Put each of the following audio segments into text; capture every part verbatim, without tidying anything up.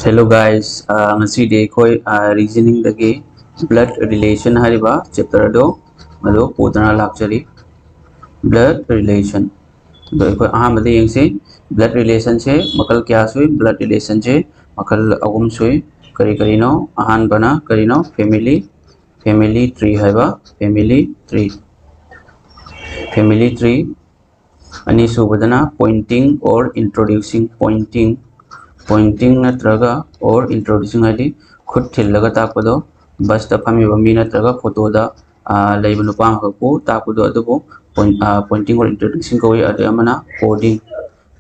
Hello guys, ꯑꯥ, ꯉꯁꯤꯗꯤ ꯑꯩꯈꯣꯏ, ꯑꯥ, reasoningꯗꯒꯤ blood relation ꯍꯥꯏꯔꯤꯕ chapter ꯑꯗꯣ ꯃꯗꯨ ꯄꯨꯗꯨꯅ ꯂꯥꯛꯆꯔꯤ꯫ Blood relation ꯑꯗꯣ ꯑꯩꯈꯣꯏ ꯑꯍꯥꯟꯕꯗ ꯌꯦꯡꯁꯤ꯫ Blood relationꯁꯦ ꯃꯈꯜ ꯀꯌꯥ ꯁꯨꯏ? Blood relationꯁꯦ ꯃꯈꯜ ꯑꯍꯨꯝ ꯁꯨꯏ꯫ ꯀꯔꯤ ꯀꯔꯤꯅꯣ? ꯑꯍꯥꯟꯕꯅ ꯀꯔꯤꯅꯣ? Family, family tree ꯍꯥꯏꯕ, family tree, family tree꯫ ꯑꯅꯤꯁꯨꯕꯗꯅ pointing or introducing, pointing, pointing ꯅꯠꯇ꯭ꯔꯒ or introducing ꯍꯥꯏꯗꯤ ꯈꯨꯠ ꯊꯤꯜꯂꯒ ꯇꯥꯛꯄꯗꯣ, busꯇ ꯐꯝꯃꯤꯕ ꯃꯤ ꯅꯠꯇ꯭ꯔꯒ photoꯗ, ꯑꯥ, ꯂꯩꯕ ꯅꯨꯄꯥ ꯑꯃꯈꯛꯄꯨ ꯇꯥꯛꯄꯗꯣ ꯑꯗꯨꯕꯨ point-, ah, pointing or introducing ꯀꯧꯏ꯫ ꯑꯗꯩ ꯑꯃꯅ coding,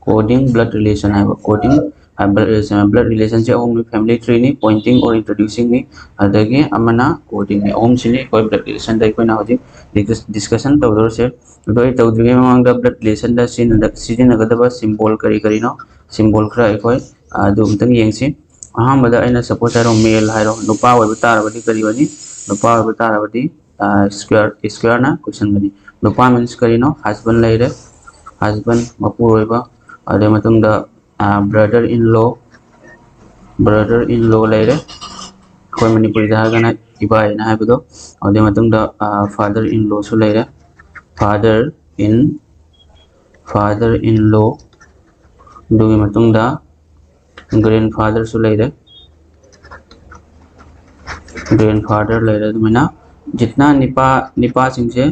coding blood relation ꯍꯥꯏꯕ, coding, ꯑꯥ, blood relation, blood relationꯁꯦ ꯑꯍꯨꯝꯅꯤ: family treeꯅꯤ, pointing or introducingꯅꯤ, ꯑꯗꯒꯤ ꯑꯃꯅ codingꯅꯤ꯫ ꯑꯍꯨꯝꯁꯤꯅꯤ ꯑꯩꯈꯣꯏ blood relationꯗ ꯑꯩꯈꯣꯏꯅ ꯍꯧꯖꯤꯛ discuss-, discussion ꯇꯧꯗꯧꯔꯤꯁꯦ꯫ ꯑꯗꯣ ꯑꯩ ꯇꯧꯗ꯭ꯔꯤꯉꯩ ꯃꯃꯥꯡꯗ blood relationꯗ ꯁꯤꯖꯤꯟꯅꯗ-, ꯁꯤꯖꯤꯟꯅꯒꯗꯕ symbol ꯀꯔꯤ ꯀꯔꯤꯅꯣ? Symbol ꯈꯔ ꯑꯩꯈꯣꯏ, ꯑ, ꯑꯗꯨ ꯑꯃꯨꯛꯇꯪ ꯌꯦꯡꯁꯤ꯫ ꯑꯍꯥꯟꯕꯗ ꯑꯩꯅ suppose ꯍꯥꯏꯔꯣ, male ꯍꯥꯏꯔꯣ, ꯅꯨꯄꯥ ꯑꯣꯏꯕ ꯇꯥꯔꯕꯗꯤ ꯀꯔꯤ ꯑꯣꯏꯅꯤ? ꯅꯨꯄꯥ ꯑꯣꯏꯕ ꯇꯥꯔꯕꯗꯤ, ꯑ, square, squareꯅ ꯀꯣꯏꯁꯟꯒꯅꯤ꯫ ꯅꯨꯄꯥ means ꯀꯔꯤꯅꯣ? Husband ꯂꯩꯔꯦ, husband, ꯃꯄꯨꯔꯣꯏꯕ, ꯑꯗꯨꯒꯤ ꯃꯇꯨꯡꯗ, ꯑ, brother in law, brother in law ꯂꯩꯔꯦ, ꯑꯩꯈꯣꯏ ꯃꯅꯤꯄꯨꯔꯤꯗ ꯍꯥꯏꯔꯒꯅ ꯏꯕꯥꯏꯅ ꯍꯥꯏꯕꯗꯣ꯫ ꯑꯗꯨꯒꯤ ꯃꯇꯨꯡꯗ, ꯑ, father in lawꯁꯨ ꯂꯩꯔꯦ, father in, father in law꯫ ꯑꯗꯨꯒꯤ ꯃꯇꯨꯡꯗ grandfatherꯁꯨ ꯂꯩꯔꯦ, grandfather ꯂꯩꯔꯦ꯫ ꯑꯗꯨꯃꯥꯏꯅ ꯖꯤꯠꯅ ꯅꯤꯄꯥ, ꯅꯤꯄꯥꯁꯤꯡꯁꯦ,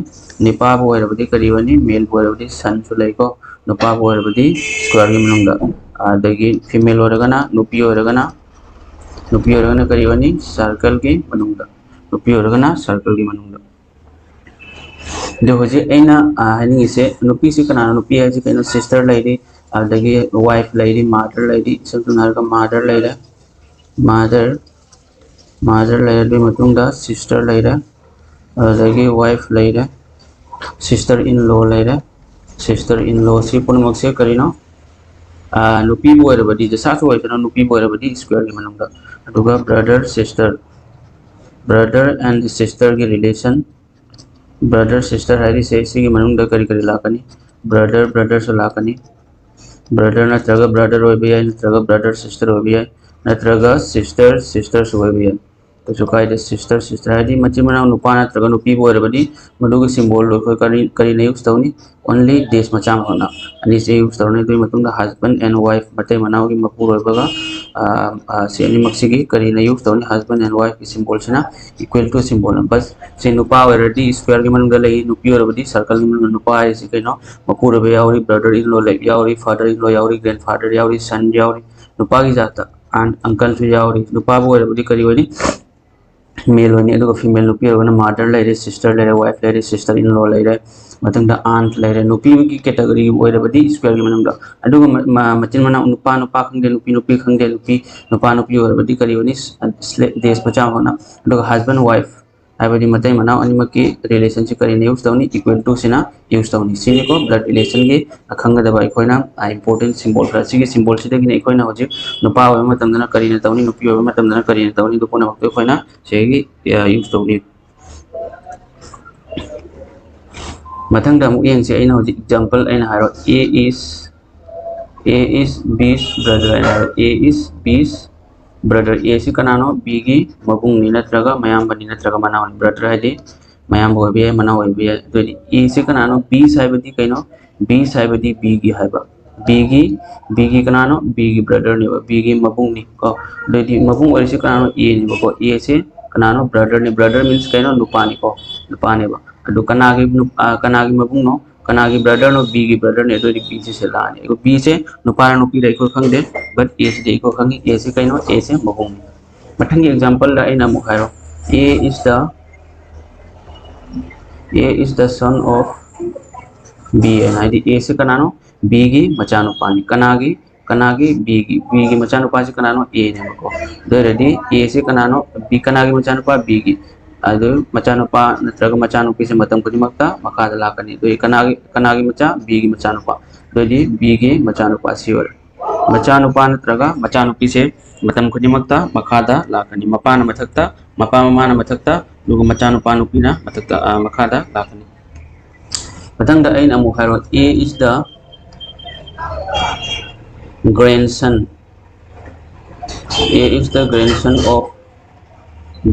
ꯅꯤꯄꯥꯕꯨ ꯑꯣꯏꯔꯕꯗꯤ ꯀꯔꯤ ꯑꯣꯏꯅꯤ? Maleꯕꯨ ꯑꯣꯏꯔꯕꯗꯤ sonꯁꯨ ꯂꯩꯀꯣ, ꯅꯨꯄꯥꯕꯨ ꯑꯣꯏꯔꯕꯗꯤ squareꯒꯤ ꯃꯅꯨꯡꯗ, ꯑꯗꯒꯤ female ꯑꯣꯏꯔꯒꯅ, ꯅꯨꯄꯤ ꯑꯣꯏꯔꯒꯅ, ꯅꯨꯄꯤ ꯑꯣꯏꯔꯒꯅ ꯀꯔꯤ ꯑꯣꯏꯅꯤ? Circleꯒꯤ ꯃꯅꯨꯡꯗ, ꯅꯨꯄꯤ ꯑꯣꯏꯔꯒꯅ circleꯒꯤ ꯃꯅꯨꯡꯗ꯫ ꯑꯗꯣ ꯍꯧꯖꯤꯛ ꯑꯩꯅ, ꯑ, ꯍꯥꯏꯅꯤꯡꯉꯤꯁꯦ, ꯅꯨꯄꯤꯁꯤ ꯀꯅꯥꯅꯣ? ꯅꯨꯄꯤ ꯍꯥꯏꯁꯦ ꯀꯩꯅꯣ? Sister ꯂꯩꯔꯤ, ꯑꯗꯒꯤ wife ꯂꯩꯔꯤ, mother ꯂꯩꯔꯤ, ꯏꯁꯝ ꯁꯝꯅ ꯍꯥꯏꯔꯒ mother ꯂꯩꯔꯦ, mother, mother ꯂꯩꯔꯦ꯫ ꯑꯗꯨꯒꯤ ꯃꯇꯨꯡꯗ sister ꯂꯩꯔꯦ, ꯑꯗꯒꯤ wife ꯂꯩꯔꯦ, sister in law ꯂꯩꯔꯦ꯫ Sister in lawꯁꯤ ꯄꯨꯝꯅꯃꯛꯁꯦ ꯀꯔꯤꯅꯣ? ꯑ, ꯅꯨꯄꯤꯕꯨ ꯑꯣꯏꯔꯕꯗꯤ, ꯖꯁꯥꯁꯨ ꯑꯣꯏꯗꯅ, ꯅꯨꯄꯤꯕꯨ ꯑꯣꯏꯔꯕꯗꯤ squareꯒꯤ ꯃꯅꯨꯡꯗ꯫ ꯑꯗꯨꯒ brother, sister, brother and sisterꯒꯤ relation, brother sister ꯍꯥꯏꯔꯤꯁꯦ ꯁꯤꯒꯤ ꯃꯅꯨꯡꯗ ꯀꯔꯤ ꯀꯔꯤ ꯂꯥꯛꯀꯅꯤ? Brother, brotherꯁꯨ ꯂꯥꯛꯀꯅꯤ꯫ Brother ꯅꯠꯇ꯭ꯔꯒ brother ꯑꯣꯏꯕ ꯌꯥꯏ, ꯅꯠꯇ꯭ꯔꯒ brother sister ꯑꯣꯏꯕ ꯌꯥꯏ꯫ ꯅꯠꯇ꯭ꯔꯒ sister, sisterꯁꯨ ꯑꯣꯏꯕ ꯌꯥꯏ꯫ ꯀꯩꯁꯨ ꯀꯥꯏꯗꯦ꯫ Sister, sister ꯍꯥꯏꯗꯤ ꯃꯆꯤꯟ ꯃꯅꯥꯎ ꯅꯨꯄꯥ ꯅꯠꯇ꯭ꯔꯒ ꯅꯨꯄꯤꯕꯨ ꯑꯣꯏꯔꯕꯗꯤ ꯃꯗꯨꯒꯤ symbolꯗꯣ ꯑꯩꯈꯣꯏ ꯀꯔꯤ, ꯀꯔꯤꯅ use ꯇꯧꯅꯤ? Only dash ꯃꯆꯥ ꯑꯃꯈꯛꯅ꯫ ꯑꯅꯤꯁꯦ use ꯇꯧꯔꯅꯤ꯫ ꯑꯗꯨꯒꯤ ꯃꯇꯨꯡꯗ husband and wife, ꯃꯇꯩ ꯃꯅꯥꯎꯒꯤ ꯃꯄꯨꯔꯣꯏꯕꯒ, ꯑ, ꯑ, ꯁꯤ ꯑꯅꯤꯃꯛꯁꯤꯒꯤ ꯀꯔꯤꯅ use ꯇꯧꯅꯤ? Husband and wifeꯀꯤ symbolꯁꯤꯅ equal to symbolꯅ꯫ But ꯁꯤ ꯅꯨꯄꯥ ꯑꯣꯏꯔꯗꯤ squareꯒꯤ ꯃꯅꯨꯡꯗ ꯂꯩ, ꯅꯨꯄꯤ ꯑꯣꯏꯔꯕꯗꯤ circleꯒꯤ ꯃꯅꯨꯡꯗ꯫ ꯅꯨꯄꯥ ꯍꯥꯏꯔꯤꯁꯤ ꯀꯩꯅꯣ? ꯃꯄꯨꯔꯣꯏꯕ ꯌꯥꯎꯔꯤ, brother in law ꯂꯩ-, ꯌꯥꯎꯔꯤ, father in law ꯌꯥꯎꯔꯤ, grandfather ꯌꯥꯎꯔꯤ, son ꯌꯥꯎꯔꯤ꯫ ꯅꯨꯄꯥꯒꯤ ꯖꯥꯠꯇ aunt, uncleꯁꯨ ꯌꯥꯎꯔꯤ꯫ ꯅꯨꯄꯥꯕꯨ ꯑꯣꯏꯔꯕꯗꯤ ꯀꯔꯤ ꯑꯣꯏꯅꯤ? Male ꯑꯣꯏꯅꯤ꯫ ꯑꯗꯨꯒ female, ꯅꯨꯄꯤ ꯑꯣꯏꯔꯒꯅ mother ꯂꯩꯔꯦ, sister ꯂꯩꯔꯦ, wife ꯂꯩꯔꯦ, sister in law ꯂꯩꯔꯦ, ꯃꯊꯪꯗ aunt ꯂꯩꯔꯦ꯫ ꯅꯨꯄꯤꯒꯤ category ꯑꯣꯏꯔꯕꯗꯤ squareꯒꯤ ꯃꯅꯨꯡꯗ꯫ ꯑꯗꯨꯒ ꯃ-, ꯃ-, ꯃꯆꯤꯟ ꯃꯅꯥꯎ ꯅꯨꯄꯥ ꯅꯨꯄꯥ ꯈꯪꯗꯦ, ꯅꯨꯄꯤ ꯅꯨꯄꯤ ꯈꯪꯗꯦ, ꯅꯨꯄꯤ ꯅꯨꯄꯥ ꯅꯨꯄꯤ ꯑꯣꯏꯔꯕꯗꯤ ꯀꯔꯤ ꯑꯣꯏꯅꯤ? ꯁ-, dash ꯃꯆꯥ ꯑꯃꯈꯛꯅ꯫ ꯑꯗꯨꯒ husband wife ꯍꯥꯏꯕꯗꯤ ꯃꯇꯩ ꯃꯅꯥꯎ ꯑꯅꯤꯃꯛꯀꯤ relationꯁꯤ ꯀꯔꯤꯅ use ꯇꯧꯅꯤ? Equal to ꯁꯤꯅ use ꯇꯧꯅꯤ꯫ ꯁꯤꯅꯤꯀꯣ blood relationꯒꯤ ꯈꯪꯒꯗꯕ ꯑꯩꯈꯣꯏꯅ, ꯑ, important symbol ꯈꯔ꯫ ꯁꯤꯒꯤ symbolꯁꯤꯗꯒꯤꯅ ꯑꯩꯈꯣꯏꯅ ꯍꯧꯖꯤꯛ ꯅꯨꯄꯥ ꯑꯣꯏꯕ ꯃꯇꯝꯗꯅ ꯀꯔꯤꯅ ꯇꯧꯅꯤ, ꯅꯨꯄꯤ ꯑꯣꯏꯕ ꯃꯇꯝꯗꯅ ꯀꯔꯤꯅ ꯇꯧꯅꯤ, ꯑꯗꯨ ꯄꯨꯝꯅꯃꯛꯇꯣ ꯑꯩꯈꯣꯏꯅ ꯁꯤꯒꯤ, ꯑ, use ꯇꯧꯅꯤ꯫ ꯃꯊꯪꯗ ꯑꯃꯨꯛ ꯌꯦꯡꯁꯤ꯫ ꯑꯩꯅ ꯍꯧꯖꯤꯛ example ꯑꯩꯅ ꯍꯥꯏꯔꯣ, A is, A is B's brother ꯍꯥꯏꯅ ꯍꯥꯏꯔꯣ꯫ A is B's brother꯫ Aꯁꯤ ꯀꯅꯥꯅꯣ? Bꯒꯤ ꯃꯕꯨꯡꯅꯤ ꯅꯠꯇ꯭ꯔꯒ ꯃꯌꯥꯝꯕꯅꯤ ꯅꯠꯇ꯭ꯔꯒ ꯃꯅꯥꯎꯅꯤ꯫ Brother ꯍꯥꯏꯗꯤ ꯃꯌꯥꯝꯕ ꯑꯣꯏꯕ ꯌꯥꯏ, ꯃꯅꯥꯎ ꯑꯣꯏꯕ ꯌꯥꯏ꯫ ꯑꯗꯨꯗꯤ Aꯁꯤ ꯀꯅꯥꯅꯣ? B's ꯍꯥꯏꯕꯗꯤ ꯀꯩꯅꯣ? B's ꯍꯥꯏꯕꯗꯤ Bꯒꯤ ꯍꯥꯏꯕ꯫ Bꯒꯤ, Bꯒꯤ ꯀꯅꯥꯅꯣ? Bꯒꯤ brotherꯅꯦꯕ, Bꯒꯤ ꯃꯕꯨꯡꯅꯤ ꯀꯣ꯫ ꯑꯗꯨꯗꯤ ꯃꯕꯨꯡ ꯑꯣꯏꯔꯤꯁꯤ ꯀꯅꯥꯅꯣ? Aꯅꯦꯕꯀꯣ꯫ Aꯁꯦ ꯀꯅꯥꯅꯣ? Brotherꯅꯤ꯫ Brother means ꯀꯩꯅꯣ? ꯅꯨꯄꯥꯅꯤꯀꯣ, ꯅꯨꯄꯥꯅꯦꯕ꯫ ꯑꯗꯨ ꯀꯅꯥꯒꯤ ꯅꯨ-, ꯑ, ꯀꯅꯥꯒꯤ ꯃꯕꯨꯡꯅꯣ? ꯀꯅꯥꯒꯤ brotherꯅꯣ? Bꯒꯤ brotherꯅꯤ꯫ ꯑꯗꯨ ꯑꯣꯏꯔꯗꯤ Bꯁꯦ ꯁꯤ ꯂꯥꯛꯑꯅꯤ꯫ ꯑꯗꯨ Bꯁꯦ ꯅꯨꯄꯥꯔ ꯅꯨꯄꯤꯔ ꯑꯩꯈꯣꯏ ꯈꯪꯗꯦ, but Aꯁꯤꯗꯤ ꯑꯩꯈꯣꯏ ꯈꯪꯉꯤ꯫ Aꯁꯦ ꯀꯩꯅꯣ? Aꯁꯦ ꯃꯕꯨꯡꯅꯤ꯫ ꯃꯊꯪꯒꯤ exampleꯗ ꯑꯩꯅ ꯑꯃꯨꯛ ꯍꯥꯏꯔꯣ, A is the, A is the son of B ꯍꯥꯏꯅ, ꯍꯥꯏꯗꯤ Aꯁꯦ ꯀꯅꯥꯅꯣ? Bꯒꯤ ꯃꯆꯥꯅꯨꯄꯥꯅꯤ꯫ ꯀꯅꯥꯒꯤ? ꯀꯅꯥꯒꯤ? Bꯒꯤ꯫ Bꯒꯤ ꯃꯆꯥꯅꯨꯄꯥꯁꯤ ꯀꯅꯥꯅꯣ? Aꯅꯦꯕꯀꯣ꯫ ꯑꯗꯨ ꯑꯣꯏꯔꯗꯤ Aꯁꯤ ꯀꯅꯥꯅꯣ? B, ꯀꯅꯥꯒꯤ ꯃꯆꯥꯅꯨꯄꯥ? Bꯒꯤ꯫ ꯑꯗꯨ ꯃꯆꯥꯅꯨꯄꯥ ꯅꯠꯇ꯭ꯔꯒ ꯃꯆꯥꯅꯨꯄꯤꯁꯦ ꯃꯇꯝ ꯈꯨꯗꯤꯡꯃꯛꯇ ꯃꯈꯥꯗ ꯂꯥꯛꯀꯅꯤ꯫ ꯑꯗꯨ ꯀꯅꯥꯒꯤ, ꯀꯅꯥꯒꯤ ꯃꯆꯥ? Bꯒꯤ ꯃꯆꯥꯅꯨꯄꯥ꯫ ꯑꯗꯨꯗꯤ Bꯒꯤ ꯃꯆꯥꯅꯨꯄꯥ ꯁꯤ ꯑꯣꯏꯔꯦ꯫ ꯃꯆꯥꯅꯨꯄꯥ ꯅꯠꯇ꯭ꯔꯒ ꯃꯆꯥꯅꯨꯄꯤꯁꯦ ꯃꯇꯝ ꯈꯨꯗꯤꯡꯃꯛꯇ ꯃꯈꯥꯗ ꯂꯥꯛꯀꯅꯤ꯫ ꯃꯄꯥꯅ ꯃꯊꯛꯇ, ꯃꯄꯥ ꯃꯃꯥꯅ ꯃꯊꯛꯇ, ꯑꯗꯨꯒ ꯃꯆꯥꯅꯨꯄꯥ ꯅꯨꯄꯤꯅ ꯃꯊꯛꯇ, ꯑ, ꯃꯈꯥꯗ ꯂꯥꯛꯀꯅꯤ꯫ ꯃꯊꯪꯗ ꯑꯩꯅ ꯑꯃꯨꯛ ꯍꯥꯏꯔꯣ, A is the grandson, A is the grandson of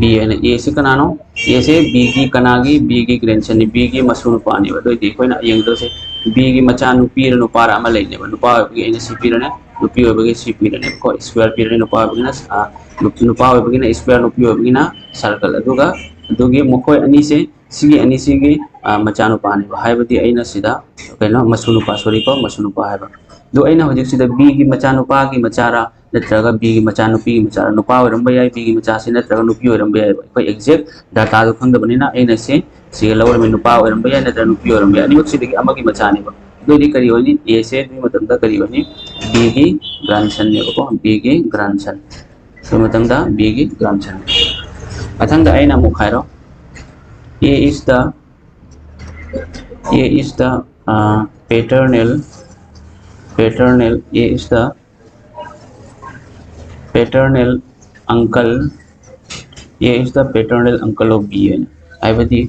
B ꯍꯥꯏꯅ꯫ A ꯁꯤ ꯀꯅꯥꯅꯣ? A ꯁꯦ B ꯒꯤ ꯀꯅꯥꯒꯤ? B ꯒꯤ grandson ꯅꯤ, B ꯒꯤ ꯃꯁꯨ ꯅꯨꯄꯥꯅꯦꯕ꯫ ꯑꯗꯨ ꯑꯣꯏꯗꯤ ꯑꯩꯈꯣꯏꯅ ꯌꯦꯡꯒꯗꯣꯏꯁꯦ B ꯒꯤ ꯃꯆꯥ ꯅꯨꯄꯤꯔ ꯅꯨꯄꯥꯔ ꯑꯃ ꯂꯩꯅꯦꯕ꯫ ꯅꯨꯄꯥ ꯑꯣꯏꯕꯒꯤ ꯑꯩꯅ ꯁꯤ ꯄꯤꯔꯅꯤ, ꯅꯨꯄꯤ ꯑꯣꯏꯕꯒꯤ ꯁꯤ ꯄꯤꯔꯅꯤꯕꯀꯣ꯫ Square ꯄꯤꯔꯅꯤ ꯅꯨꯄꯥ ꯑꯣꯏꯕꯒꯤꯅ, ꯑ, ꯅꯨꯞ-, ꯅꯨꯄꯥ ꯑꯣꯏꯕꯒꯤꯅ square, ꯅꯨꯄꯤ ꯑꯣꯏꯕꯒꯤꯅ circle꯫ ꯑꯗꯨꯒ ꯑꯗꯨꯒꯤ ꯃꯈꯣꯏ ꯑꯅꯤꯁꯦ, ꯁꯤꯒꯤ ꯑꯅꯤꯁꯤꯒꯤ, ꯑ, ꯃꯆꯥꯅꯨꯄꯥꯅꯦꯕ꯫ ꯍꯥꯏꯕꯗꯤ ꯑꯩꯅ ꯁꯤꯗ ꯀꯩꯅꯣ, ꯃꯁꯨ ꯅꯨꯄꯥ, sorry ꯀꯣ, ꯃꯁꯨ ꯅꯨꯄꯥ ꯍꯥꯏꯕ꯫ ꯑꯗꯨ ꯑꯩꯅ ꯍꯧꯖꯤꯛ ꯁꯤꯗ B ꯒꯤ ꯃꯆꯥꯅꯨꯄꯥꯒꯤ ꯃꯆꯥꯔ ꯅꯠꯇ꯭ꯔꯒ B ꯒꯤ ꯃꯆꯥꯅꯨꯄꯤꯒꯤ ꯃꯆꯥꯔ? ꯅꯨꯄꯥ ꯑꯣꯏꯔꯝꯕ ꯌꯥꯏ B ꯒꯤ ꯃꯆꯥꯁꯤ, ꯅꯠꯇ꯭ꯔꯒ ꯅꯨꯄꯤ ꯑꯣꯏꯔꯝꯕ ꯌꯥꯏꯕ꯫ ꯑꯩꯈꯣꯏ exact data ꯗꯣ ꯈꯪꯗꯕꯅꯤꯅ ꯑꯩꯅ ꯁꯤ, ꯁꯤꯒ ꯂꯧꯔꯝꯃꯤ, ꯅꯨꯄꯥ ꯑꯣꯏꯔꯝꯕ ꯌꯥꯏ ꯅꯠꯇ꯭ꯔꯒ ꯅꯨꯄꯤ ꯑꯣꯏꯔꯝꯕ ꯌꯥꯏ, ꯑꯅꯤꯃꯛꯁꯤꯗꯒꯤ ꯑꯃꯒꯤ ꯃꯆꯥꯅꯦꯕ꯫ ꯑꯗꯨ ꯑꯣꯏꯗꯤ ꯀꯔꯤ ꯑꯣꯏꯅꯤ? A ꯁꯦ ꯑꯗꯨꯒꯤ ꯃꯇꯝꯗ ꯀꯔꯤ ꯑꯣꯏꯅꯤ? B ꯒꯤ grandson ꯅꯦꯕꯀꯣ, B ꯒꯤ grandson꯫ ꯑꯗꯨ ꯃꯇꯝꯗ B ꯒꯤ grandson꯫ ꯃꯊꯪꯗ ꯑꯩꯅ ꯑꯃꯨꯛ ꯍꯥꯏꯔꯣ, A is the, A is the, uh, paternal, paternal, A is the paternal uncle, A is the paternal uncle of B ꯍꯥꯏꯅ꯫ ꯍꯥꯏꯕꯗꯤ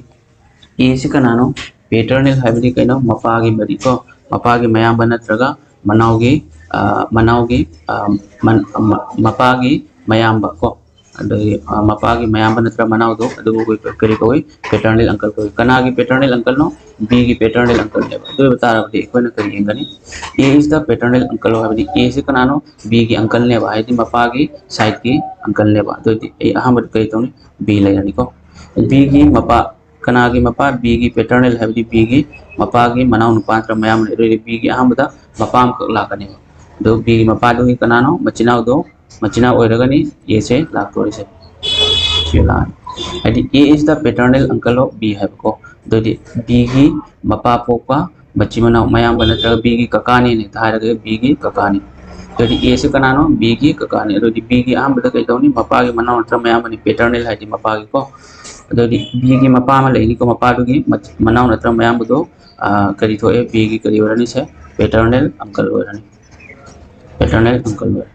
A ꯁꯤ ꯀꯅꯥꯅꯣ? Paternal ꯍꯥꯏꯕꯗꯤ ꯀꯩꯅꯣ? ꯃꯄꯥꯒꯤ ꯃꯔꯤ ꯀꯣ, ꯃꯄꯥꯒꯤ ꯃꯌꯥꯝꯕ ꯅꯠꯇ꯭ꯔꯒ ꯃꯅꯥꯎꯒꯤ, ꯑ, ꯃꯅꯥꯎꯒꯤ, ꯑ, ꯃꯟ-, ꯃ-, ꯃꯄꯥꯒꯤ ꯃꯌꯥꯝꯕ ꯀꯣ꯫ ꯑꯗꯒꯤ, ꯑ, ꯃꯄꯥꯒꯤ ꯃꯌꯥꯝꯕ ꯅꯠꯇ꯭ꯔꯒ ꯃꯅꯥꯎꯗꯣ, ꯑꯗꯨꯕꯨ ꯑꯩꯈꯣꯏ ꯀꯔꯤ ꯀꯧꯏ? Paternal uncle ꯀꯧꯏ꯫ ꯀꯅꯥꯒꯤ paternal uncle ꯅꯣ? B ꯒꯤ paternal uncle ꯅꯦꯕ꯫ ꯑꯗꯨ ꯑꯣꯏꯕ ꯇꯥꯔꯒꯗꯤ ꯑꯩꯈꯣꯏꯅ ꯀꯔꯤ ꯌꯦꯡꯒꯅꯤ? A is the paternal uncle ꯍꯥꯏꯕꯗꯤ A ꯁꯤ ꯀꯅꯥꯅꯣ? B ꯒꯤ uncle ꯅꯦꯕ, ꯍꯥꯏꯗꯤ ꯃꯄꯥꯒꯤ side ꯀꯤ uncle ꯅꯦꯕ꯫ ꯑꯗꯨ ꯑꯣꯏꯗꯤ ꯑꯩ ꯑꯍꯥꯟꯕꯗ ꯀꯔꯤ ꯇꯧꯅꯤ? B ꯂꯩꯔꯅꯤꯀꯣ꯫ B ꯒꯤ ꯃꯄꯥ, ꯀꯅꯥꯒꯤ ꯃꯄꯥ? B ꯒꯤ paternal ꯍꯥꯏꯕꯗꯤ B ꯒꯤ ꯃꯄꯥꯒꯤ ꯃꯅꯥꯎ ꯅꯨꯄꯥ ꯅꯠꯇ꯭ꯔꯒ ꯃꯌꯥꯝꯕ ꯂꯩ꯫ ꯑꯗꯨ ꯑꯣꯏꯗꯤ B ꯒꯤ ꯑꯍꯥꯟꯕꯗ ꯃꯄꯥ ꯑꯃꯈꯛ ꯂꯥꯛꯀꯅꯦꯕ꯫ ꯑꯗꯨ B ꯒꯤ ꯃꯄꯥꯗꯨꯒꯤ ꯀꯅꯥꯅꯣ? ꯃꯆꯤꯟ ꯃꯅꯥꯎꯗꯣ, ꯃꯆꯤꯟ ꯃꯅꯥꯎ ꯑꯣꯏꯔꯒꯅꯤ A ꯁꯦ ꯂꯥꯛꯇꯣꯔꯤꯁꯦ꯫ ꯁꯤ ꯂꯥꯛꯑꯅꯤ꯫ ꯍꯥꯏꯗꯤ A is the paternal uncle of B ꯍꯥꯏꯕꯀꯣ꯫ ꯑꯗꯨꯗꯤ B ꯒꯤ ꯃꯄꯥ ꯄꯣꯛꯄ ꯃꯆꯤꯟ ꯃꯅꯥꯎ, ꯃꯌꯥꯝꯕ ꯅꯠꯇ꯭ꯔꯒ B ꯒꯤ ꯀꯀꯥꯅꯦꯅ ꯍꯦꯛꯇ ꯍꯥꯏꯔꯒ B ꯒꯤ ꯀꯀꯥꯅꯤ꯫ ꯑꯗꯨꯗꯤ A ꯁꯤ ꯀꯅꯥꯅꯣ? B ꯒꯤ ꯀꯀꯥꯅꯤ꯫ ꯑꯗꯨꯗꯤ B ꯒꯤ ꯑꯍꯥꯟꯕꯗ ꯀꯩ ꯇꯧꯅꯤ? ꯃꯄꯥꯒꯤ ꯃꯅꯥꯎ ꯅꯠꯇ꯭ꯔꯒ ꯃꯌꯥꯝꯕꯅꯤ, paternal ꯍꯥꯏꯗꯤ ꯃꯄꯥꯒꯤꯀꯣ꯫ ꯑꯗꯨꯗꯤ B ꯒꯤ ꯃꯄꯥ ꯑꯃ ꯂꯩꯅꯤꯀꯣ, ꯃꯄꯥꯗꯨꯒꯤ ꯃꯆ-, ꯃꯅꯥꯎ ꯅꯠꯇ꯭ꯔꯒ ꯃꯌꯥꯝꯕꯗꯣ, ꯑ, ꯀꯔꯤ ꯊꯣꯛꯑꯦ? B ꯒꯤ ꯀꯔꯤ ꯑꯣꯏꯔꯅꯤ ꯁꯦ? Paternal uncle ꯑꯣꯏꯔꯅꯤ꯫ Paternal uncle ꯑꯣꯏꯔꯦ꯫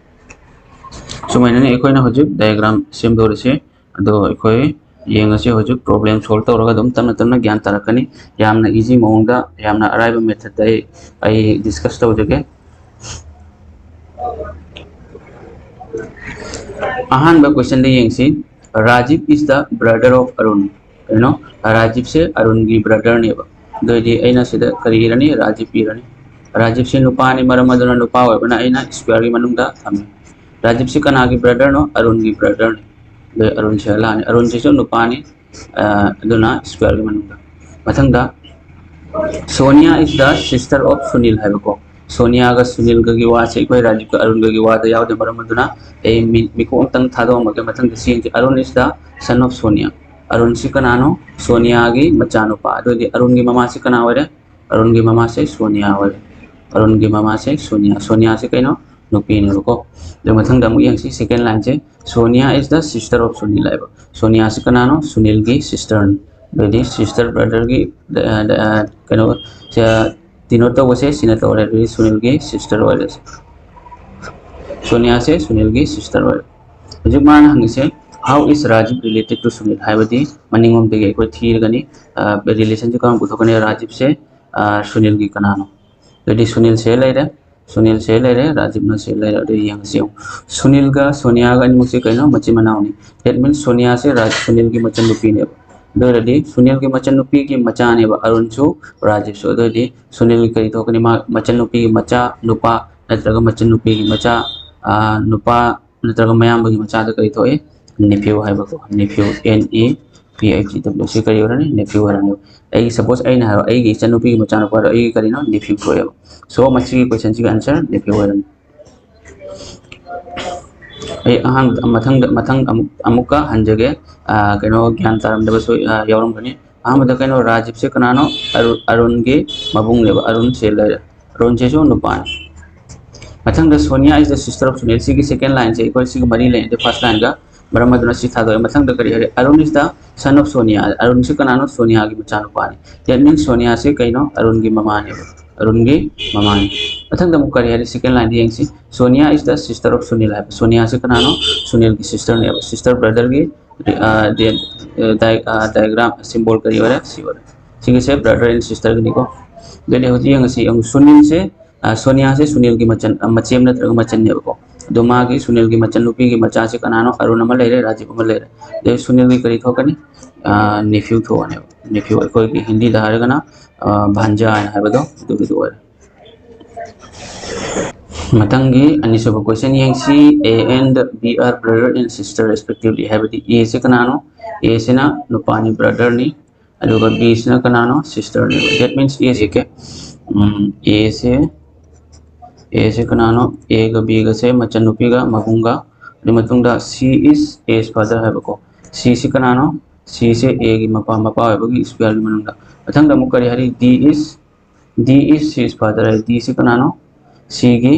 ꯁꯨꯃꯥꯏꯅꯅꯤ ꯑꯩꯈꯣꯏꯅ ꯍꯧꯖꯤꯛ diagram ꯁꯦꯝꯗꯧꯔꯤꯁꯦ꯫ ꯑꯗꯣ ꯑꯩꯈꯣꯏ ꯌꯦꯡꯉꯁꯤ ꯍꯧꯖꯤꯛ problem solve ꯇꯧꯔꯒ ꯑꯗꯨꯝ ꯇꯞꯅ ꯇꯞꯅ ꯒ꯭ꯌꯥꯟ ꯇꯥꯔꯛꯀꯅꯤ꯫ ꯌꯥꯝꯅ easy ꯃꯑꯣꯡꯗ, ꯌꯥꯝꯅ ꯑꯔꯥꯏꯕ method ꯇ ꯑꯩ, ꯑꯩ discuss ꯇꯧꯖꯒꯦ꯫ ꯑꯍꯥꯟꯕ question ꯗ ꯌꯦꯡꯁꯤ꯫ Rajiv is the brother of Arun. ꯀꯩꯅꯣ, ꯔꯥꯖꯤꯕꯁꯦ ꯑꯔꯨꯟꯒꯤ brother ꯅꯦꯕ꯫ ꯑꯗꯨ ꯑꯣꯏꯗꯤ ꯑꯩꯅ ꯁꯤꯗ ꯀꯔꯤ ꯏꯔꯅꯤ? ꯔꯥꯖꯤꯕ ꯏꯔꯅꯤ꯫ ꯔꯥꯖꯤꯕꯁꯤ ꯅꯨꯄꯥꯅꯤ, ꯃꯔꯝ ꯑꯗꯨꯅ ꯅꯨꯄꯥ ꯑꯣꯏꯕꯅ ꯑꯩꯅ square ꯒꯤ ꯃꯅꯨꯡꯗ ꯊꯝꯃꯤ꯫ ꯔꯥꯖꯤꯕꯁꯤ ꯀꯅꯥꯒꯤ brother ꯅꯣ? ꯑꯔꯨꯟꯒꯤ brother ꯅꯤ꯫ ꯑꯗꯨ ꯑꯔꯨꯟꯁꯦ ꯂꯥꯛꯑꯅꯤ꯫ ꯑꯔꯨꯟꯁꯤꯁꯨ ꯅꯨꯄꯥꯅꯤ, ꯑ, ꯑꯗꯨꯅ square ꯒꯤ ꯃꯅꯨꯡꯗ꯫ ꯃꯊꯪꯗ, Sonia is the sister of Sunil ꯍꯥꯏꯕꯀꯣ꯫ ꯁꯣꯅꯤꯌꯥꯒ ꯁꯨꯅꯤꯜꯒꯒꯤ ꯋꯥꯁꯦ ꯑꯩꯈꯣꯏ ꯔꯥꯖꯤꯕꯀ ꯑꯔꯨꯟꯒꯒꯤ ꯋꯥꯗ ꯌꯥꯎꯗꯦ, ꯃꯔꯝ ꯑꯗꯨꯅ ꯑꯩ ꯃꯤ-, ꯃꯤꯀꯣꯛ ꯑꯝꯇꯪ ꯊꯥꯗꯣꯛꯑꯝꯃꯒꯦ꯫ ꯃꯊꯪꯗ ꯁꯤ ꯌꯦꯡꯁꯤ꯫ Arun is the son of Sonia. ꯑꯔꯨꯟꯁꯤ ꯀꯅꯥꯅꯣ? ꯁꯣꯅꯤꯌꯥꯒꯤ ꯃꯆꯥꯅꯨꯄꯥ꯫ ꯑꯗꯨ ꯑꯣꯏꯗꯤ ꯑꯔꯨꯟꯒꯤ ꯃꯃꯥꯁꯤ ꯀꯅꯥ ꯑꯣꯏꯔꯦ? ꯑꯔꯨꯟꯒꯤ ꯃꯃꯥꯁꯦ ꯁꯣꯅꯤꯌꯥ ꯑꯣꯏꯔꯦ꯫ ꯑꯔꯨꯟꯒꯤ ꯃꯃꯥꯁꯦ ꯁꯣꯅꯤꯌꯥ꯫ ꯁꯣꯅꯤꯌꯥꯁꯦ ꯀꯩꯅꯣ? ꯅꯨꯄꯤꯅꯦꯕꯀꯣ꯫ ꯑꯗꯨ ꯃꯊꯪꯗ ꯑꯃꯨꯛ ꯌꯦꯡꯁꯤ, second line say. Sonia is the sister of Sunil ꯍꯥꯏꯕ꯫ ꯁꯣꯅꯤꯌꯥꯁꯤ ꯀꯅꯥꯅꯣ? ꯁꯨꯅꯤꯜꯒꯤ sister ꯅꯤ꯫ ꯑꯗꯨꯗꯤ sister brother ꯒꯤ, ꯑ, ꯑ, ꯀꯩꯅꯣ, ꯁꯦ, denote ꯇꯧꯕꯁꯦ ꯁꯤꯅ ꯇꯧꯔꯦ꯫ ꯑꯗꯨꯗꯤ ꯁꯨꯅꯤꯜꯒꯤ sister ꯑꯣꯏꯔꯦ꯫ ꯁꯣꯅꯤꯌꯥꯁꯦ ꯁꯨꯅꯤꯜꯒꯤ sister ꯑꯣꯏꯔꯦ꯫ ꯍꯧꯖꯤꯛ ꯃꯥꯅ ꯍꯪꯉꯤꯁꯦ, "How is Rajiv related to Sunil?" ꯍꯥꯏꯕꯗꯤ ꯃꯅꯤꯡꯂꯣꯝꯗꯒꯤ ꯑꯩꯈꯣꯏ ꯊꯤꯔꯒꯅꯤ, ꯑ, relation ꯁꯦ ꯀꯔꯝ ꯄꯨꯊꯣꯛꯀꯅꯤ? ꯔꯥꯖꯤꯕꯁꯦ, ꯑ, ꯁꯨꯅꯤꯜꯒꯤ ꯀꯅꯥꯅꯣ? ꯑꯗꯨꯗꯤ ꯁꯨꯅꯤꯜꯁꯦ ꯂꯩꯔꯦ, ꯁꯨꯅꯤꯜꯁꯦ ꯂꯩꯔꯦ, ꯔꯥꯖꯤꯕꯅ ꯁꯦ ꯂꯩꯔꯦ꯫ ꯑꯗꯨ ꯌꯦꯡꯉꯁꯤ ꯌꯦꯡꯉꯨ꯫ ꯁꯨꯅꯤꯜꯒ ꯁꯣꯅꯤꯌꯥꯒ ꯑꯅꯤꯃꯛꯁꯦ ꯀꯩꯅꯣ? ꯃꯆꯤꯟ ꯃꯅꯥꯎꯅꯤ꯫ That means ꯁꯣꯅꯤꯌꯥꯁꯦ ꯔꯥꯖ-, ꯁꯨꯅꯤꯜꯒꯤ ꯃꯆꯟꯅꯨꯄꯤꯅꯦꯕ꯫ ꯑꯗꯨ ꯑꯣꯏꯔꯗꯤ ꯁꯨꯅꯤꯜꯒꯤ ꯃꯆꯟꯅꯨꯄꯤꯒꯤ ꯃꯆꯥꯅꯦꯕ ꯑꯔꯨꯟꯁꯨ ꯔꯥꯖꯤꯕꯁꯨ꯫ ꯑꯗꯨ ꯑꯣꯏꯔꯗꯤ ꯁꯨꯅꯤꯜꯒꯤ ꯀꯔꯤ ꯊꯣꯛꯀꯅꯤ? ꯃꯥ ꯃꯆꯟꯅꯨꯄꯤꯒꯤ ꯃꯆꯥ ꯅꯨꯄꯥ ꯅꯠꯇ꯭ꯔꯒ ꯃꯆꯟꯅꯨꯄꯤꯒꯤ ꯃꯆꯥ, ꯑ, ꯅꯨꯄꯥ ꯅꯠꯇ꯭ꯔꯒ ꯃꯌꯥꯝꯕꯒꯤ ꯃꯆꯥꯗ ꯀꯔꯤ ꯊꯣꯛꯏ? Nephew ꯍꯥꯏꯕꯀꯣ, nephew, N E P H E W꯫ ꯁꯤ ꯀꯔꯤ ꯑꯣꯏꯔꯅꯤ? Nephew ꯑꯣꯏꯔꯅꯤ꯫ ꯑꯩꯒꯤ, suppose ꯑꯩꯅ ꯍꯥꯏꯔꯣ, ꯑꯩꯒꯤ ꯏꯆꯟꯅꯨꯄꯤꯒꯤ ꯃꯆꯥꯅꯨꯄꯥꯗꯣ ꯑꯩꯒꯤ ꯀꯔꯤꯅꯣ? Nephew ꯊꯣꯛꯑꯦꯕ꯫ So ꯃꯁꯤꯒꯤ question ꯁꯤꯒꯤ answer nephew ꯑꯣꯏꯔꯅꯤ꯫ ꯑꯩ ꯑꯍꯥꯟꯕꯗ, ꯃꯊꯪꯗ, ꯃꯊꯪ ꯑꯃꯨꯛ, ꯑꯃꯨꯛꯀ ꯍꯟꯖꯒꯦ꯫ ꯑ, ꯀꯩꯅꯣ, ꯒ꯭ꯌꯥꯟ ꯇꯥꯔꯝꯗꯕꯁꯨ, ꯑ, ꯌꯥꯎꯔꯝꯒꯅꯤ꯫ ꯑꯍꯥꯟꯕꯗ ꯀꯩꯅꯣ, ꯔꯥꯖꯤꯕꯁꯦ ꯀꯅꯥꯅꯣ? ꯑꯔꯨ-, ꯑꯔꯨꯟꯒꯤ ꯃꯕꯨꯡꯅꯦꯕ꯫ ꯑꯔꯨꯟꯁꯦ ꯂꯩꯔꯦ꯫ ꯑꯔꯨꯟꯁꯤꯁꯨ ꯅꯨꯄꯥꯅꯤ꯫ ꯃꯊꯪꯗ Sonia is the sister of Sunil꯫ ꯁꯤꯒꯤ second line ꯁꯦ ꯑꯩꯈꯣꯏ ꯁꯤꯒ ꯃꯔꯤ ꯂꯩꯅꯗꯦ first line ꯒ, ꯃꯔꯝ ꯑꯗꯨꯅ ꯁꯤ ꯊꯥꯗꯣꯛꯑꯦ꯫ ꯃꯊꯪꯗ ꯀꯔꯤ ꯍꯥꯏꯔꯦ? Arun is the son of Sonia꯫ ꯑꯔꯨꯟꯁꯤ ꯀꯅꯥꯅꯣ? ꯁꯣꯅꯤꯌꯥꯒꯤ ꯃꯆꯥꯅꯨꯄꯥꯅꯤ꯫ That means ꯁꯣꯅꯤꯌꯥꯁꯤ ꯀꯩꯅꯣ? ꯑꯔꯨꯟꯒꯤ ꯃꯃꯥꯅꯦꯕ, ꯑꯔꯨꯟꯒꯤ ꯃꯃꯥꯅꯤ꯫ ꯃꯊꯪꯗ ꯑꯃꯨꯛ ꯀꯔꯤ ꯍꯥꯏꯔꯦ? Second line ꯗ ꯌꯦꯡꯁꯤ꯫ Sonia is the sister of Sunil ꯍꯥꯏꯕ꯫ ꯁꯣꯅꯤꯌꯥꯁꯤ ꯀꯅꯥꯅꯣ? ꯁꯨꯅꯤꯜꯒꯤ sister ꯅꯦꯕ, sister brother ꯒꯤ, ꯑ, ꯗꯦ-, ꯑ, ꯗꯥꯏ-, ꯑ, diagram symbol ꯀꯔꯤ ꯑꯣꯏꯔꯦ? ꯁꯤ ꯑꯣꯏꯔꯦ꯫ ꯁꯤꯒꯤꯁꯦ brother and sister ꯒꯤꯅꯤꯀꯣ꯫ ꯑꯗꯨꯗꯤ ꯍꯧꯖꯤꯛ ꯌꯦꯡꯉꯁꯤ꯫ ꯌꯦꯡꯉꯨ, ꯁꯨꯅꯤꯜꯁꯦ, ꯑ, ꯁꯣꯅꯤꯌꯥꯁꯦ ꯁꯨꯅꯤꯜꯒꯤ ꯃꯆꯟ, ꯑ, ꯃꯆꯦꯝ ꯅꯠꯇ꯭ꯔꯒ ꯃꯆꯟꯅꯦꯕꯀꯣ꯫ ꯑꯗꯣ ꯃꯥꯒꯤ ꯁꯨꯅꯤꯜꯒꯤ ꯃꯆꯟꯅꯨꯄꯤꯒꯤ ꯃꯆꯥꯁꯦ ꯀꯅꯥꯅꯣ? ꯑꯔꯨꯟ ꯑꯃ ꯂꯩꯔꯦ, ꯔꯥꯖꯤꯕ ꯑꯃ ꯂꯩꯔꯦ꯫ ꯑꯗꯩ ꯁꯨꯅꯤꯜꯒꯤ ꯀꯔꯤ ꯊꯣꯛꯀꯅꯤ? ꯅꯦꯐ꯭ꯌꯨ ꯊꯣꯛꯑꯅꯦꯕ꯫ ꯅꯦꯐ꯭ꯌꯨ ꯑꯩꯈꯣꯏꯒꯤ ꯍꯤꯟꯗꯤꯗ ꯍꯥꯏꯔꯒꯅ ꯚꯥꯟꯖꯥ ꯍꯥꯏꯅ ꯍꯥꯏꯕꯗꯣ ꯑꯗꯨꯒꯤꯗꯨ ꯑꯣꯏꯔꯦ꯫ ꯃꯊꯪꯒꯤ ꯑꯅꯤꯁꯨꯕ ꯀꯣꯏꯁꯟ ꯌꯦꯡꯁꯤ꯫ A and B are brother and sister respectively ꯍꯥꯏꯕꯗꯤ ꯑꯦꯁꯦ ꯀꯅꯥꯅꯣ? ꯑꯦꯁꯤꯅ ꯅꯨꯄꯥꯅꯤ, ꯕ꯭ꯔꯗꯔꯅꯤ꯫ ꯑꯗꯨꯒ ꯕꯤꯁꯤꯅ ꯀꯅꯥꯅꯣ? ꯁꯤꯁꯇꯔꯅꯦꯕ꯫ That means ꯑꯦꯁꯦ ꯀꯦ ꯑꯦꯁꯦ ꯑꯦꯁꯦ ꯀꯅꯥꯅꯣ? ꯑꯦꯒ ꯕꯤꯒꯁꯦ ꯃꯆꯟꯅꯨꯄꯤꯒ ꯃꯕꯨꯡꯒ꯫ ꯑꯗꯨꯒꯤ ꯃꯇꯨꯡꯗ C is A's father ꯍꯥꯏꯕꯀꯣ꯫ ꯁꯤꯁꯤ ꯀꯅꯥꯅꯣ? ꯁꯤꯁꯦ ꯑꯦꯒꯤ ꯃꯄꯥ, ꯃꯄꯥ ꯑꯣꯏꯕꯒꯤ ꯏꯁꯄꯦꯜꯒꯤ ꯃꯅꯨꯡꯗ꯫ ꯃꯊꯪꯗ ꯑꯃꯨꯛ ꯀꯔꯤ ꯍꯥꯏꯔꯤ? D is D is C's father ꯍꯥꯏ꯫ ꯗꯤꯁꯤ ꯀꯅꯥꯅꯣ? ꯁꯤꯒꯤ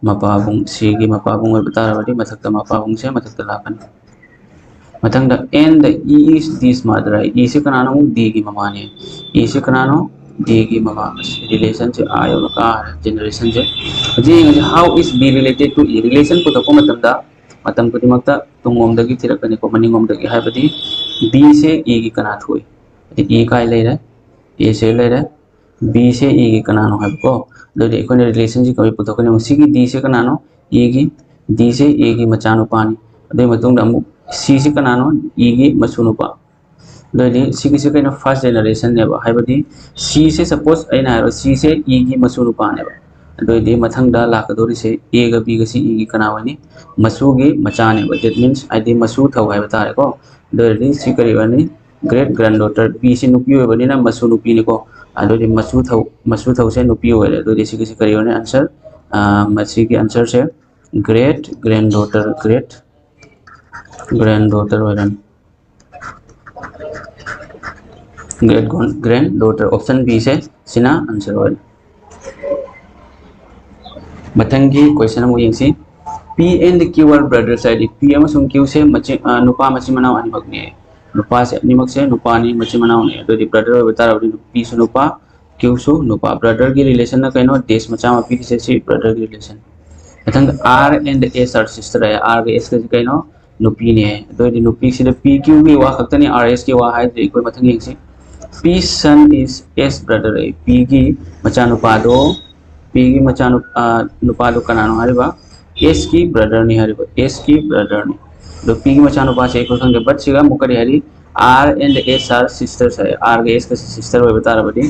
ꯃꯄꯥꯕꯨꯡ꯫ ꯁꯤꯒꯤ ꯃꯄꯥꯕꯨꯡ ꯑꯣꯏꯕ ꯇꯥꯔꯕꯗꯤ ꯃꯊꯛꯇ ꯃꯄꯥꯕꯨꯡꯁꯦ ꯃꯊꯛꯇ ꯂꯥꯛꯀꯅꯤ꯫ ꯃꯊꯪꯗ and E is D's mother ꯍꯥꯏ꯫ ꯏꯁꯤ ꯀꯅꯥꯅꯣ? ꯗꯤꯒꯤ ꯃꯃꯥꯅꯤ꯫ ꯏꯁꯤ ꯀꯅꯥꯅꯣ? ꯗꯤꯒꯤ ꯃꯃꯥ꯫ ꯔꯤꯂꯦꯁꯟꯁꯦ ꯑꯥ ꯌꯧꯅ ꯀꯥꯔꯦ, ꯖꯦꯅꯦꯔꯦꯁꯟꯁꯦ꯫ ꯍꯧꯖꯤꯛ ꯌꯦꯡꯉꯁꯤ, how is B related to E? Relation ꯄꯨꯊꯣꯛꯄ ꯃꯇꯝꯗ ꯃꯇꯝ ꯈꯨꯗꯤꯡꯃꯛꯇ ꯇꯨꯡꯂꯣꯝꯗꯒꯤ ꯊꯤꯔꯛꯀꯅꯤꯀꯣ, ꯃꯅꯤꯡꯂꯣꯝꯗꯒꯤ꯫ ꯍꯥꯏꯕꯗꯤ ꯕꯤꯁꯦ ꯏꯒꯤ ꯀꯅꯥ ꯊꯣꯛꯏ? ꯍꯥꯏꯗꯤ ꯏ ꯀꯥꯏ ꯂꯩꯔꯦ? ꯑꯦꯁꯦ ꯂꯩꯔꯦ꯫ ꯕꯤꯁꯦ ꯏꯒꯤ ꯀꯅꯥꯅꯣ ꯍꯥꯏꯕꯀꯣ꯫ ꯑꯗꯨꯗꯤ ꯑꯩꯈꯣꯏꯅ ꯔꯤꯂꯦꯁꯟꯁꯤ ꯀꯃꯥꯏꯅ ꯄꯨꯊꯣꯛꯀꯅꯤ? ꯁꯤꯒꯤ ꯗꯤꯁꯦ ꯀꯅꯥꯅꯣ? ꯏꯒꯤ꯫ ꯗꯤꯁꯦ ꯏꯒꯤ ꯃꯆꯥꯅꯨꯄꯥꯅꯤ꯫ ꯑꯗꯨꯒꯤ ꯃꯇꯨꯡꯗ ꯑꯃꯨꯛ ꯁꯤꯁꯦ ꯀꯅꯥꯅꯣ? ꯏꯒꯤ ꯃꯁꯨ ꯅꯨꯄꯥ꯫ ꯑꯗꯨꯑꯣꯏꯗꯤ ꯁꯤꯒꯤꯁꯦ ꯀꯩꯅꯣ? ꯐꯥꯔꯁ ꯖꯦꯅꯦꯔꯦꯁꯟꯅꯦꯕ꯫ ꯍꯥꯏꯕꯗꯤ ꯁꯤꯁꯦ, ꯁꯄꯣꯁ ꯑꯩꯅ ꯍꯥꯏꯔꯣ, ꯁꯤꯁꯦ ꯏꯒꯤ ꯃꯁꯨ ꯅꯨꯄꯥꯅꯦꯕ꯫ ꯑꯗꯨꯑꯣꯏꯗꯤ ꯃꯊꯪꯗ ꯂꯥꯛꯀꯗꯧꯔꯤꯁꯦ ꯑꯦꯒ ꯕꯤꯒꯁꯤ ꯏꯒꯤ ꯀꯅꯥ ꯑꯣꯏꯅꯤ? ꯃꯁꯨꯒꯤ ꯃꯆꯥꯅꯦꯕ꯫ That means ꯍꯥꯏꯗꯤ ꯃꯁꯨ ꯊꯧ ꯍꯥꯏꯕ ꯇꯥꯔꯦꯀꯣ꯫ ꯑꯗꯨ ꯑꯣꯏꯔꯗꯤ ꯁꯤ ꯀꯔꯤ ꯑꯣꯏꯔꯅꯤ? Great granddaughter꯫ ꯕꯤꯁꯤ ꯅꯨꯄꯤ ꯑꯣꯏꯕꯅꯤꯅ ꯃꯁꯨ ꯅꯨꯄꯤꯅꯤꯀꯣ꯫ ꯑꯗꯨꯗꯤ ꯃꯁꯨ ꯊꯧ, ꯃꯁꯨ ꯊꯧꯁꯦ ꯅꯨꯄꯤ ꯑꯣꯏꯔꯦ꯫ ꯑꯗꯨꯗꯤ ꯁꯤꯒꯤꯁꯤ ꯀꯔꯤ ꯑꯣꯏꯔꯅꯤ? ꯑꯟꯁꯔ, ꯃꯁꯤꯒꯤ ꯑꯟꯁꯔꯁꯦ great granddaughter, great granddaughter ꯑꯣꯏꯔꯅꯤ꯫ Great granddaughter, option B ꯁꯦ ꯁꯤꯅ ꯑꯟꯁꯔ ꯑꯣꯏꯔꯦ꯫ ꯃꯊꯪꯒꯤ ꯀꯣꯏꯁꯟ ꯑꯃꯨꯛ ꯌꯦꯡꯁꯤ꯫ P and Q are brothers ꯍꯥꯏꯗꯤ P ꯑꯃꯁꯨꯡ Q ꯁꯦ ꯃꯆꯤꯟ, ꯑ, ꯅꯨꯄꯥ ꯃꯆꯤꯟ ꯃꯅꯥꯎ ꯑꯅꯤꯃꯛꯅꯦ꯫ ꯅꯨꯄꯥꯁꯦ ꯑꯅꯤꯃꯛꯁꯦ ꯅꯨꯄꯥꯅꯤ, ꯃꯆꯤꯟ ꯃꯅꯥꯎꯅꯤ꯫ ꯑꯗꯨꯗꯤ ꯕ꯭ꯔꯗꯔ ꯑꯣꯏꯕ ꯇꯥꯔꯕꯗꯤ ꯄꯤꯁꯨ ꯅꯨꯄꯥ, ꯀ꯭ꯌꯨꯁꯨ ꯅꯨꯄꯥ꯫ ꯕ꯭ꯔꯗꯔꯒꯤ ꯔꯤꯂꯦꯁꯟꯅ ꯀꯩꯅꯣ? ꯗꯦꯁ ꯃꯆꯥ ꯑꯃ ꯄꯤꯔꯤꯁꯦ, ꯁꯤ ꯕ꯭ꯔꯗꯔꯒꯤ ꯔꯤꯂꯦꯁꯟ꯫ ꯃꯊꯪꯗ R and S are sister ꯍꯥꯏ꯫ ꯑꯥꯔꯒ ꯑꯦꯁꯀꯁꯤ ꯀꯩꯅꯣ? ꯅꯨꯄꯤꯅꯦ꯫ ꯑꯗꯨ ꯑꯣꯏꯔꯗꯤ ꯅꯨꯄꯤꯁꯤꯗ ꯄꯤ ꯀ꯭ꯌꯨꯒꯤ ꯋꯥ ꯈꯛꯇꯅꯤ, ꯑꯥꯔ ꯑꯦꯁꯀꯤ ꯋꯥ ꯍꯥꯏꯗ꯭ꯔꯤ꯫ ꯑꯩꯈꯣꯏ ꯃꯊꯪ ꯌꯦꯡꯁꯤ꯫ P's son is S brother ꯑꯩ꯫ ꯄꯤꯒꯤ ꯃꯆꯥꯅꯨꯄꯥꯗꯣ, ꯄꯤꯒꯤ ꯃꯆꯥꯅꯨ-, ꯑ, ꯅꯨꯄꯥꯗꯣ ꯀꯅꯥꯅꯣ ꯍꯥꯏꯔꯤꯕ? ꯑꯦꯁꯀꯤ ꯕ꯭ꯔꯗꯔꯅꯤ ꯍꯥꯏꯔꯤꯕ, ꯑꯦꯁꯀꯤ ꯕ꯭ꯔꯗꯔꯅꯤ꯫ ꯑꯗꯣ ꯄꯤꯒꯤ ꯃꯆꯥꯅꯨꯄꯥꯁꯦ ꯑꯩꯈꯣꯏ ꯈꯪꯗꯦ, ꯕꯠ ꯁꯤꯒ ꯑꯃꯨꯛ ꯀꯔꯤ ꯍꯥꯏꯔꯤ? R and S are sisters ꯍꯥꯏ꯫ ꯑꯥꯔꯒ ꯑꯦꯁꯀꯁꯦ ꯁꯤꯁꯇꯔ ꯑꯣꯏꯕ ꯇꯥꯔꯕꯗꯤ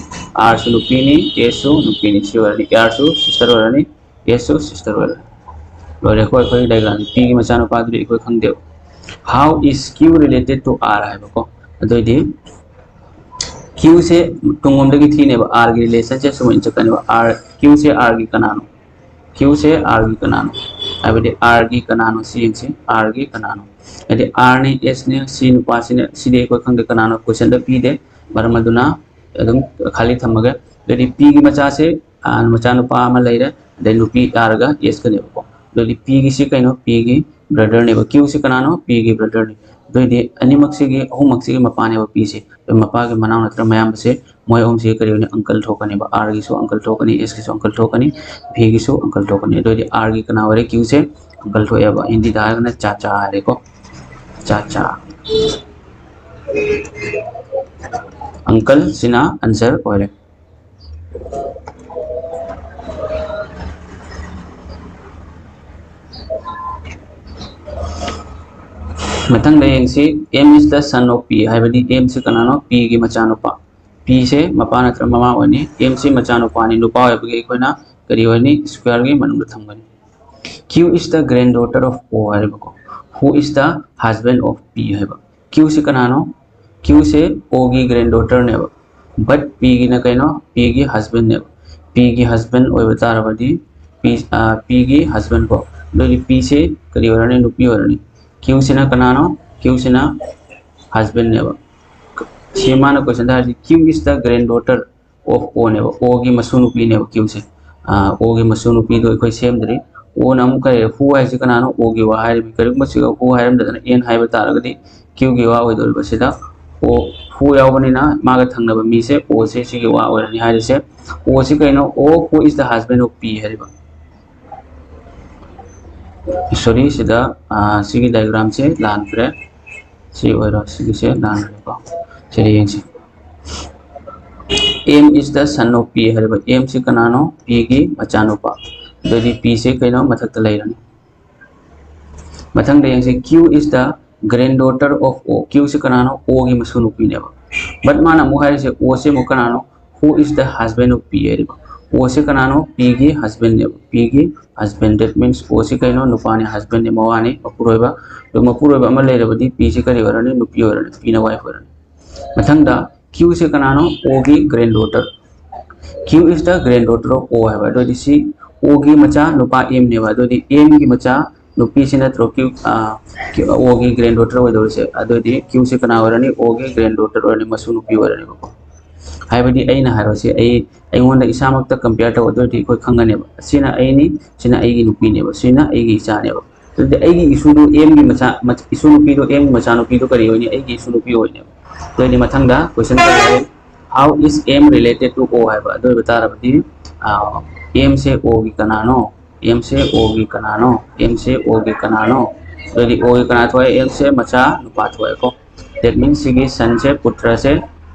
ꯑꯥꯔꯁꯨ ꯅꯨꯄꯤꯅꯤ, ꯑꯦꯁꯁꯨ ꯅꯨꯄꯤꯅꯤ꯫ ꯁꯤ ꯑꯣꯏꯔꯅꯤ, ꯑꯥꯔꯁꯨ ꯁꯤꯁꯇꯔ ꯑꯣꯏꯔꯅꯤ, ꯑꯦꯁꯁꯨ ꯁꯤꯁꯇꯔ ꯑꯣꯏꯔꯅꯤ꯫ ꯂꯣꯏꯔꯦꯀꯣ ꯑꯩꯈꯣꯏꯒꯤ ꯗꯥꯏꯒ꯭ꯔꯥꯝꯁꯦ꯫ ꯄꯤꯒꯤ ꯃꯆꯥꯅꯨꯄꯥꯗꯨꯗꯤ ꯑꯩꯈꯣꯏ ꯈꯪꯗꯦꯕ꯫ How is Q related to R ꯍꯥꯏꯕꯀꯣ꯫ ꯑꯗꯨꯑꯣꯏꯗꯤ ꯀ꯭ꯌꯨꯁꯦ ꯇꯨꯡꯂꯣꯝꯗꯒꯤ ꯊꯤꯅꯦꯕ, ꯑꯥꯔꯒꯤ ꯔꯤꯂꯦꯁꯟꯁꯦ ꯁꯨꯃꯥꯏꯅ ꯆꯠꯀꯅꯦꯕ꯫ ꯑꯥꯔ, ꯀ꯭ꯌꯨꯁꯦ ꯑꯥꯔꯒꯤ ꯀꯅꯥꯅꯣ? ꯀ꯭ꯌꯨꯁꯦ ꯑꯥꯔꯒꯤ ꯀꯅꯥꯅꯣ? ꯍꯥꯏꯕꯗꯤ ꯑꯥꯔꯒꯤ ꯀꯅꯥꯅꯣ ꯁꯤ ꯌꯦꯡꯁꯤ, ꯑꯥꯔꯒꯤ ꯀꯅꯥꯅꯣ? ꯍꯥꯏꯗꯤ ꯑꯥꯔꯅꯦ, ꯑꯦꯁꯅꯦ, ꯁꯤ ꯅꯨꯄꯥꯁꯤꯅꯦ, ꯁꯤꯗꯤ ꯑꯩꯈꯣꯏ ꯈꯪꯗꯦ ꯀꯅꯥꯅꯣ, ꯀꯣꯏꯁꯟꯗ ꯄꯤꯗꯦ꯫ ꯃꯔꯝ ꯑꯗꯨꯅ ꯑꯗꯨꯝ ꯈꯥꯂꯤ ꯊꯝꯃꯒꯦ꯫ ꯑꯗꯩꯗꯤ ꯄꯤꯒꯤ ꯃꯆꯥꯁꯦ, ꯑꯥ, ꯃꯆꯥꯅꯨꯄꯥ ꯑꯃ ꯂꯩꯔꯦ, ꯑꯗꯩ ꯅꯨꯄꯤ ꯑꯥꯔꯒ ꯑꯦꯁꯀꯅꯦꯕꯀꯣ꯫ ꯑꯗꯩꯗꯤ ꯄꯤꯒꯤꯁꯤ ꯀꯩꯅꯣ? ꯄꯤꯒꯤ ꯕ꯭ꯔꯗꯔꯅꯦꯕ꯫ ꯀ꯭ꯌꯨꯁꯤ ꯀꯅꯥꯅꯣ? ꯄꯤꯒꯤ ꯕ꯭ꯔꯗꯔꯅꯤ꯫ ꯑꯗꯨꯑꯣꯏꯗꯤ ꯑꯅꯤꯃꯛꯁꯤꯒꯤ, ꯑꯍꯨꯝꯃꯛꯁꯤꯒꯤ ꯃꯄꯥꯅꯦꯕ ꯄꯤꯁꯦ꯫ ꯑꯗꯩ ꯃꯄꯥꯒꯤ ꯃꯅꯥꯎ ꯅꯠꯇ꯭ꯔ ꯃꯌꯥꯝꯕꯁꯦ, ꯃꯣꯏ ꯑꯍꯨꯝꯁꯤꯒꯤ ꯀꯔꯤ ꯑꯣꯏꯅꯤ? ꯑꯪꯀꯜ ꯊꯣꯛꯀꯅꯦꯕ꯫ ꯑꯥꯔꯒꯤꯁꯨ ꯑꯪꯀꯜ ꯊꯣꯛꯀꯅꯤ, ꯑꯦꯁꯀꯤꯁꯨ ꯑꯪꯀꯜ ꯊꯣꯛꯀꯅꯤ, ꯚꯤꯒꯤꯁꯨ ꯑꯪꯀꯜ ꯊꯣꯛꯀꯅꯤ꯫ ꯑꯗꯨꯑꯣꯏꯗꯤ ꯑꯥꯔꯒꯤ ꯀꯅꯥ ꯑꯣꯏꯔꯦ? ꯀ꯭ꯌꯨꯁꯦ ꯑꯪꯀꯜ ꯊꯣꯛꯑꯦꯕ꯫ ꯍꯤꯟꯗꯤꯗ ꯍꯥꯏꯔꯒꯅ ꯆꯥꯆꯥ ꯍꯥꯏꯔꯦꯀꯣ, ꯆꯥꯆꯥ꯫ ꯑꯪꯀꯜꯁꯤꯅ ꯑꯟꯁꯔ ꯑꯣꯏꯔꯦ꯫ ꯃꯊꯪꯗ ꯌꯦꯡꯁꯤ, M is the son of P ꯍꯥꯏꯕꯗꯤ ꯑꯦꯝꯁꯤ ꯀꯅꯥꯅꯣ? ꯄꯤꯒꯤ ꯃꯆꯥꯅꯨꯄꯥ꯫ ꯄꯤꯁꯦ ꯃꯄꯥ ꯅꯠꯇ꯭ꯔ ꯃꯃꯥ ꯑꯣꯏꯅꯤ꯫ ꯑꯦꯝꯁꯤ ꯃꯆꯥꯅꯨꯄꯥꯅꯤ, ꯅꯨꯄꯥ ꯑꯣꯏꯕꯒꯤ ꯑꯩꯈꯣꯏꯅ ꯀꯔꯤ ꯑꯣꯏꯅꯤ? ꯁ꯭ꯀ꯭ꯋꯦꯔꯒꯤ ꯃꯅꯨꯡꯗ ꯊꯝꯒꯅꯤ꯫ Q is the granddaughter of O ꯍꯥꯏꯔꯤꯕꯀꯣ꯫ Who is the husband of P ꯍꯥꯏꯕ꯫ ꯀ꯭ꯌꯨꯁꯤ ꯀꯅꯥꯅꯣ? ꯀ꯭ꯌꯨꯁꯦ ꯑꯣꯒꯤ ꯒ꯭ꯔꯦꯟ ꯗꯣꯇꯔꯅꯦꯕ꯫ ꯕꯠ ꯄꯤꯒꯤꯅ ꯀꯩꯅꯣ? ꯄꯤꯒꯤ ꯍꯁꯕꯦꯟꯅꯦꯕ꯫ ꯄꯤꯒꯤ ꯍꯁꯕꯦꯟ ꯑꯣꯏꯕ ꯇꯥꯔꯕꯗꯤ ꯄꯤ, ꯑ, ꯄꯤꯒꯤ ꯍꯁꯕꯦꯟ ꯀꯣ꯫ ꯑꯗꯨꯗꯤ ꯄꯤꯁꯦ ꯀꯔꯤ ꯑꯣꯏꯔꯅꯤ? ꯅꯨꯄꯤ ꯑꯣꯏꯔꯅꯤ꯫ ꯀ꯭ꯌꯨꯁꯤꯅ ꯀꯅꯥꯅꯣ? ꯀ꯭ꯌꯨꯁꯤꯅ ꯍꯁꯕꯦꯟꯅꯦꯕ꯫ ꯁꯤ ꯃꯥꯅ ꯀꯣꯏꯁꯟꯗ ꯍꯥꯏꯔꯤꯁꯤ, Q is the granddaughter of O ꯅꯦꯕ꯫ ꯑꯣꯒꯤ ꯃꯁꯨ ꯅꯨꯄꯤꯅꯦꯕ ꯀ꯭ꯌꯨꯁꯦ꯫ ꯑ, ꯑꯣꯒꯤ ꯃꯁꯨ ꯅꯨꯄꯤꯗꯣ ꯑꯩꯈꯣꯏ ꯁꯦꯝꯗ꯭ꯔꯤ꯫ ꯑꯣꯅ ꯑꯃꯨꯛ ꯀꯔꯤ? Who ꯍꯥꯏꯁꯤ ꯀꯅꯥꯅꯣ? ꯑꯣꯒꯤ ꯋꯥ ꯍꯥꯏꯔꯤꯕꯅꯤ꯫ ꯀꯔꯤꯒꯨꯝꯕ ꯁꯤꯒ who ꯍꯥꯏꯔꯝꯗꯗꯅ ꯑꯦꯟ ꯍꯥꯏꯕ ꯇꯥꯔꯒꯗꯤ ꯀ꯭ꯌꯨꯒꯤ ꯋꯥ ꯑꯣꯏꯗꯧꯔꯤꯕ꯫ ꯁꯤꯗ ꯑꯣ, who ꯌꯥꯎꯕꯅꯤꯅ ꯃꯥꯒ ꯊꯪꯅꯕ ꯃꯤꯁꯦ ꯑꯣꯁꯦ ꯁꯤꯒꯤ ꯋꯥ ꯑꯣꯏꯔꯅꯤ ꯍꯥꯏꯔꯤꯁꯦ꯫ ꯑꯣꯁꯤ ꯀꯩꯅꯣ? O, who is the husband of P ꯍꯥꯏꯔꯤꯕ꯫ ꯁꯣꯔꯤ, ꯁꯤꯗ, ꯑ, ꯁꯤꯒꯤ ꯗꯥꯏꯒ꯭ꯔꯥꯝꯁꯦ ꯂꯥꯟꯈ꯭ꯔꯦ꯫ ꯁꯤ ꯑꯣꯏꯔꯣ, ꯁꯤꯒꯤꯁꯦ ꯂꯥꯟꯈ꯭ꯔꯦꯀꯣ꯫ ꯁꯤꯗ ꯌꯦꯡꯁꯤ꯫ M is the son of P ꯍꯥꯏꯔꯤꯕ ꯑꯦꯝꯁꯤ ꯀꯅꯥꯅꯣ? ꯄꯤꯒꯤ ꯃꯆꯥꯅꯨꯄꯥ꯫ ꯑꯗꯨꯗꯤ P ꯁꯦ ꯀꯩꯅꯣ ꯃꯊꯛꯇ ꯂꯩꯔꯅꯤ꯫ ꯃꯊꯪꯗ ꯌꯦꯡꯁꯤ, Q is the granddaughter of O꯫ Q ꯁꯦ ꯀꯅꯥꯅꯣ? O ꯒꯤ ꯃꯁꯨ ꯅꯨꯄꯤꯅꯦꯕ꯫ But ꯃꯥꯅ ꯑꯃꯨꯛ ꯍꯥꯏꯔꯤꯁꯦ, O ꯁꯦ ꯑꯃꯨꯛ ꯀꯅꯥꯅꯣ? Who is the husband of P ꯍꯥꯏꯔꯤꯕ꯫ O ꯁꯦ ꯀꯅꯥꯅꯣ? P ꯒꯤ husband ꯅꯦꯕ꯫ P ꯒꯤ husband, that means O ꯁꯦ ꯀꯩꯅꯣ? ꯅꯨꯄꯥꯅꯦ, husband ꯅꯦ, ꯃꯋꯥꯅꯦ, ꯃꯄꯨꯔꯣꯏꯕ꯫ ꯑꯗꯣ ꯃꯄꯨꯔꯣꯏꯕ ꯑꯃ ꯂꯩꯔꯕꯗꯤ P ꯁꯦ ꯀꯔꯤ ꯑꯣꯏꯔꯅꯤ? ꯅꯨꯄꯤ ꯑꯣꯏꯔꯅꯤ, P ꯅ wife ꯑꯣꯏꯔꯅꯤ꯫ ꯃꯊꯪꯗ Q ꯁꯦ ꯀꯅꯥꯅꯣ? O ꯒꯤ granddaughter꯫ Q is the granddaughter of O ꯍꯥꯏꯕ꯫ ꯑꯗꯨ ꯑꯣꯏꯗꯤ ꯁꯤ O ꯒꯤ ꯃꯆꯥ ꯅꯨꯄꯥ M ꯅꯦꯕ꯫ ꯑꯗꯨ ꯑꯣꯏꯗꯤ M ꯒꯤ ꯃꯆꯥ ꯅꯨꯄꯤꯁꯤ ꯅꯠꯇ꯭ꯔꯣ Q, ꯑ, Q, O ꯒꯤ granddaughter ꯑꯣꯏꯗꯧꯔꯤꯁꯦ? ꯑꯗꯨ ꯑꯣꯏꯗꯤ Q ꯁꯦ ꯀꯅꯥ ꯑꯣꯏꯔꯅꯤ? O ꯒꯤ granddaughter ꯑꯣꯏꯔꯅꯤ, ꯃꯁꯨ ꯅꯨꯄꯤ ꯑꯣꯏꯔꯅꯦꯕꯀꯣ꯫ ꯍꯥꯏꯕꯗꯤ ꯑꯩꯅ ꯍꯥꯏꯔꯣꯁꯦ, ꯑꯩ, ꯑꯩꯉꯣꯟꯗ ꯏꯁꯥꯃꯛꯇ compare ꯇꯧ, ꯑꯗꯨ ꯑꯣꯏꯔꯗꯤ ꯑꯩꯈꯣꯏ ꯈꯪꯒꯅꯦꯕ꯫ ꯁꯤꯅ ꯑꯩꯅꯤ, ꯁꯤꯅ ꯑꯩꯒꯤ ꯅꯨꯄꯤꯅꯦꯕ, ꯁꯤꯅ ꯑꯩꯒꯤ ꯏꯆꯥꯅꯦꯕ꯫ ꯑꯗꯨꯗꯤ ꯑꯩꯒꯤ ꯏꯁꯨꯗꯨ M ꯒꯤ ꯃꯆꯥ, ꯃꯆ-, ꯏꯁꯨ ꯅꯨꯄꯤꯗꯨ, M ꯒꯤ ꯃꯆꯥ ꯅꯨꯄꯤꯗꯨ ꯀꯔꯤ ꯑꯣꯏꯅꯤ? ꯑꯩꯒꯤ ꯏꯁꯨ ꯅꯨꯄꯤ ꯑꯣꯏꯅꯦꯕ꯫ ꯑꯗꯨ ꯑꯣꯏꯔꯗꯤ ꯃꯊꯪꯗ question ꯀꯔꯤ ꯂꯩ? How is M related to O ꯍꯥꯏꯕ꯫ ꯑꯗꯨ ꯑꯣꯏꯕ ꯇꯥꯔꯕꯗꯤ, ꯑ, M ꯁꯦ O ꯒꯤ ꯀꯅꯥꯅꯣ? M ꯁꯦ O ꯒꯤ ꯀꯅꯥꯅꯣ? M ꯁꯦ O ꯒꯤ ꯀꯅꯥꯅꯣ? ꯑꯗꯨꯗꯤ O ꯒꯤ ꯀꯅꯥ ꯊꯣꯛꯑꯦ? M ꯁꯦ ꯃꯆꯥ ꯅꯨꯄꯥ ꯊꯣꯛꯑꯦꯀꯣ꯫ That means ꯁꯤꯒꯤ ꯁꯟꯁꯦ, ꯄꯨꯇ꯭ꯔꯁꯦ,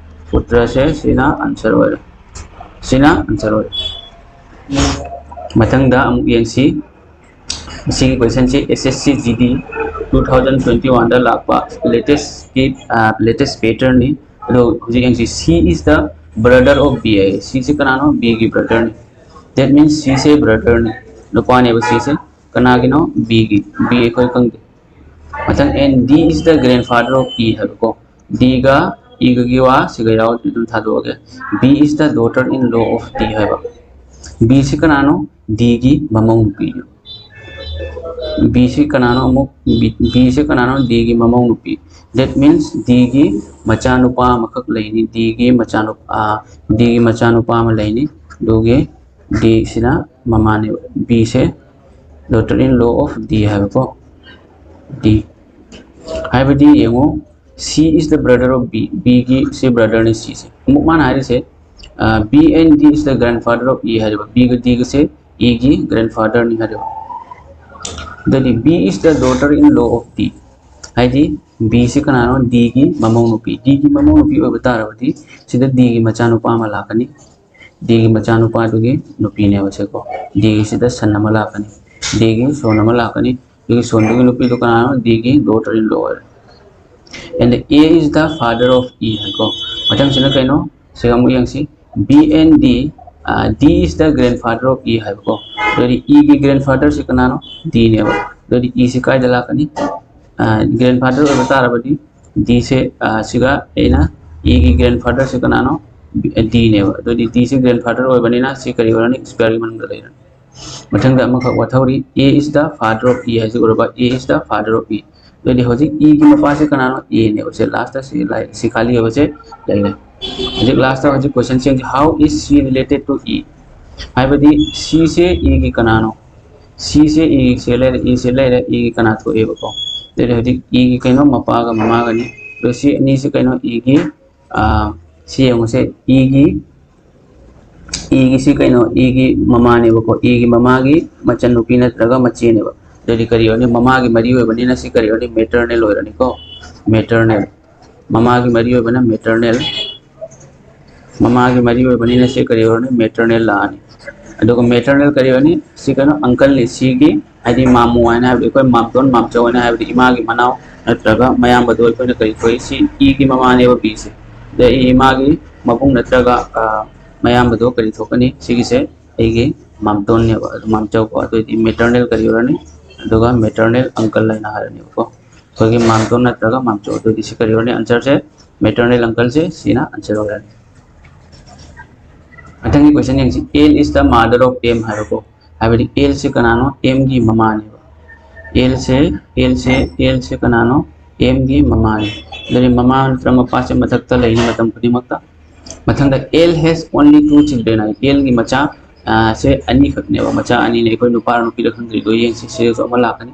ꯄꯨꯇ꯭ꯔꯁꯦ, ꯁꯤꯅ answer ꯑꯣꯏꯔꯦ꯫ ꯁꯤꯅ answer ꯑꯣꯏꯔꯦ꯫ ꯃꯊꯪꯗ ꯑꯃꯨꯛ ꯌꯦꯡꯁꯤ꯫ ꯃꯁꯤꯒꯤ questionꯁꯦ S S C G D two thousand twenty oneꯗ ꯂꯥꯛꯄ latest, ꯑ, latest patternꯅꯤ꯫ ꯑꯗꯣ ꯍꯧꯖꯤꯛ ꯌꯦꯡꯁꯤ, C is the brother of B high. C ꯁꯦ ꯀꯅꯥꯅꯣ? B ꯒꯤ brotherꯅꯤ꯫ That means C say brotherꯅꯤ, ꯅꯨꯄꯥꯅꯦꯕ C say. ꯀꯅꯥꯒꯤꯅꯣ? B ꯒꯤ꯫ B ꯑꯩꯈꯣꯏ ꯈꯪꯗꯦ꯫ ꯃꯊꯪ, and D is the grandfather of E ꯍꯥꯏꯕꯀꯣ꯫ D ꯒ E ꯒꯒꯤ ꯋꯥ ꯁꯤꯒ ꯌꯥꯎꯗ꯭ꯔꯤ, ꯑꯗꯨꯝ ꯊꯥꯗꯣꯛꯑꯒꯦ꯫ B is the daughter in law of D ꯍꯥꯏꯕ꯫ B ꯁꯤ ꯀꯅꯥꯅꯣ? D ꯒꯤ ꯃꯃꯧ ꯅꯨꯄꯤꯅꯦ꯫ B ꯁꯤ ꯀꯅꯥꯅꯣ? ꯑꯃꯨꯛ B, B ꯁꯤ ꯀꯅꯥꯅꯣ? D ꯒꯤ ꯃꯃꯧ ꯅꯨꯄꯤ꯫ That means D ꯒꯤ ꯃꯆꯥꯅꯨꯄꯥ ꯑꯃꯈꯛ ꯂꯩꯅꯤ꯫ D ꯒꯤ ꯃꯆꯥꯅꯨꯄꯥ, D ꯒꯤ ꯃꯆꯥꯅꯨꯄꯥ ꯑꯃ ꯂꯩꯅꯤ꯫ ꯑꯗꯨꯒꯤ D ꯁꯤꯅ ꯃꯃꯥꯅꯦꯕ꯫ B say daughter in law of D ꯍꯥꯏꯕꯀꯣ꯫ D ꯍꯥꯏꯕꯗꯤ ꯌꯦꯡꯉꯣ, C is the brother of B, B ꯒꯤ ꯁꯤ brotherꯅꯤ C ꯁꯦ꯫ ꯑꯃꯨꯛ ꯃꯥꯅ ꯍꯥꯏꯔꯤꯁꯦ, ꯑ, B and D is the grandfather of E ꯍꯥꯏꯔꯤꯕ꯫ B ꯒ D ꯒꯁꯦ E ꯒꯤ grandfatherꯅꯤ ꯍꯥꯏꯔꯤꯕ꯫ ꯑꯗꯨꯗꯤ B is the daughter in law of D ꯍꯥꯏꯗꯤ B ꯁꯤ ꯀꯅꯥꯅꯣ? D ꯒꯤ ꯃꯃꯧ ꯅꯨꯄꯤ꯫ D ꯒꯤ ꯃꯃꯧ ꯅꯨꯄꯤ ꯑꯣꯏꯕ ꯇꯥꯔꯕꯗꯤ ꯁꯤꯗ D ꯒꯤ ꯃꯆꯥꯅꯨꯄꯥ ꯑꯃ ꯂꯥꯛꯀꯅꯤ꯫ D ꯒꯤ ꯃꯆꯥꯅꯨꯄꯥꯗꯨꯒꯤ ꯅꯨꯄꯤꯅꯦꯕ ꯁꯦꯀꯣ꯫ D ꯒꯤꯁꯤꯗ son ꯑꯃ ꯂꯥꯛꯀꯅꯤ, D ꯒꯤ son ꯑꯃ ꯂꯥꯛꯀꯅꯤ꯫ ꯑꯗꯨꯒꯤ son ꯗꯨꯒꯤ ꯅꯨꯄꯤꯗꯨ ꯀꯅꯥꯅꯣ? D ꯒꯤ daughter in law ꯑꯣꯏꯔꯦ꯫ And A is the father of E ꯍꯥꯏꯀꯣ꯫ ꯃꯊꯪꯁꯤꯅ ꯀꯩꯅꯣ? ꯁꯤꯒ ꯑꯃꯨꯛ ꯌꯦꯡꯁꯤ꯫ B and D, D is the grandfather of E ꯍꯥꯏꯕꯀꯣ꯫ ꯑꯗꯨꯗꯤ E ꯒꯤ grandfather ꯁꯤ ꯀꯅꯥꯅꯣ? D ꯅꯦꯕ꯫ ꯑꯗꯨꯗꯤ E ꯁꯤ ꯀꯥꯏꯗ ꯂꯥꯛꯀꯅꯤ? Grandfather ꯑꯣꯏꯕ ꯇꯥꯔꯕꯗꯤ D ꯁꯦ, ꯁꯤꯒ ꯑꯩꯅ E ꯒꯤ grandfather ꯁꯤ ꯀꯅꯥꯅꯣ? D ꯅꯦꯕ꯫ ꯑꯗꯨꯗꯤ D ꯁꯤ grandfather ꯑꯣꯏꯕꯅꯤꯅ ꯁꯤ ꯀꯔꯤ ꯑꯣꯏꯔꯅꯤ? Square ꯒꯤ ꯃꯅꯨꯡꯗ ꯂꯩꯔꯅꯤ꯫ ꯃꯊꯪꯗ ꯑꯃꯈꯛ ꯋꯥꯊꯧꯔꯤ, A is the father of E ꯍꯥꯏꯁꯤ ꯎꯔꯕ? A is the father of E꯫ ꯑꯗꯨꯗꯤ ꯍꯧꯖꯤꯛ E ꯒꯤ ꯃꯄꯥꯁꯦ ꯀꯅꯥꯅꯣ? A ꯅꯦꯕ꯫ ꯁꯦ last ꯁꯤ ꯂꯥꯏ-, ꯁꯤ ꯈꯥꯂꯤ ꯑꯣꯏꯕꯁꯦ ꯂꯩꯔꯦ꯫ ꯍꯧꯖꯤꯛ last ꯍꯧꯖꯤꯛ question ꯁꯦ ꯌꯦꯡꯁꯤ, how is she related to E? ꯍꯥꯏꯕꯗꯤ C ꯁꯦ E ꯒꯤ ꯀꯅꯥꯅꯣ? C ꯁꯦ E ꯒꯤ ꯁꯦ ꯂꯩꯔꯦ, E ꯁꯦ ꯂꯩꯔꯦ, E ꯒꯤ ꯀꯅꯥ ꯊꯣꯛꯑꯦꯕꯀꯣ? ꯑꯗꯨꯗꯤ ꯍꯧꯖꯤꯛ E ꯒꯤ ꯀꯩꯅꯣ? ꯃꯄꯥꯒ ꯃꯃꯥꯒꯅꯤ꯫ ꯑꯗꯣ ꯁꯤ ꯑꯅꯤꯁꯦ ꯀꯩꯅꯣ? E ꯒꯤ, ꯁꯤ ꯌꯦꯡꯉꯨꯁꯦ, E ꯒꯤ E ꯒꯤꯁꯤ ꯀꯩꯅꯣ? E ꯒꯤ ꯃꯃꯥꯅꯦꯕꯀꯣ꯫ E ꯒꯤ ꯃꯃꯥꯒꯤ ꯃꯆꯟꯅꯨꯄꯤ ꯅꯠꯇ꯭ꯔꯒ ꯃꯆꯦꯅꯦꯕ꯫ ꯑꯗꯨꯗꯤ ꯀꯔꯤ ꯑꯣꯏꯔꯅꯤ? ꯃꯃꯥꯒꯤ ꯃꯔꯤ ꯑꯣꯏꯕꯅꯤꯅ ꯁꯤ ꯀꯔꯤ ꯑꯣꯏꯔꯅꯤ? Maternal ꯑꯣꯏꯔꯅꯤꯀꯣ꯫ Maternal꯫ ꯃꯃꯥꯒꯤ ꯃꯔꯤ ꯑꯣꯏꯕꯅ maternal꯫ ꯃꯃꯥꯒꯤ ꯃꯔꯤ ꯑꯣꯏꯕꯅꯤꯅ ꯁꯤ ꯀꯔꯤ ꯑꯣꯏꯔꯅꯤ? Maternal ꯂꯥꯛꯑꯅꯤ꯫ ꯑꯗꯨꯒ maternal ꯀꯔꯤ ꯑꯣꯏꯔꯅꯤ? ꯁꯤ ꯀꯩꯅꯣ? Uncle ꯅꯤ꯫ C ꯒꯤ ꯍꯥꯏꯗꯤ ꯃꯥꯃꯣ ꯍꯥꯏꯅ ꯍꯥꯏꯕꯗꯤ ꯑꯩꯈꯣꯏ ꯃꯥꯝꯇꯣꯟ ꯃꯥꯝꯆꯧ ꯍꯥꯏꯅ ꯍꯥꯏꯕꯗꯤ ꯏꯃꯥꯒꯤ ꯃꯅꯥꯎ ꯅꯠꯇ꯭ꯔꯒ ꯃꯌꯥꯝꯕꯗꯣ ꯑꯩꯈꯣꯏꯅ ꯀꯔꯤ ꯀꯧꯏ? ꯁꯤ E ꯒꯤ ꯃꯃꯥꯅꯦꯕ B ꯁꯦ꯫ ꯑꯗ E ꯏꯃꯥꯒꯤ ꯃꯕꯨꯡ ꯅꯠꯇ꯭ꯔꯒ, ꯑ, ꯃꯌꯥꯝꯕꯗꯣ ꯀꯔꯤ ꯊꯣꯛꯀꯅꯤ? ꯁꯤꯒꯤꯁꯦ ꯑꯩꯒꯤ ꯃꯥꯝꯇꯣꯟꯅꯦꯕ, ꯑꯗꯨ ꯃꯥꯝꯆꯧꯀꯣ꯫ ꯑꯗꯨꯑꯣꯏꯗꯤ maternal ꯀꯔꯤ ꯑꯣꯏꯔꯅꯤ? ꯑꯗꯨꯒ maternal uncle ꯍꯥꯏꯅ ꯍꯥꯏꯔꯅꯦꯕꯀꯣ꯫ ꯑꯩꯈꯣꯏꯒꯤ ꯃꯥꯝꯇꯣꯟ ꯅꯠꯇ꯭ꯔꯒ ꯃꯥꯝꯆꯧ꯫ ꯑꯗꯨꯑꯣꯏꯗꯤ ꯁꯤ ꯀꯔꯤ ꯑꯣꯏꯔꯅꯤ? Answer ꯁꯦ maternal uncle ꯁꯦ ꯁꯤꯅ answer ꯑꯣꯏꯔꯅꯤ꯫ ꯃꯊꯪꯒꯤ question ꯌꯦꯡꯁꯤ, L is the mother of M ꯍꯥꯏꯕꯀꯣ꯫ ꯍꯥꯏꯕꯗꯤ L ꯁꯦ ꯀꯅꯥꯅꯣ? M ꯒꯤ ꯃꯃꯥꯅꯦꯕ꯫ L ꯁꯦ, L ꯁꯦ, L ꯁꯦ ꯀꯅꯥꯅꯣ? M ꯒꯤ ꯃꯃꯥꯅꯤ꯫ ꯑꯗꯨꯗꯤ ꯃꯃꯥ ꯅꯠꯇ꯭ꯔ ꯃꯄꯥꯁꯦ ꯃꯊꯛꯇ ꯂꯩꯅꯤ ꯃꯇꯝ ꯈꯨꯗꯤꯡꯃꯛꯇ꯫ ꯃꯊꯪꯗ L has only two children high. L ꯒꯤ ꯃꯆꯥ, ꯑ, ꯁꯦ ꯑꯅꯤꯈꯛꯅꯦꯕ꯫ ꯃꯆꯥ ꯑꯅꯤꯅꯦ꯫ ꯑꯩꯈꯣꯏ ꯅꯨꯄꯥꯔ ꯅꯨꯄꯤꯔ ꯈꯪꯗ꯭ꯔꯤ꯫ ꯑꯗꯣ ꯌꯦꯡꯁꯤ, ꯁꯤꯗꯁꯨ ꯑꯃ ꯂꯥꯛꯀꯅꯤ꯫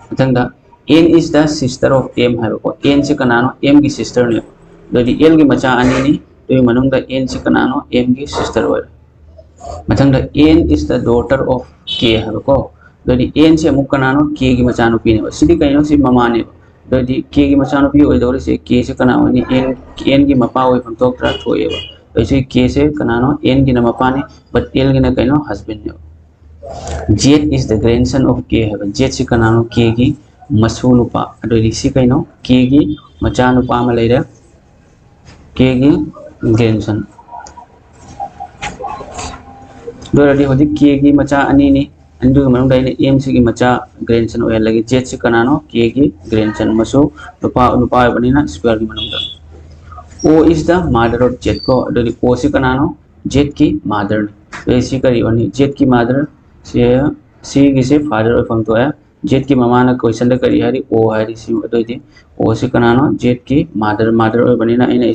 ꯃꯊꯪꯗ N is the sister of M ꯍꯥꯏꯕꯀꯣ꯫ N ꯁꯦ ꯀꯅꯥꯅꯣ? M ꯒꯤ sister ꯅꯦꯕ꯫ ꯑꯗꯨꯗꯤ L ꯒꯤ ꯃꯆꯥ ꯑꯅꯤꯅꯤ꯫ ꯑꯗꯨꯒꯤ ꯃꯅꯨꯡꯗ N ꯁꯦ ꯀꯅꯥꯅꯣ? M ꯒꯤ sister ꯑꯣꯏꯔꯦ꯫ ꯃꯊꯪꯗ N is the daughter of K ꯍꯥꯏꯕꯀꯣ꯫ ꯑꯗꯨꯗꯤ N ꯁꯦ ꯑꯃꯨꯛ ꯀꯅꯥꯅꯣ? K ꯒꯤ ꯃꯆꯥꯅꯨꯄꯤꯅꯦꯕ꯫ ꯁꯤꯗꯤ ꯀꯩꯅꯣ? ꯁꯤ ꯃꯃꯥꯅꯦꯕ꯫ ꯑꯗꯨꯗꯤ K ꯒꯤ ꯃꯆꯥꯅꯨꯄꯤ ꯑꯣꯏꯗꯧꯔꯤꯁꯦ, K ꯁꯦ ꯀꯅꯥ ꯑꯣꯏꯅꯤ? N, N ꯒꯤ ꯃꯄꯥ ꯑꯣꯏꯐꯝ ꯊꯣꯛꯇ꯭ꯔꯥ? ꯊꯣꯛꯑꯦꯕ꯫ ꯑꯩꯁꯤ ꯀꯦꯁꯦ ꯀꯅꯥꯅꯣ? ꯑꯦꯟꯒꯤꯅ ꯃꯄꯥꯅꯤ, but ꯑꯦꯜꯒꯤꯅ ꯀꯩꯅꯣ? ꯍꯁꯕꯦꯟꯅꯦꯕ꯫ Z is the grandson of K ꯍꯥꯏꯕ꯫ ꯖꯦꯠꯁꯤ ꯀꯅꯥꯅꯣ? ꯀꯦꯒꯤ ꯃꯁꯨ ꯅꯨꯄꯥ꯫ ꯑꯗꯨꯑꯣꯏꯗꯤ ꯁꯤ ꯀꯩꯅꯣ? ꯀꯦꯒꯤ ꯃꯆꯥꯅꯨꯄꯥ ꯑꯃ ꯂꯩꯔꯦ, ꯀꯦꯒꯤ ꯒ꯭ꯔꯦꯟꯁꯟ꯫ ꯑꯗꯨ ꯑꯣꯏꯔꯗꯤ ꯍꯧꯖꯤꯛ ꯀꯦꯒꯤ ꯃꯆꯥ ꯑꯅꯤꯅꯤ, ꯑꯅꯤꯗꯨꯒꯤ ꯃꯅꯨꯡꯗ ꯑꯩꯅ ꯑꯦꯝꯁꯤꯒꯤ ꯃꯆꯥ ꯒ꯭ꯔꯦꯟꯁꯟ ꯑꯣꯏꯍꯜꯂꯒꯦ꯫ ꯖꯦꯠꯁꯤ ꯀꯅꯥꯅꯣ? ꯀꯦꯒꯤ ꯒ꯭ꯔꯦꯟꯁꯟ ꯃꯁꯨ ꯅꯨꯄꯥ, ꯅꯨꯄꯥ ꯑꯣꯏꯕꯅꯤꯅ ꯁ꯭ꯀ꯭ꯋꯦꯔꯒꯤ ꯃꯅꯨꯡꯗ꯫ O is the mother of Z ꯀꯣ꯫ ꯑꯗꯨꯗꯤ ꯑꯣꯁꯤ ꯀꯅꯥꯅꯣ? ꯖꯦꯠꯀꯤ ꯃꯥꯗꯔꯅꯤ꯫ ꯑꯗꯨꯗꯤ ꯁꯤ ꯀꯔꯤ ꯑꯣꯏꯅꯤ? ꯖꯦꯠꯀꯤ ꯃꯥꯗꯔ ꯁꯤ, ꯁꯤꯒꯤꯁꯦ ꯐꯥꯗꯔ ꯑꯣꯏꯐꯝ ꯊꯣꯛꯑꯦ꯫ ꯖꯦꯠꯀꯤ ꯃꯃꯥꯅ ꯀꯣꯏꯁꯟꯗ ꯀꯔꯤ ꯍꯥꯏꯔꯤ? ꯑꯣ ꯍꯥꯏꯔꯤ꯫ ꯁꯤ ꯑꯗꯨꯑꯣꯏꯗꯤ ꯑꯣꯁꯤ ꯀꯅꯥꯅꯣ? ꯖꯦꯠꯀꯤ ꯃꯥꯗꯔ, ꯃꯥꯗꯔ ꯑꯣꯏꯕꯅꯤꯅ ꯑꯩꯅ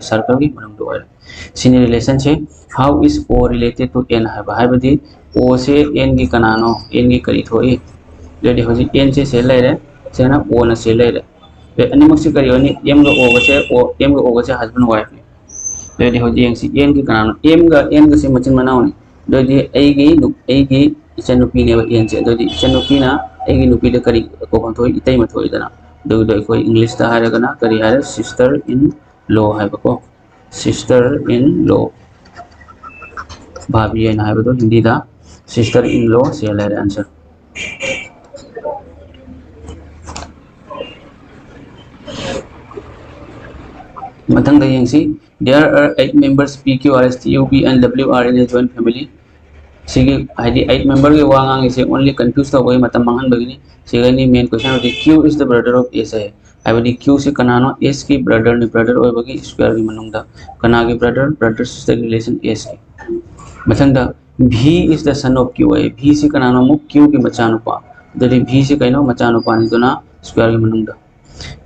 ꯁꯔꯀꯜꯒꯤ ꯃꯅꯨꯡꯗ ꯑꯣꯏꯔꯦ꯫ ꯁꯤꯅꯤ ꯔꯤꯂꯦꯁꯟꯁꯦ꯫ How is O related to N ꯍꯥꯏꯕ, ꯍꯥꯏꯕꯗꯤ ꯑꯣꯁꯦ ꯑꯦꯟꯒꯤ ꯀꯅꯥꯅꯣ? ꯑꯦꯟꯒꯤ ꯀꯔꯤ ꯊꯣꯛꯏ? ꯑꯗꯨꯗꯤ ꯍꯧꯖꯤꯛ ꯑꯦꯟꯁꯦ ꯁꯤ ꯂꯩꯔꯦ, ꯁꯤꯅ ꯑꯣꯅ ꯁꯤ ꯂꯩꯔꯦ꯫ ꯑꯗꯩ ꯑꯅꯤꯃꯛꯁꯦ ꯀꯔꯤ ꯑꯣꯏꯅꯤ? ꯑꯦꯝꯒ ꯑꯣꯒꯁꯦ, ꯑꯣ, ꯑꯦꯝꯒ ꯑꯣꯒꯁꯦ ꯍꯁꯕꯦꯟ ꯋꯥꯏꯐꯅꯤ꯫ ꯑꯗꯨꯗꯤ ꯍꯧꯖꯤꯛ ꯌꯦꯡꯁꯤ, ꯑꯦꯟꯒꯤ ꯀꯅꯥꯅꯣ? ꯑꯦꯝꯒ ꯑꯦꯟꯒꯁꯦ ꯃꯆꯤꯟ ꯃꯅꯥꯎꯅꯤ꯫ ꯑꯗꯨꯗꯤ ꯑꯩꯒꯤ ꯅꯨ-, ꯑꯩꯒꯤ ꯏꯆꯟꯅꯨꯄꯤꯅꯦꯕ ꯑꯦꯟꯁꯦ꯫ ꯑꯗꯨꯗꯤ ꯏꯆꯟꯅꯨꯄꯤꯅ ꯑꯩꯒꯤ ꯅꯨꯄꯤꯗ ꯀꯔꯤ ꯀꯧꯐꯝ ꯊꯣꯛꯏ? ꯏꯇꯩꯃ ꯊꯣꯛꯏꯗꯅ꯫ ꯑꯗꯨꯒꯤꯗꯣ ꯑꯩꯈꯣꯏ ꯏꯪꯂꯤꯁꯇ ꯍꯥꯏꯔꯒꯅ ꯀꯔꯤ ꯍꯥꯏꯔꯦ? Sister in law ꯍꯥꯏꯕꯀꯣ꯫ Sister in law, ꯚꯥꯕꯤ ꯍꯥꯏꯅ ꯍꯥꯏꯕꯗꯣ ꯍꯤꯟꯗꯤꯗ sister in law ꯁꯤ ꯂꯩꯔꯦ answer꯫ ꯃꯊꯪꯗ ꯌꯦꯡꯁꯤ, there are eight members P Q R S T U V and W are in a joint family꯫ ꯁꯤꯒꯤ ꯍꯥꯏꯗꯤ eight memberꯒꯤ ꯋꯥ ꯉꯥꯡꯉꯤꯁꯦ only confuse ꯇꯧꯕꯒꯤ, ꯃꯇꯝ ꯃꯥꯡꯍꯟꯕꯒꯤꯅꯤ꯫ ꯁꯤꯒꯅꯤ main question ꯍꯧꯖꯤꯛ, Q is the brother of S ꯍꯥꯏ꯫ ꯍꯥꯏꯕꯗꯤ Q ꯁꯤ ꯀꯅꯥꯅꯣ? S ꯀꯤ brotherꯅꯤ, brother ꯑꯣꯏꯕꯒꯤ squareꯒꯤ ꯃꯅꯨꯡꯗ꯫ ꯀꯅꯥꯒꯤ brother? Brother sisterꯒꯤ relation S ꯀꯤ꯫ ꯃꯊꯪꯗ V is the son of Q high. V ꯁꯤ ꯀꯅꯥꯅꯣ? ꯑꯃꯨꯛ Qꯒꯤ ꯃꯆꯥꯅꯨꯄꯥ꯫ ꯑꯗꯨꯗꯤ V ꯁꯤ ꯀꯩꯅꯣ? ꯃꯆꯥꯅꯨꯄꯥꯅꯤ, ꯑꯗꯨꯅ squareꯒꯤ ꯃꯅꯨꯡꯗ꯫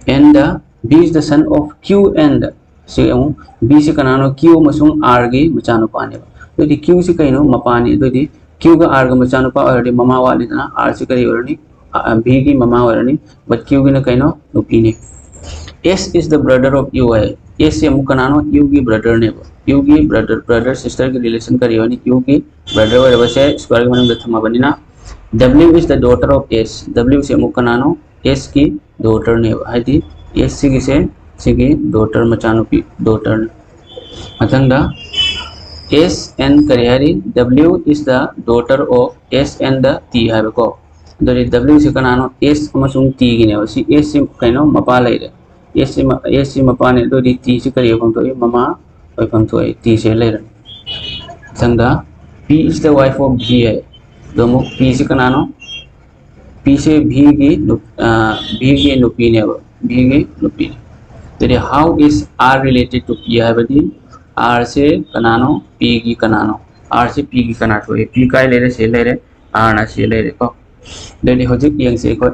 And the V is the son of Q and, ꯁꯤ ꯑꯃꯨꯛ V ꯁꯤ ꯀꯅꯥꯅꯣ? Q ꯑꯃꯁꯨꯡ Rꯒꯤ ꯃꯆꯥꯅꯨꯄꯥꯅꯦꯕ꯫ ꯑꯗꯨꯗꯤ Q ꯁꯤ ꯀꯩꯅꯣ? ꯃꯄꯥꯅꯤ꯫ ꯑꯗꯨꯗꯤ Qꯒ Rꯒ ꯃꯆꯥꯅꯨꯄꯥ ꯑꯣꯏꯔꯗꯤ ꯃꯃꯥ ꯋꯥꯠꯂꯤꯗꯅ, R ꯁꯤ ꯀꯔꯤ ꯑꯣꯏꯔꯅꯤ? ꯑ, ꯑ, Vꯒꯤ ꯃꯃꯥ ꯑꯣꯏꯔꯅꯤ꯫ But Qꯒꯤꯅ ꯀꯩꯅꯣ? ꯅꯨꯄꯤꯅꯤ꯫ S is the brother of U high. S ꯁꯤ ꯑꯃꯨꯛ ꯀꯅꯥꯅꯣ? Uꯒꯤ brotherꯅꯦꯕ꯫ Uꯒꯤ brother, brother sisterꯒꯤ relation ꯀꯔꯤ ꯑꯣꯏꯅꯤ? Uꯒꯤ brother ꯑꯣꯏꯔꯕꯁꯦ squareꯒꯤ ꯃꯅꯨꯡꯗ ꯊꯝꯃꯕꯅꯤꯅ꯫ W is the daughter of S꯫ W ꯁꯤ ꯑꯃꯨꯛ ꯀꯅꯥꯅꯣ? S ꯀꯤ daughterꯅꯦꯕ꯫ ꯍꯥꯏꯗꯤ S ꯁꯤꯒꯤꯁꯦ ꯁꯤꯒꯤ daughter, ꯃꯆꯥꯅꯨꯄꯤ, daughterꯅꯤ꯫ ꯃꯊꯪꯗ S and ꯀꯔꯤ ꯍꯥꯏꯔꯤ? W is the daughter of S and the T ꯍꯥꯏꯕꯀꯣ꯫ ꯑꯗꯨꯗꯤ W ꯁꯤ ꯀꯅꯥꯅꯣ? S ꯑꯃꯁꯨꯡ T ꯒꯤꯅꯦꯕ꯫ ꯁꯤ S ꯁꯤ ꯀꯩꯅꯣ? ꯃꯄꯥ ꯂꯩꯔꯦ꯫ S ꯁꯤ ꯃ-, S ꯁꯤ ꯃꯄꯥꯅꯦ꯫ ꯑꯗꯨꯗꯤ T ꯁꯤ ꯀꯔꯤ ꯑꯣꯏꯐꯝ ꯊꯣꯛꯏ? ꯃꯃꯥ ꯑꯣꯏꯐꯝ ꯊꯣꯛꯏ꯫ T ꯁꯤ ꯂꯩꯔꯦ꯫ ꯃꯊꯪꯗ P is the wife of G ꯍꯥꯏ꯫ ꯑꯗꯣ ꯑꯃꯨꯛ P ꯁꯤ ꯀꯅꯥꯅꯣ? P ꯁꯦ V ꯒꯤ ꯅꯨ-, ꯑ, V ꯒꯤ ꯅꯨꯄꯤꯅꯦꯕ꯫ V ꯒꯤ ꯅꯨꯄꯤ꯫ ꯑꯗꯨꯗꯤ how is R related to P ꯍꯥꯏꯕꯗꯤ R ꯁꯦ ꯀꯅꯥꯅꯣ? P ꯒꯤ ꯀꯅꯥꯅꯣ? R ꯁꯦ P ꯒꯤ ꯀꯅꯥ ꯊꯣꯛꯏ? P ꯀꯥꯏ ꯂꯩꯔꯦ? ꯁꯤ ꯂꯩꯔꯦ꯫ R ꯅ ꯁꯤ ꯂꯩꯔꯦꯀꯣ꯫ ꯑꯗꯨꯗꯤ ꯍꯧꯖꯤꯛ ꯌꯦꯡꯁꯤ ꯑꯩꯈꯣꯏ꯫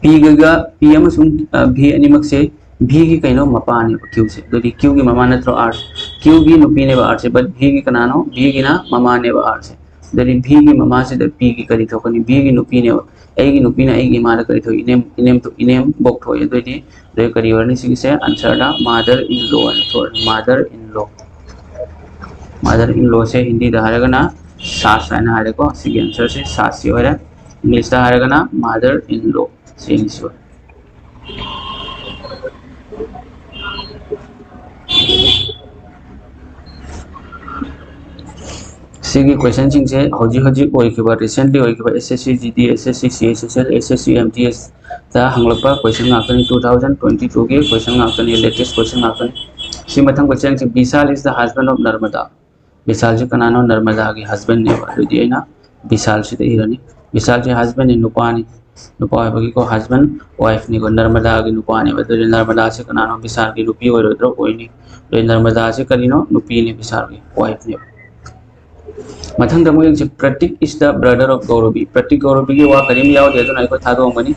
P ꯒ, P ꯑꯃꯁꯨꯡ, ꯑ, V ꯑꯅꯤꯃꯛꯁꯦ V ꯒꯤ ꯀꯩꯅꯣ? ꯃꯄꯥꯅꯦꯕ Q ꯁꯦ꯫ ꯑꯗꯨꯗꯤ Q ꯒꯤ ꯃꯃꯥ ꯅꯠꯇ꯭ꯔꯣ R ꯁꯦ? Q ꯒꯤ ꯅꯨꯄꯤꯅꯦꯕ R ꯁꯦ, but V ꯒꯤ ꯀꯅꯥꯅꯣ? V ꯒꯤꯅ ꯃꯃꯥꯅꯦꯕ R ꯁꯦ꯫ ꯑꯗꯨꯗꯤ V ꯒꯤ ꯃꯃꯥꯁꯤꯗ P ꯒꯤ ꯀꯔꯤ ꯊꯣꯛꯀꯅꯤ? V ꯒꯤ ꯅꯨꯄꯤꯅꯦꯕ꯫ ꯑꯩꯒꯤ ꯅꯨꯄꯤꯅ ꯑꯩꯒꯤ ꯏꯃꯥꯗ ꯀꯔꯤ ꯊꯣꯛꯏ? ꯏꯅꯦꯝ, ꯏꯅꯦꯝ ꯊꯣꯛ-, ꯏꯅꯦꯝꯕꯣꯛ ꯊꯣꯛꯏ꯫ ꯑꯗꯨꯑꯣꯏꯗꯤ ꯑꯗꯨ ꯀꯔꯤ ꯑꯣꯏꯔꯅꯤ? ꯁꯤꯒꯤꯁꯦ answer the mother in law ꯍꯥꯏꯅ ꯊꯣꯛꯑꯅꯤ꯫ Mother in law꯫ Mother in law ꯁꯦ ꯍꯤꯟꯗꯤꯗ ꯍꯥꯏꯔꯒꯅ ꯁꯥꯁ ꯍꯥꯏꯅ ꯍꯥꯏꯔꯦꯀꯣ꯫ ꯁꯤꯒꯤ answer ꯁꯦ ꯁꯥꯁ ꯁꯤ ꯑꯣꯏꯔꯦ꯫ English ꯇ ꯍꯥꯏꯔꯒꯅ mother in law꯫ ꯁꯤ English ꯑꯣꯏꯔꯦ꯫ ꯁꯤꯒꯤ question ꯁꯤꯡꯁꯦ ꯍꯧꯖꯤꯛ ꯍꯧꯖꯤꯛ ꯑꯣꯏꯈꯤꯕ, recently ꯑꯣꯏꯈꯤꯕ S S C G D, S S C C H S L, S S C M T S ꯇ ꯍꯪꯂꯛꯄ question ꯉꯥꯛꯇꯅꯤ, two thousand twenty two ꯒꯤ question ꯉꯥꯛꯇꯅꯤ, latest question ꯉꯥꯛꯇꯅꯤ꯫ ꯁꯤ ꯃꯊꯪ question say, Vishal is the husband of Narmada꯫ ꯕꯤꯁꯥꯜꯁꯤ ꯀꯅꯥꯅꯣ? ꯅꯔꯃꯗꯥꯒꯤ husband ꯅꯦꯕ꯫ ꯑꯗꯨꯗꯤ ꯑꯩꯅ ꯕꯤꯁꯥꯜꯁꯤꯗ ꯏꯔꯅꯤ꯫ ꯕꯤꯁꯥꯜꯁꯤ husband ꯅꯤ, ꯅꯨꯄꯥꯅꯤ꯫ ꯅꯨꯄꯥ ꯑꯣꯏꯕꯒꯤꯀꯣ, husband, wife ꯅꯤꯀꯣ, ꯅꯔꯃꯗꯥꯒꯤ ꯅꯨꯄꯥꯅꯦꯕ꯫ ꯑꯗꯨꯗꯤ ꯅꯔꯃꯗꯥꯁꯤ ꯀꯅꯥꯅꯣ? ꯕꯤꯁꯥꯜꯒꯤ ꯅꯨꯄꯤ ꯑꯣꯏꯔꯣꯏꯗ꯭ꯔꯣ? ꯑꯣꯏꯅꯤ꯫ ꯑꯗꯨꯗꯤ ꯅꯔꯃꯗꯥꯁꯤ ꯀꯔꯤꯅꯣ? ꯅꯨꯄꯤꯅꯤ, ꯕꯤꯁꯥꯜꯒꯤ wife ꯅꯦꯕ꯫ ꯃꯊꯪꯗ ꯑꯃꯨꯛ ꯌꯦꯡꯁꯤ, Pratik is the brother of Gauravi꯫ ꯄ꯭ꯔꯇꯤꯛ ꯒꯧꯔꯕꯤꯒꯤ ꯋꯥ ꯀꯔꯤꯝ ꯌꯥꯎꯗꯦ, ꯑꯗꯨꯅ ꯑꯩꯈꯣꯏ ꯊꯥꯗꯣꯛꯑꯝꯒꯅꯤ꯫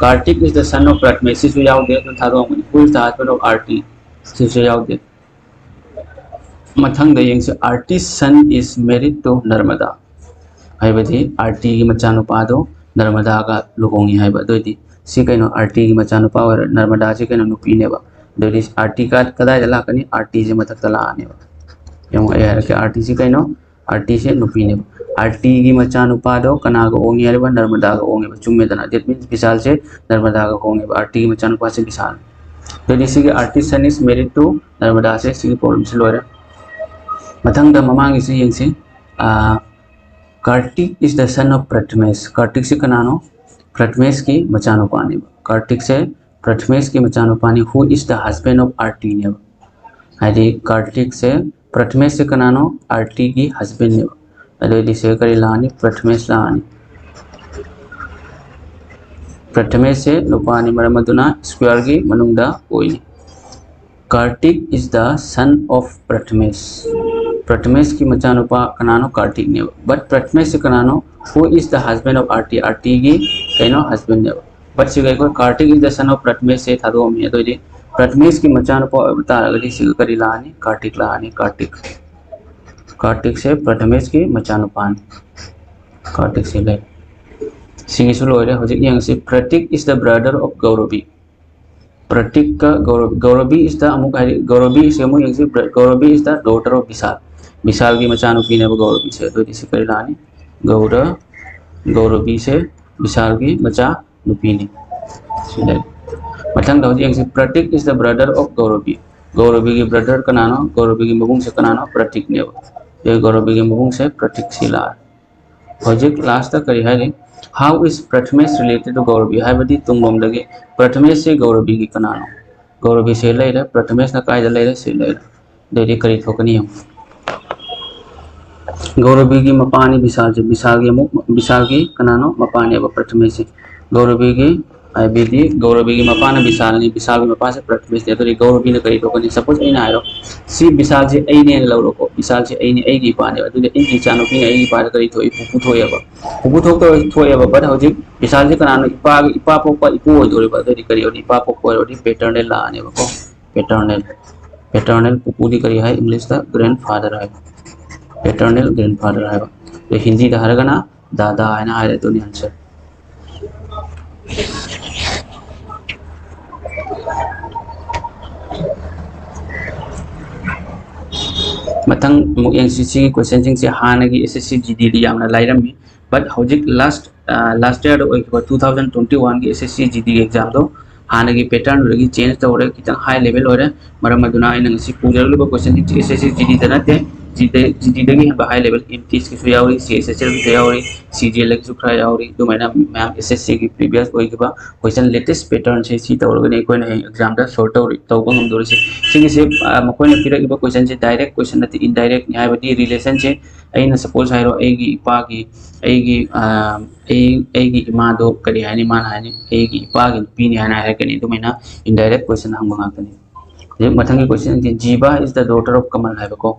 Kartik is the son of Pratme, ꯁꯤꯁꯨ ꯌꯥꯎꯗꯦ, ꯑꯗꯨꯅ ꯊꯥꯗꯣꯛꯑꯝꯒꯅꯤ꯫ Who is the husband of Aarti? ꯁꯤꯁꯨ ꯌꯥꯎꯗꯦ꯫ ꯃꯊꯪꯗ ꯌꯦꯡꯁꯤ, Aarti's son is married to Narmada꯫ ꯍꯥꯏꯕꯗꯤ ꯑꯥꯔꯇꯤꯒꯤ ꯃꯆꯥꯅꯨꯄꯥꯗꯣ ꯅꯔꯃꯗꯥꯒ ꯂꯨꯍꯣꯡꯉꯤ ꯍꯥꯏꯕ꯫ ꯑꯗꯨꯑꯣꯏꯗꯤ ꯁꯤ ꯀꯩꯅꯣ? ꯑꯥꯔꯇꯤꯒꯤ ꯃꯆꯥꯅꯨꯄꯥ ꯑꯣꯏꯔ-, ꯅꯔꯃꯗꯥꯁꯤ ꯀꯩꯅꯣ? ꯅꯨꯄꯤꯅꯦꯕ꯫ ꯑꯗꯨꯑꯣꯏꯗꯤ ꯑꯥꯔꯇꯤ ꯀꯥ-, ꯀꯗꯥꯏꯗ ꯂꯥꯛꯀꯅꯤ? ꯑꯥꯔꯇꯤꯁꯦ ꯃꯊꯛꯇ ꯂꯥꯛꯑꯅꯦꯕ꯫ ꯌꯦꯡꯉꯣ, ꯑꯩ ꯍꯥꯏꯔꯛꯀꯦ, ꯑꯥꯔꯇꯤꯁꯤ ꯀꯩꯅꯣ? ꯑꯥꯔꯇꯤꯁꯦ ꯅꯨꯄꯤꯅꯦꯕ꯫ ꯑꯥꯔꯇꯤꯒꯤ ꯃꯆꯥꯅꯨꯄꯥꯗꯣ ꯀꯅꯥꯒ ꯑꯣꯡꯉꯤ ꯍꯥꯏꯔꯤꯕ? ꯅꯔꯃꯗꯥꯒ ꯑꯣꯡꯉꯦꯕ꯫ ꯆꯨꯝꯃꯦꯗꯅ? That means ꯕꯤꯁꯥꯜꯁꯦ ꯅꯔꯃꯗꯥꯒ ꯍꯣꯡꯉꯦꯕ꯫ ꯑꯥꯔꯇꯤꯒꯤ ꯃꯆꯥꯅꯨꯄꯥꯁꯦ ꯕꯤꯁꯥꯜ꯫ ꯑꯗꯨꯗꯤ ꯁꯤꯒꯤ artist's son is married to Narmada ꯁꯦ, ꯁꯤꯒꯤ problem ꯁꯤ ꯂꯣꯏꯔꯦ꯫ ꯃꯊꯪꯗ ꯃꯃꯥꯡꯒꯤꯁꯤ ꯌꯦꯡꯁꯤ꯫ Kartik is the son of Prathamesh꯫ Kartik ꯁꯤ ꯀꯅꯥꯅꯣ? Prathamesh ꯀꯤ ꯃꯆꯥꯅꯨꯄꯥꯅꯦꯕ꯫ Kartik ꯁꯦ Prathamesh ꯀꯤ ꯃꯆꯥꯅꯨꯄꯥꯅꯤ꯫ Who is the husband of Aarti ꯅꯦꯕ꯫ ꯍꯥꯏꯗꯤ Kartik ꯁꯦ, Prathamesh ꯁꯦ ꯀꯅꯥꯅꯣ? Aarti ꯒꯤ husband ꯅꯦꯕ꯫ ꯑꯗꯨꯑꯣꯏꯗꯤ ꯁꯤꯗ ꯀꯔꯤ ꯂꯥꯛꯑꯅꯤ? Prathamesh ꯂꯥꯛꯑꯅꯤ꯫ Prathamesh ꯁꯦ ꯅꯨꯄꯥꯅꯤ, ꯃꯔꯝ ꯑꯗꯨꯅ square ꯒꯤ ꯃꯅꯨꯡꯗ ꯑꯣꯏꯅꯤ꯫ Kartik is the son of Prathamesh꯫ Prathamesh ꯀꯤ ꯃꯆꯥꯅꯨꯄꯥ ꯀꯅꯥꯅꯣ? Kartik ꯅꯦꯕ꯫ But Prathamesh ꯁꯦ ꯀꯅꯥꯅꯣ? Who is the husband of Aarti? Aarti ꯒꯤ ꯀꯩꯅꯣ? Husband ꯅꯦꯕ꯫ But ꯁꯤꯒ ꯑꯩꯈꯣꯏ Kartik is the son of Prathamesh ꯁꯦ ꯊꯥꯗꯣꯛꯑꯝꯃꯤ꯫ ꯑꯗꯨꯑꯣꯏꯗꯤ Prathamesh ꯀꯤ ꯃꯆꯥꯅꯨꯄꯥ ꯑꯣꯏꯕ ꯇꯥꯔꯒꯗꯤ ꯁꯤꯒ ꯀꯔꯤ ꯂꯥꯛꯑꯅꯤ? Kartik ꯂꯥꯛꯑꯅꯤ꯫ Kartik꯫ Kartik ꯁꯦ Prathamesh ꯀꯤ ꯃꯆꯥꯅꯨꯄꯥꯅꯤ꯫ Kartik ꯁꯦ ꯂꯩ꯫ ꯁꯤꯒꯤꯁꯨ ꯂꯣꯏꯔꯦ꯫ ꯍꯧꯖꯤꯛ ꯌꯦꯡꯁꯤ, Pratik is the brother of Gauravi꯫ Pratik ꯀ Gauravi, Gauravi is the ꯑꯃꯨꯛ ꯍꯥꯏꯗꯤ, Gauravi ꯁꯦ ꯑꯃꯨꯛ ꯌꯦꯡꯁꯤ, Gauravi is the daughter of Vishal꯫ ꯕꯤꯁꯥꯜꯒꯤ ꯃꯆꯥꯅꯨꯄꯤꯅꯦꯕ Gauravi ꯁꯦ꯫ ꯑꯗꯨꯑꯣꯏꯗꯤ ꯁꯤ ꯀꯔꯤ ꯂꯥꯛꯑꯅꯤ? ꯒꯧꯔ-, Gauravi ꯁꯦ ꯕꯤꯁꯥꯜꯒꯤ ꯃꯆꯥ ꯅꯨꯄꯤꯅꯤ꯫ ꯁꯤ ꯂꯩ꯫ ꯃꯊꯪꯗ ꯍꯧꯖꯤꯛ ꯌꯦꯡꯁꯤ, Pratik is the brother of Gauravi꯫ Gauravi ꯒꯤ brother ꯀꯅꯥꯅꯣ? Gauravi ꯒꯤ ꯃꯕꯨꯡꯁꯦ ꯀꯅꯥꯅꯣ? Pratik ꯅꯦꯕ꯫ ꯑꯗꯨ Gauravi ꯒꯤ ꯃꯕꯨꯡꯁꯦ Pratik ꯁꯤ ꯂꯥꯛꯑꯦ꯫ ꯍꯧꯖꯤꯛ last ꯀꯔꯤ ꯍꯥꯏꯔꯤ? How is Prathamesh related to Gauravi? ꯍꯥꯏꯕꯗꯤ ꯇꯨꯡꯂꯣꯝꯗꯒꯤ Prathamesh ꯁꯦ Gauravi ꯒꯤ ꯀꯅꯥꯅꯣ? Gauravi ꯁꯦ ꯂꯩꯔꯦ, Prathamesh ꯅ ꯀꯥꯏꯗ ꯂꯩꯔꯦ? ꯁꯤ ꯂꯩꯔꯦ꯫ ꯑꯗꯨꯗꯤ ꯀꯔꯤ ꯊꯣꯛꯀꯅꯤ ꯌꯦꯡꯉꯨ꯫ Gauravi ꯒꯤ ꯃꯄꯥꯅꯤ ꯕꯤꯁꯥꯜꯁꯦ, ꯕꯤꯁꯥꯜꯒꯤ ꯑꯃꯨꯛ, ꯕꯤꯁꯥꯜꯒꯤ ꯀꯅꯥꯅꯣ? ꯃꯄꯥꯅꯦꯕ Prathamesh ꯁꯦ꯫ Gauravi ꯒꯤ, ꯍꯥꯏꯕꯗꯤ Gauravi ꯒꯤ ꯃꯄꯥꯅ ꯕꯤꯁꯥꯜꯅꯤ, ꯕꯤꯁꯥꯜꯒꯤ ꯃꯄꯥꯁꯦ Prathamesh ꯅꯤ꯫ ꯑꯗꯨꯗꯤ Gauravi ꯅ ꯀꯔꯤ ꯊꯣꯛꯀꯅꯤ? Suppose ꯑꯩꯅ ꯍꯥꯏꯔꯣ, ꯁꯤ ꯕꯤꯁꯥꯜꯁꯦ ꯑꯩꯅꯦꯅ ꯂꯧꯔꯣꯀꯣ, ꯕꯤꯁꯥꯜꯁꯦ ꯑꯩꯅꯦ, ꯑꯩꯒꯤ ꯏꯄꯥꯅꯦꯕ꯫ ꯑꯗꯨꯗꯤ ꯑꯩꯒꯤ ꯏꯆꯥꯅꯨꯄꯤꯅ ꯑꯩꯒꯤ ꯏꯄꯥꯗ ꯀꯔꯤ ꯊꯣꯛꯏ? ꯄꯨꯄꯨ ꯊꯣꯛꯑꯦꯕ꯫ ꯄꯨꯄꯨ ꯊꯣꯛꯇꯧꯔ ꯊꯣꯛꯑꯦꯕ, but ꯍꯧꯖꯤꯛ ꯕꯤꯁꯥꯜꯁꯦ ꯀꯅꯥꯅꯣ? ꯏꯄꯥꯒꯤ, ꯏꯄꯥ ꯄꯣꯛꯄ ꯏꯄꯨ ꯑꯣꯏꯗꯣꯔꯤꯕ꯫ ꯑꯗꯨꯗꯤ ꯀꯔꯤ ꯑꯣꯏꯅꯤ? ꯏꯄꯥ ꯄꯣꯛꯄ ꯑꯣꯏꯔꯗꯤ paternal ꯂꯥꯛꯑꯅꯦꯕꯀꯣ꯫ Paternal꯫ Paternal ꯄꯨꯄꯨꯗꯤ ꯀꯔꯤ ꯍꯥꯏ? English ꯇ grandfather ꯍꯥꯏ꯫ Paternal grandfather ꯍꯥꯏꯕ꯫ ꯑꯗꯩ ꯍꯤꯟꯗꯤꯗ ꯍꯥꯏꯔꯒꯅ ꯗꯥꯗꯥ ꯍꯥꯏꯅ ꯍꯥꯏꯔꯦ꯫ ꯑꯗꯨꯅꯤ answer꯫ ꯃꯊꯪ ꯑꯃꯨꯛ ꯌꯦꯡꯁꯤ꯫ ꯁꯤꯒꯤ question ꯁꯤꯡꯁꯦ ꯍꯥꯟꯅꯒꯤ S S C G D ꯗꯤ ꯌꯥꯝꯅ ꯂꯥꯏꯔꯝꯃꯤ, but ꯍꯧꯖꯤꯛ last, ꯑ, last year ꯗ ꯑꯣꯏꯈꯤꯕ two thousand twenty one ꯒꯤ S S C G D exam ꯗꯣ ꯍꯥꯟꯅꯒꯤ pattern ꯗꯨꯗꯒꯤ change ꯇꯧꯔꯦ, ꯈꯤꯇꯪ high level ꯑꯣꯏꯔꯦ꯫ ꯃꯔꯝ ꯑꯗꯨꯅ ꯑꯩꯅ ꯉꯁꯤ ꯄꯨꯖꯔꯛꯂꯤꯕ question ꯁꯤ J S S C G D ꯗ ꯅꯠꯇꯦ, G D ꯗꯒꯤ ꯍꯦꯟꯕ high level M T S ꯀꯤꯁꯨ ꯌꯥꯎꯔꯤ, C H S L ꯒꯤꯁꯨ ꯌꯥꯎꯔꯤ, C G L ꯒꯤꯁꯨ ꯈꯔ ꯌꯥꯎꯔꯤ꯫ ꯑꯗꯨꯃꯥꯏꯅ ꯃꯌꯥꯝ S S C ꯒꯤ previous ꯑꯣꯏꯈꯤꯕ question, latest pattern ꯁꯦ ꯁꯤ ꯇꯧꯔꯒꯅꯤ ꯑꯩꯈꯣꯏꯅ ꯍꯌꯦꯡ exam ꯗ solve ꯇꯧꯔꯤ ꯇꯧꯕ ꯉꯝꯗꯣꯔꯤꯁꯦ꯫ ꯁꯤꯒꯤꯁꯦ ꯃꯈꯣꯏꯅ ꯄꯤꯔꯛꯏꯕ question ꯁꯦ direct question ꯅꯠꯇꯦ, indirect ꯅꯤ꯫ ꯍꯥꯏꯕꯗꯤ relation ꯁꯦ ꯑꯩꯅ suppose ꯍꯥꯏꯔꯣ, ꯑꯩꯒꯤ ꯏꯄꯥꯒꯤ ꯑꯩꯒꯤ ꯑꯩ ꯑꯩꯒꯤ ꯏꯃꯥꯗꯣ ꯀꯔꯤ ꯍꯥꯏꯅꯤ? ꯃꯥꯅ ꯍꯥꯏꯅꯤ ꯑꯩꯒꯤ ꯏꯄꯥꯒꯤ ꯅꯨꯄꯤꯅꯤ ꯍꯥꯏꯅ ꯍꯥꯏꯔꯛꯀꯅꯤ꯫ ꯑꯗꯨꯃꯥꯏꯅ indirect question ꯍꯪꯕ ꯉꯥꯛꯇꯅꯤ꯫ ꯍꯧꯖꯤꯛ ꯃꯊꯪꯒꯤ question ꯁꯤ Jiba is the daughter of Kamal ꯍꯥꯏꯕꯀꯣ꯫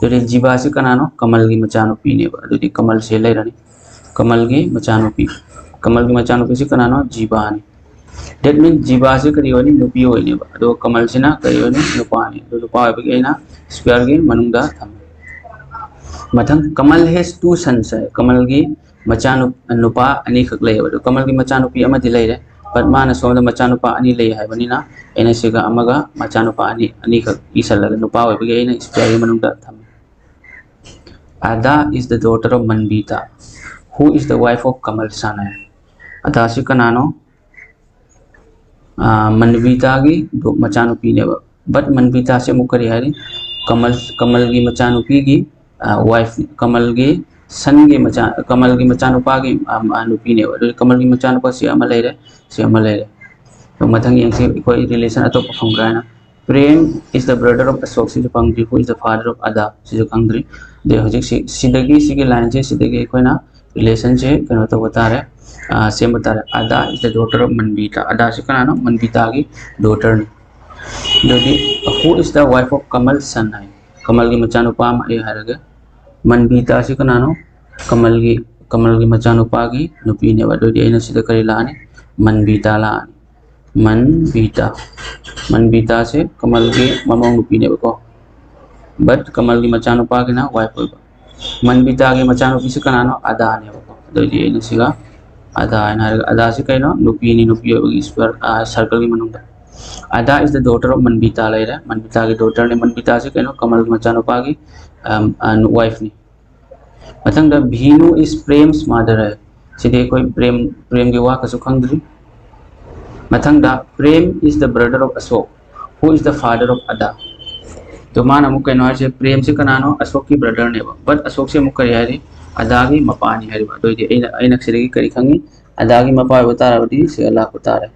ꯑꯗꯨꯗꯤ Jiba ꯁꯤ ꯀꯅꯥꯅꯣ? ꯀꯃꯜꯒꯤ ꯃꯆꯥꯅꯨꯄꯤꯅꯦꯕ꯫ ꯑꯗꯨꯗꯤ ꯀꯃꯜꯁꯦ ꯂꯩꯔꯅꯤ꯫ ꯀꯃꯜꯒꯤ ꯃꯆꯥꯅꯨꯄꯤ, ꯀꯃꯜꯒꯤ ꯃꯆꯥꯅꯨꯄꯤꯁꯤ ꯀꯅꯥꯅꯣ? Jiba ꯅꯤ꯫ That means Jiba ꯁꯤ ꯀꯔꯤ ꯑꯣꯏꯅꯤ? ꯅꯨꯄꯤ ꯑꯣꯏꯅꯦꯕ꯫ ꯑꯗꯨꯒ ꯀꯃꯜꯁꯤꯅ ꯀꯔꯤ ꯑꯣꯏꯅꯤ? ꯅꯨꯄꯥꯅꯤ꯫ ꯑꯗꯨ ꯅꯨꯄꯥ ꯑꯣꯏꯕꯒꯤ ꯑꯩꯅ square ꯒꯤ ꯃꯅꯨꯡꯗ ꯊꯝꯃꯦ꯫ ꯃꯊꯪ, Kamal has two sons ꯍꯥꯏ꯫ ꯀꯃꯜꯒꯤ ꯃꯆꯥꯅꯨ-, ꯅꯨꯄꯥ ꯑꯅꯤꯈꯛ ꯂꯩꯌꯦꯕ꯫ ꯑꯗꯣ ꯀꯃꯜꯒꯤ ꯃꯆꯥꯅꯨꯄꯤ ꯑꯃꯗꯤ ꯂꯩꯔꯦ, but ꯃꯥꯅ ꯁꯣꯝꯗ ꯃꯆꯥꯅꯨꯄꯥ ꯑꯅꯤ ꯂꯩ ꯍꯥꯏꯕꯅꯤꯅ ꯑꯩꯅ ꯁꯤꯒ ꯑꯃꯒ ꯃꯆꯥꯅꯨꯄꯥ ꯑꯅꯤ, ꯑꯅꯤꯈꯛ ꯏꯁꯜꯂꯒ ꯅꯨꯄꯥ ꯑꯣꯏꯕꯒꯤ ꯑꯩꯅ square ꯒꯤ ꯃꯅꯨꯡꯗ ꯊꯝꯃꯤ꯫ Ada is the daughter of Manbita. Who is the wife of Kamal Sana? ꯑꯗꯥꯁꯤ ꯀꯅꯥꯅꯣ? ꯑꯥ, ꯃꯟꯕꯤꯇꯥꯒꯤ ꯗꯣ-, ꯃꯆꯥꯅꯨꯄꯤꯅꯦꯕ꯫ But ꯃꯟꯕꯤꯇꯥꯁꯦ ꯑꯃꯨꯛ ꯀꯔꯤ ꯍꯥꯏꯔꯤ? ꯀꯃꯜ, ꯀꯃꯜꯒꯤ ꯃꯆꯥꯅꯨꯄꯤꯒꯤ, ꯑꯥ, wife, ꯀꯃꯜꯒꯤ son ꯒꯤ ꯃꯆꯥ, ꯀꯃꯜꯒꯤ ꯃꯆꯥꯅꯨꯄꯥꯒꯤ, ꯑꯥ, ꯑꯥ, ꯅꯨꯄꯤꯅꯦꯕ꯫ ꯑꯗꯨꯗꯤ ꯀꯃꯜꯒꯤ ꯃꯆꯥꯅꯨꯄꯥ ꯁꯤ ꯑꯃ ꯂꯩꯔꯦ, ꯁꯤ ꯑꯃ ꯂꯩꯔꯦ꯫ ꯑꯗꯣ ꯃꯊꯪ ꯌꯦꯡꯁꯤ ꯑꯩꯈꯣꯏ relation ꯑꯇꯣꯞꯄ ꯐꯪꯕ꯭ꯔꯥ ꯍꯥꯏꯅ꯫ Prem is the brother of Ashok ꯁꯤꯁꯨ ꯐꯪꯗ꯭ꯔꯤ꯫ Who is the father of Ada ꯁꯤꯁꯨ ꯈꯪꯗ꯭ꯔꯤ꯫ ꯑꯗꯩ ꯍꯧꯖꯤꯛꯁꯤ ꯁꯤꯗꯒꯤ, ꯁꯤꯒꯤ line ꯁꯦ ꯁꯤꯗꯒꯤ ꯑꯩꯈꯣꯏꯅ relation ꯁꯦ ꯀꯩꯅꯣ ꯇꯧꯕ ꯇꯥꯔꯦ, ꯑꯥ, ꯁꯦꯝꯕ ꯇꯥꯔꯦ꯫ Ada is the daughter of Manbita. ꯑꯗꯥꯁꯤ ꯀꯅꯥꯅꯣ? ꯃꯟꯕꯤꯇꯥꯒꯤ daughter ꯅꯤ꯫ ꯑꯗꯨꯗꯤ, who is the wife of Kamal San ꯍꯥꯏ꯫ ꯀꯃꯜꯒꯤ ꯃꯆꯥꯅꯨꯄꯥ ꯑꯃ ꯑꯩ ꯍꯥꯏꯔꯒꯦ꯫ ꯃꯟꯕꯤꯇꯥꯁꯤ ꯀꯅꯥꯅꯣ? ꯀꯃꯜꯒꯤ, ꯀꯃꯜꯒꯤ ꯃꯆꯥꯅꯨꯄꯥꯒꯤ ꯅꯨꯄꯤꯅꯦꯕ꯫ ꯑꯗꯨꯗꯤ ꯑꯩꯅ ꯁꯤꯗ ꯀꯔꯤ ꯂꯥꯛꯑꯅꯤ? ꯃꯟꯕꯤꯇꯥ ꯂꯥꯛꯑꯅꯤ꯫ ꯃꯟꯕꯤꯇꯥ꯫ ꯃꯟꯕꯤꯇꯥꯁꯦ ꯀꯃꯜꯒꯤ ꯃꯃꯧ ꯅꯨꯄꯤꯅꯦꯕꯀꯣ꯫ But ꯀꯃꯜꯒꯤ ꯃꯆꯥꯅꯨꯄꯥꯒꯤꯅ wife ꯑꯣꯏꯕ꯫ ꯃꯟꯕꯤꯇꯥꯒꯤ ꯃꯆꯥꯅꯨꯄꯤꯁꯦ ꯀꯅꯥꯅꯣ? ꯑꯗꯥꯅꯦꯕꯀꯣ꯫ ꯑꯗꯨꯑꯣꯏꯗꯤ ꯑꯩꯅ ꯁꯤꯒ ꯑꯗꯥ ꯍꯥꯏꯅ ꯍꯥꯏꯔꯒ, ꯑꯗꯥꯁꯤ ꯀꯩꯅꯣ? ꯅꯨꯄꯤꯅꯤ, ꯅꯨꯄꯤ ꯑꯣꯏꯕꯒꯤ square, ꯑꯥ, circle ꯒꯤ ꯃꯅꯨꯡꯗ꯫ Ada is the daughter of ꯃꯟꯕꯤꯇꯥ ꯂꯩꯔꯦ, ꯃꯟꯕꯤꯇꯥꯒꯤ daughter ꯅꯦ꯫ ꯃꯟꯕꯤꯇꯥꯁꯤ ꯀꯩꯅꯣ? ꯀꯃꯜꯒꯤ ꯃꯆꯥꯅꯨꯄꯥꯒꯤ, ꯑꯝ, ꯑ, wife ꯅꯤ꯫ ꯃꯊꯪꯗ, Bhinu is Prem's mother ꯍꯥꯏ꯫ ꯁꯤꯗꯤ ꯑꯩꯈꯣꯏ ꯄ꯭ꯔꯦꯝ, ꯄ꯭ꯔꯦꯝꯒꯤ ꯋꯥ ꯀꯩꯁꯨ ꯈꯪꯗ꯭ꯔꯤ꯫ ꯃꯊꯪꯗ, Prem is the brother of Ashok, who is the father of Ada. ꯑꯗꯣ ꯃꯥꯅ ꯑꯃꯨꯛ ꯀꯩꯅꯣ ꯍꯥꯏꯔꯤꯁꯦ, ꯄ꯭ꯔꯦꯝꯁꯦ ꯀꯅꯥꯅꯣ? ꯑꯁꯣꯛꯀꯤ ꯕ꯭ꯔꯗꯔꯅꯦꯕ꯫ ꯕꯠ ꯑꯁꯣꯛꯁꯦ ꯑꯃꯨꯛ ꯀꯔꯤ ꯍꯥꯏꯔꯤ? ꯑꯗꯥꯒꯤ ꯃꯄꯥꯅꯤ ꯍꯥꯏꯔꯤꯕ꯫ ꯑꯗꯨ ꯑꯣꯏꯗꯤ ꯑꯩꯅ, ꯑꯩꯅ ꯁꯤꯗꯒꯤ ꯀꯔꯤ ꯈꯪꯉꯤ? ꯑꯗꯥꯒꯤ ꯃꯄꯥ ꯑꯣꯏꯕ ꯇꯥꯔꯕꯗꯤ ꯁꯤꯗ ꯂꯥꯛꯄ ꯇꯥꯔꯦ꯫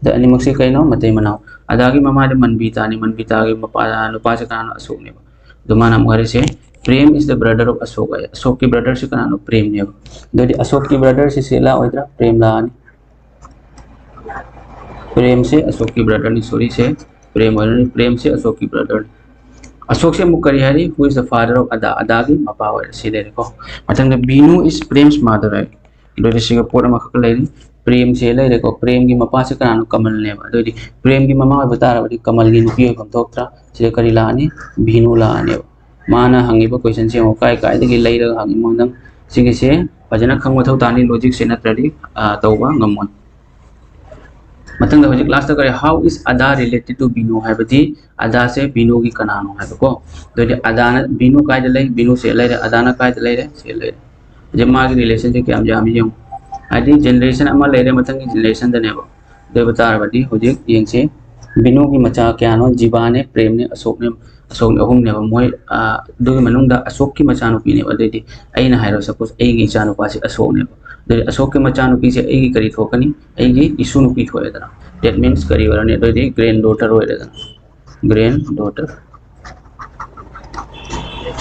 ꯑꯗ ꯑꯅꯤꯃꯛꯁꯦ ꯀꯩꯅꯣ? ꯃꯇꯩ ꯃꯅꯥꯎ꯫ ꯑꯗꯥꯒꯤ ꯃꯃꯥꯗꯤ ꯃꯟꯕꯤꯇꯥꯅꯤ꯫ ꯃꯟꯕꯤꯇꯥꯒꯤ ꯃꯄꯥ, ꯅꯨꯄꯥꯁꯦ ꯀꯅꯥꯅꯣ? ꯑꯁꯣꯛꯅꯦꯕ꯫ ꯑꯗꯨ ꯃꯥꯅ ꯑꯃꯨꯛ ꯍꯥꯏꯔꯤꯁꯦ, "Prem is the brother of Ashok" ꯍꯥꯏ꯫ ꯑꯁꯣꯛꯀꯤ ꯕ꯭ꯔꯗꯔꯁꯦ ꯀꯅꯥꯅꯣ? ꯄ꯭ꯔꯦꯝꯅꯦꯕ꯫ ꯑꯗꯨꯗꯤ ꯑꯁꯣꯛꯀꯤ ꯕ꯭ꯔꯗꯔꯁꯦ ꯁꯤ ꯂꯥꯛꯑꯣꯏꯗ꯭ꯔꯥ? ꯄ꯭ꯔꯦꯝ ꯂꯥꯛꯑꯅꯤ꯫ ꯄ꯭ꯔꯦꯝꯁꯦ ꯑꯁꯣꯛꯀꯤ ꯕ꯭ꯔꯗꯔꯅꯤ, ꯁꯣꯔꯤꯁꯦ꯫ ꯄ꯭ꯔꯦꯝ ꯑꯣꯏꯔꯅꯤ, ꯄ꯭ꯔꯦꯝꯁꯦ ꯑꯁꯣꯛꯀꯤ ꯕ꯭ꯔꯗꯔꯅꯤ꯫ ꯑꯁꯣꯛꯁꯦ ꯑꯃꯨꯛ ꯀꯔꯤ ꯍꯥꯏꯔꯤ? "Who is the father of Ada?" ꯑꯗꯥꯒꯤ ꯃꯄꯥ ꯑꯣꯏꯔꯦ, ꯁꯤ ꯂꯩꯔꯦꯀꯣ꯫ ꯃꯊꯪꯗ, "Binu is Prem's mother" ꯍꯥꯏ꯫ ꯑꯗꯨꯗꯤ ꯁꯤꯒ ꯄꯣꯠ ꯑꯃꯈꯛ ꯂꯩꯔꯤ꯫ ꯄ꯭ꯔꯦꯝꯁꯦ ꯂꯩꯔꯦꯀꯣ꯫ ꯄ꯭ꯔꯦꯝꯒꯤ ꯃꯄꯥꯁꯦ ꯀꯅꯥꯅꯣ? ꯀꯃꯜꯅꯦꯕ꯫ ꯑꯗꯨꯑꯣꯏꯗꯤ ꯄ꯭ꯔꯦꯝꯒꯤ ꯃꯃꯥ ꯑꯣꯏꯕ ꯇꯥꯔꯕꯗꯤ ꯀꯃꯜꯒꯤ ꯅꯨꯄꯤ ꯑꯣꯏꯐꯝ ꯊꯣꯛꯇ꯭ꯔꯥ? ꯁꯤꯗ ꯀꯔꯤ ꯂꯥꯛꯑꯅꯤ? ꯚꯤꯅꯨ ꯂꯥꯛꯑꯅꯦꯕ꯫ ꯃꯥꯅ ꯍꯪꯉꯤꯕ ꯀꯣꯏꯁꯟꯁꯦ ꯌꯦꯡꯉꯣ, ꯀꯥꯏ ꯀꯥꯏꯗꯒꯤ ꯂꯩꯔꯒ ꯍꯪꯉꯤꯅꯣ ꯅꯪ? ꯁꯤꯒꯤꯁꯦ ꯐꯖꯅ ꯈꯪꯕ ꯃꯊꯧ ꯇꯥꯅꯤ, ꯂꯣꯖꯤꯛꯁꯦ ꯅꯠꯇ꯭ꯔꯗꯤ, ꯑ, ꯇꯧꯕ ꯉꯝꯃꯣꯏ꯫ ꯃꯊꯪꯗ ꯍꯧꯖꯤꯛ ꯂꯥꯁꯇ ꯀꯔꯤ? "How is Ada related to Binu?" ꯍꯥꯏꯕꯗꯤ ꯑꯗꯥꯁꯦ ꯕꯤꯅꯨꯒꯤ ꯀꯅꯥꯅꯣ ꯍꯥꯏꯕꯀꯣ꯫ ꯑꯗꯨꯗꯤ ꯑꯗꯥꯅ, ꯕꯤꯅꯨ ꯀꯥꯏꯗ ꯂꯩ? ꯕꯤꯅꯨ ꯁꯤ ꯂꯩꯔꯦ꯫ ꯑꯗꯥꯅ ꯀꯥꯏꯗ ꯂꯩꯔꯦ? ꯁꯤ ꯂꯩꯔꯦ꯫ ꯍꯧꯖꯤꯛ ꯃꯥꯒꯤ ꯔꯤꯂꯦꯁꯟꯁꯦ ꯀꯌꯥꯝ ꯌꯥꯝꯃꯤ ꯌꯦꯡꯉꯨ꯫ ꯍꯥꯏꯗꯤ ꯖꯦꯅꯦꯔꯦꯁꯟ ꯑꯃ ꯂꯩꯔꯦ, ꯃꯊꯪꯒꯤ ꯖꯦꯅꯦꯔꯦꯁꯟꯗꯅꯦꯕ꯫ ꯑꯗꯨ ꯑꯣꯏꯕ ꯇꯥꯔꯕꯗꯤ ꯍꯧꯖꯤꯛ ꯌꯦꯡꯁꯤ, ꯕꯤꯅꯨꯒꯤ ꯃꯆꯥ ꯀꯌꯥꯅꯣ? ꯖꯤꯕꯥꯅꯦ, ꯄ꯭ꯔꯦꯝꯅꯦ, ꯑꯁꯣꯛꯅꯦ꯫ ꯑꯁꯣꯛꯅꯦ, ꯑꯍꯨꯝꯅꯦꯕ ꯃꯣꯏ꯫ ꯑ, ꯑꯗꯨꯒꯤ ꯃꯅꯨꯡꯗ ꯑꯁꯣꯛꯀꯤ ꯃꯆꯥꯅꯨꯄꯤꯅꯦꯕ꯫ ꯑꯗꯨꯗꯤ ꯑꯩꯅ ꯍꯥꯏꯔꯣ, ꯁꯄꯣꯁ ꯑꯩꯒꯤ ꯏꯆꯥꯅꯨꯄꯥꯁꯦ ꯑꯁꯣꯛꯅꯦꯕ꯫ ꯑꯗꯨꯗꯤ ꯑꯁꯣꯛꯀꯤ ꯃꯆꯥꯅꯨꯄꯤꯁꯦ ꯑꯩꯒꯤ ꯀꯔꯤ ꯊꯣꯛꯀꯅꯤ? ꯑꯩꯒꯤ ꯏꯁꯨ ꯅꯨꯄꯤ ꯊꯣꯛꯑꯦꯗꯅ꯫ That means ꯀꯔꯤ ꯑꯣꯏꯔꯅꯤ? ꯑꯗꯨꯑꯣꯏꯗꯤ ꯒ꯭ꯔꯦꯟ ꯗꯣꯇꯔ ꯑꯣꯏꯔꯦꯗꯅ꯫ ꯒ꯭ꯔꯦꯟ ꯗꯣꯇꯔ꯫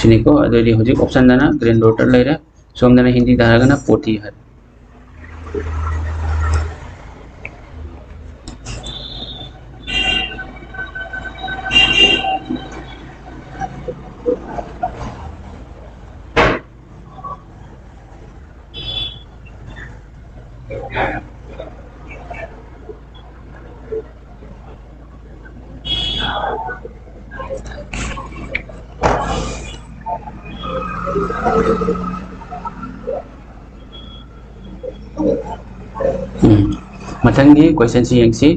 ꯁꯤꯅꯤꯀꯣ꯫ ꯑꯗꯨꯑꯣꯏꯗꯤ ꯍꯧꯖꯤꯛ ꯑꯣꯞꯁꯟꯗꯅ ꯒ꯭ꯔꯦꯟ ꯗꯣꯇꯔ ꯂꯩꯔꯦ, ꯁꯣꯝꯗꯅ ꯍꯤꯟꯗꯤꯗ ꯍꯥꯏꯔꯒꯅ ꯄꯣꯇꯤ ꯍꯥꯏꯔꯦ꯫ ꯎꯝ꯫ ꯃꯊꯪꯒꯤ ꯀꯣꯏꯁꯟꯁꯤ ꯌꯦꯡꯁꯤ꯫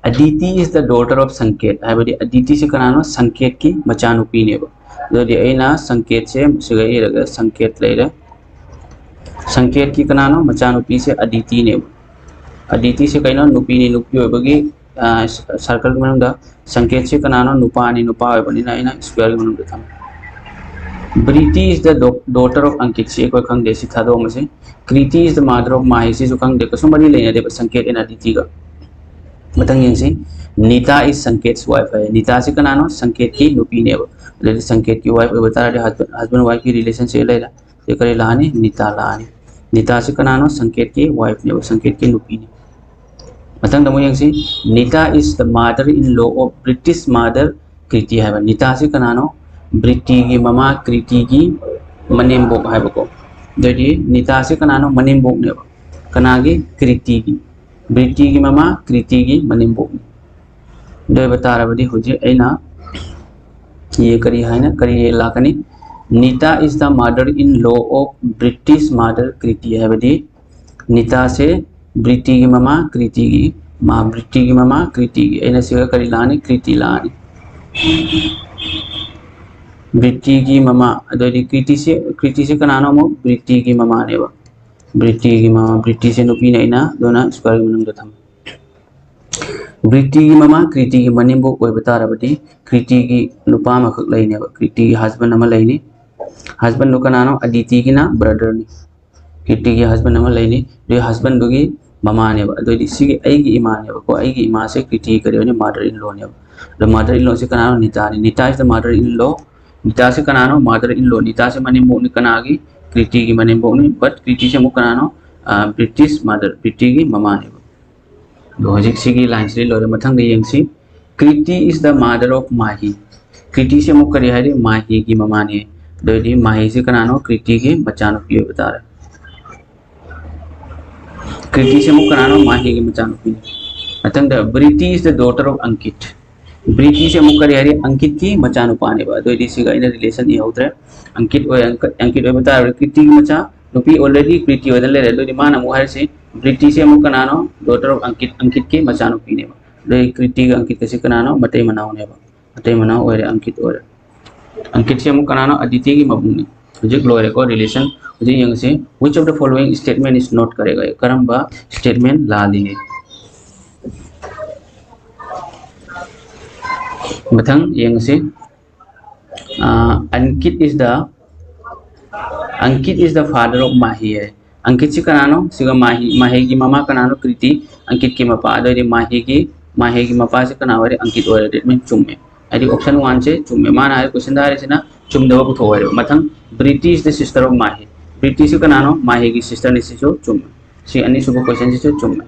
"Aditi is the daughter of Sanket" ꯍꯥꯏꯕꯗꯤ ꯑꯗꯤꯇꯤꯁꯤ ꯀꯅꯥꯅꯣ? ꯁꯪꯀꯦꯠꯀꯤ ꯃꯆꯥꯅꯨꯄꯤꯅꯦꯕ꯫ ꯑꯗꯨꯗꯤ ꯑꯩꯅ ꯁꯪꯀꯦꯠꯁꯦ ꯁꯤꯒ ꯏꯔꯒ ꯁꯪꯀꯦꯠ ꯂꯩꯔꯦ꯫ ꯁꯪꯀꯦꯠꯀꯤ ꯀꯅꯥꯅꯣ? ꯃꯆꯥꯅꯨꯄꯤꯁꯦ ꯑꯗꯤꯇꯤꯅꯦꯕ꯫ ꯑꯗꯤꯇꯤꯁꯦ ꯀꯩꯅꯣ? ꯅꯨꯄꯤꯅꯤ꯫ ꯅꯨꯄꯤ ꯑꯣꯏꯕꯒꯤ ꯁꯔꯀꯜꯒꯤ ꯃꯅꯨꯡꯗ ꯁꯪꯀꯦꯠꯁꯤ ꯀꯅꯥꯅꯣ? ꯅꯨꯄꯥꯅꯤ꯫ ꯅꯨꯄꯥ ꯑꯣꯏꯕꯅꯤꯅ ꯑꯩꯅ ꯁ꯭ꯀ꯭ꯋꯦꯔꯒꯤ ꯃꯅꯨꯡꯗ ꯊꯝꯃꯦ꯫ Briti is the daughter of Ankit꯫ ꯁꯤ ꯑꯩꯈꯣꯏ ꯈꯪꯗꯦ, ꯁꯤ ꯊꯥꯗꯣꯛꯑꯝꯃꯁꯤ꯫ Kriti is the mother of Mahi꯫ ꯁꯤꯁꯨ ꯈꯪꯗꯦ, ꯀꯩꯁꯨ ꯃꯔꯤ ꯂꯩꯅꯗꯦꯕ ꯁꯪꯀꯦꯠ ꯑꯦꯟ ꯑꯗꯤꯇꯤꯒ꯫ ꯃꯊꯪ ꯌꯦꯡꯁꯤ꯫ Nita is Sanket's wife ꯍꯥꯏ꯫ ꯅꯤꯇꯥꯁꯤ ꯀꯅꯥꯅꯣ? ꯁꯪꯀꯦꯠꯀꯤ ꯅꯨꯄꯤꯅꯦꯕ꯫ ꯑꯗꯨꯗꯤ ꯁꯪꯀꯦꯠꯀꯤ ꯋꯥꯏꯐ ꯑꯣꯏꯕ ꯇꯥꯔꯗꯤ ꯍꯁꯕꯦꯟ ꯋꯥꯏꯐꯀꯤ ꯔꯤꯂꯦꯁꯟꯁꯤꯞ ꯂꯩꯔꯦ꯫ ꯁꯤ ꯀꯔꯤ ꯂꯥꯛꯑꯅꯤ? ꯅꯤꯇꯥ ꯂꯥꯛꯑꯅꯤ꯫ ꯅꯤꯇꯥꯁꯤ ꯀꯅꯥꯅꯣ? ꯁꯪꯀꯦꯠꯀꯤ ꯋꯥꯏꯐꯅꯦꯕ, ꯁꯪꯀꯦꯠꯀꯤ ꯅꯨꯄꯤꯅꯤ꯫ ꯃꯊꯪꯗ ꯑꯃꯨꯛ ꯌꯦꯡꯁꯤ꯫ Nita is the mother in law of British mother Kriti ꯍꯥꯏꯕ꯫ ꯅꯤꯇꯥꯁꯤ ꯀꯅꯥꯅꯣ? ꯕ꯭ꯔꯤꯇꯤꯒꯤ ꯃꯃꯥ ꯀ꯭ꯔꯤꯇꯤꯒꯤ ꯃꯅꯦꯝꯕꯣꯛ ꯍꯥꯏꯕꯀꯣ꯫ ꯑꯗꯨꯑꯣꯏꯗꯤ ꯅꯤꯇꯥꯁꯤ ꯀꯅꯥꯅꯣ? ꯃꯅꯦꯝꯕꯣꯛꯅꯦꯕ꯫ ꯀꯅꯥꯒꯤ? ꯀ꯭ꯔꯤꯇꯤꯒꯤ꯫ ꯕ꯭ꯔꯤꯇꯤꯒꯤ ꯃꯃꯥ ꯀ꯭ꯔꯤꯇꯤꯒꯤ ꯃꯅꯦꯝꯕꯣꯛꯅꯤ꯫ ꯑꯗꯨ ꯑꯣꯏꯕ ꯇꯥꯔꯕꯗꯤ ꯍꯧꯖꯤꯛ ꯑꯩꯅ ꯌꯦ ꯀꯔꯤ ꯍꯥꯏꯅ, ꯀꯔꯤ ꯂꯥꯛꯀꯅꯤ? Nita is the mother in law of British mother Kriti ꯍꯥꯏꯕꯗꯤ ꯅꯤꯇꯥꯁꯦ ꯕ꯭ꯔꯤꯇꯤꯒꯤ ꯃꯃꯥ ꯀ꯭ꯔꯤꯇꯤꯒꯤ, ꯃꯥ ꯕ꯭ꯔꯤꯇꯤꯒꯤ ꯃꯃꯥ ꯀ꯭ꯔꯤꯇꯤꯒꯤ꯫ ꯑꯩꯅ ꯁꯤꯒ ꯀꯔꯤ ꯂꯥꯛꯑꯅꯤ? ꯀ꯭ꯔꯤꯇꯤ ꯂꯥꯛꯑꯅꯤ꯫ ꯕ꯭ꯔꯤꯇꯤꯒꯤ ꯃꯃꯥ, ꯑꯗꯨꯑꯣꯏꯗꯤ ꯀ꯭ꯔꯤꯇꯤꯁꯦ, ꯀ꯭ꯔꯤꯇꯤꯁꯦ ꯀꯅꯥꯅꯣ? ꯑꯃꯨꯛ ꯕ꯭ꯔꯤꯇꯤꯒꯤ ꯃꯃꯥꯅꯦꯕ꯫ ꯕ꯭ꯔꯤꯇꯤꯒꯤ ꯃꯃꯥ, ꯕ꯭ꯔꯤꯇꯤꯁꯦ ꯅꯨꯄꯤꯅꯦ, ꯑꯩꯅ ꯑꯗꯨꯅ ꯁ꯭ꯀ꯭ꯋꯦꯔꯒꯤ ꯃꯅꯨꯡꯗ ꯊꯝꯃꯦ꯫ ꯕ꯭ꯔꯤꯇꯤꯒꯤ ꯃꯃꯥ ꯀ꯭ꯔꯤꯇꯤꯒꯤ ꯃꯅꯦꯝꯕꯣꯛ ꯑꯣꯏꯕ ꯇꯥꯔꯕꯗꯤ ꯀ꯭ꯔꯤꯇꯤꯒꯤ ꯅꯨꯄꯥ ꯑꯃꯈꯛ ꯂꯩꯅꯦꯕ, ꯀ꯭ꯔꯤꯇꯤꯒꯤ ꯍꯁꯕꯦꯟ ꯑꯃ ꯂꯩꯅꯤ꯫ ꯍꯁꯕꯦꯟꯗꯣ ꯀꯅꯥꯅꯣ? ꯑꯗꯤꯇꯤꯒꯤꯅ ꯕ꯭ꯔꯗꯔꯅꯤ꯫ ꯀ꯭ꯔꯤꯇꯤꯒꯤ ꯍꯁꯕꯦꯟ ꯑꯃ ꯂꯩꯅꯤ, ꯑꯗꯨꯒꯤ ꯍꯁꯕꯦꯟꯗꯨꯒꯤ ꯃꯃꯥꯅꯦꯕ꯫ ꯑꯗꯨꯑꯣꯏꯗꯤ ꯁꯤꯒꯤ ꯑꯩꯒꯤ ꯏꯃꯥꯅꯦꯕꯀꯣ, ꯑꯩꯒꯤ ꯏꯃꯥꯁꯦ ꯀ꯭ꯔꯤꯇꯤ ꯀꯔꯤ ꯑꯣꯏꯅꯤ? ꯃꯥꯗꯔ ꯏꯟ ꯂꯣꯅꯦꯕ꯫ ꯑꯗꯣ ꯃꯥꯗꯔ ꯏꯟ ꯂꯣꯁꯦ ꯀꯅꯥꯅꯣ? ꯅꯤꯇꯥꯅꯤ꯫ Nita is the mother in law꯫ ꯅꯤꯇꯥꯁꯦ ꯀꯅꯥꯅꯣ? ꯃꯥꯗꯔ ꯏꯟ ꯂꯣ꯫ ꯅꯤꯇꯥꯁꯦ ꯃꯅꯦꯝꯕꯣꯛꯅꯤ ꯀꯅꯥꯒꯤ? ꯀ꯭ꯔꯤꯇꯤꯒꯤ ꯃꯅꯦꯝꯕꯣꯛꯅꯤ꯫ But ꯀ꯭ꯔꯤꯇꯤꯁꯦ ꯑꯃꯨꯛ ꯀꯅꯥꯅꯣ? ꯕ꯭ꯔꯤꯇꯤꯁ ꯃꯥꯗꯔ, ꯕ꯭ꯔꯤꯇꯤꯒꯤ ꯃꯃꯥꯅꯦꯕ꯫ ꯑꯗꯣ ꯍꯧꯖꯤꯛ ꯁꯤꯒꯤ ꯂꯥꯏꯟꯁꯤꯗꯤ ꯂꯣꯏꯔꯦ꯫ ꯃꯊꯪꯗ ꯌꯦꯡꯁꯤ꯫ Kriti is the mother of Mahi꯫ ꯀ꯭ꯔꯤꯇꯤꯁꯦ ꯑꯃꯨꯛ ꯀꯔꯤ ꯍꯥꯏꯔꯤ? ꯃꯥꯍꯤꯒꯤ ꯃꯃꯥꯅꯦ꯫ ꯑꯗꯨꯑꯣꯏꯗꯤ ꯃꯥꯍꯤꯁꯦ ꯀꯅꯥꯅꯣ? ꯀ꯭ꯔꯤꯇꯤꯒꯤ ꯃꯆꯥꯅꯨꯄꯤ ꯑꯣꯏꯕ ꯇꯥꯔꯦ꯫ ꯀ꯭ꯔꯤꯇꯤꯁꯦ ꯑꯃꯨꯛ ꯀꯅꯥꯅꯣ? ꯃꯥꯍꯤꯒꯤ ꯃꯆꯥꯅꯨꯄꯤꯅꯤ꯫ ꯃꯊꯪꯗ Briti is the daughter of Ankit꯫ ꯕ꯭ꯔꯤꯇꯤꯁꯦ ꯑꯃꯨꯛ ꯀꯔꯤ ꯍꯥꯏꯔꯤ? ꯑꯪꯀꯤꯠꯀꯤ ꯃꯆꯥꯅꯨꯄꯥꯅꯦꯕ꯫ ꯑꯗꯨꯑꯣꯏꯗꯤ ꯁꯤꯒ ꯑꯩꯅ ꯔꯤꯂꯦꯁꯟ ꯏꯍꯧꯗ꯭ꯔꯦ꯫ ꯑꯪꯀꯤꯠ ꯑꯣꯏ-, ꯑꯪꯀ-, ꯑꯪꯀꯤꯠ ꯑꯣꯏꯕ ꯇꯥꯔꯕꯗꯤ ꯀ꯭ꯔꯤꯇꯤꯒꯤ ꯃꯆꯥ ꯅꯨꯄꯤ already ꯀ꯭ꯔꯤꯇꯤ ꯑꯣꯏꯗꯅ ꯂꯩꯔꯦ꯫ ꯑꯗꯨꯑꯣꯏꯗꯤ ꯃꯥꯅ ꯑꯃꯨꯛ ꯍꯥꯏꯔꯤꯁꯤ ꯕ꯭ꯔꯤꯇꯤꯁꯦ ꯑꯃꯨꯛ ꯀꯅꯥꯅꯣ? Daughter of Ankit, ꯑꯪꯀꯤꯠꯀꯤ ꯃꯆꯥꯅꯨꯄꯤꯅꯦꯕ꯫ ꯑꯗꯨꯗꯤ ꯀ꯭ꯔꯤꯇꯤꯒ ꯑꯪꯀꯤꯠꯀꯁꯤ ꯀꯅꯥꯅꯣ? ꯃꯇꯩ ꯃꯅꯥꯎꯅꯦꯕ꯫ ꯃꯇꯩ ꯃꯅꯥꯎ ꯑꯣꯏꯔꯦ, ꯑꯪꯀꯤꯠ ꯑꯣꯏꯔꯦ꯫ ꯑꯪꯀꯤꯠꯁꯦ ꯑꯃꯨꯛ ꯀꯅꯥꯅꯣ? ꯑꯗꯤꯇꯤꯒꯤ ꯃꯕꯨꯡꯅꯤ꯫ ꯍꯧꯖꯤꯛ ꯂꯣꯏꯔꯦꯀꯣ ꯔꯤꯂꯦꯁꯟ꯫ ꯍꯧꯖꯤꯛ ꯌꯦꯡꯉꯁꯤ, which of the following statement is not correct? ꯀꯔꯝꯕ statement ꯂꯥꯜꯂꯤ? ꯃꯊꯪ ꯌꯦꯡꯉꯁꯤ꯫ ꯑꯥ, Ankit is the, Ankit is the father of Mahi ꯍꯥꯏ꯫ ꯑꯪꯀꯤꯠꯁꯤ ꯀꯅꯥꯅꯣ? ꯁꯤꯒ ꯃꯥꯍꯤ, ꯃꯥꯍꯤꯒꯤ ꯃꯃꯥ ꯀꯅꯥꯅꯣ? ꯀ꯭ꯔꯤꯇꯤ꯫ ꯑꯪꯀꯤꯠꯀꯤ ꯃꯄꯥ꯫ ꯑꯗꯨ ꯑꯣꯏꯔꯗꯤ ꯃꯥꯍꯤꯒꯤ, ꯃꯥꯍꯤꯒꯤ ꯃꯄꯥꯁꯤ ꯀꯅꯥ ꯑꯣꯏꯔꯦ? ꯑꯪꯀꯤꯠ ꯑꯣꯏꯔꯦ꯫ That mean ꯆꯨꯝꯃꯦ꯫ ꯍꯥꯏꯗꯤ option one ꯁꯦ ꯆꯨꯝꯃꯦ꯫ ꯃꯥꯅ ꯍꯥꯏꯔꯤꯕ question ꯗ ꯍꯥꯏꯔꯤꯁꯤꯅ ꯆꯨꯝꯗꯕ ꯄꯨꯊꯣꯛꯑꯣ ꯍꯥꯏꯔꯦꯕ꯫ ꯃꯊꯪ, Preeti is the sister of Mahi꯫ ꯄ꯭ꯔꯤꯇꯤꯁꯤ ꯀꯅꯥꯅꯣ? ꯃꯥꯍꯤꯒꯤ sister ꯅꯤ꯫ ꯁꯤꯁꯨ ꯆꯨꯝꯃꯦ꯫ ꯁꯤ ꯑꯅꯤꯁꯨꯕ question ꯁꯤꯁꯨ ꯆꯨꯝꯃꯦ꯫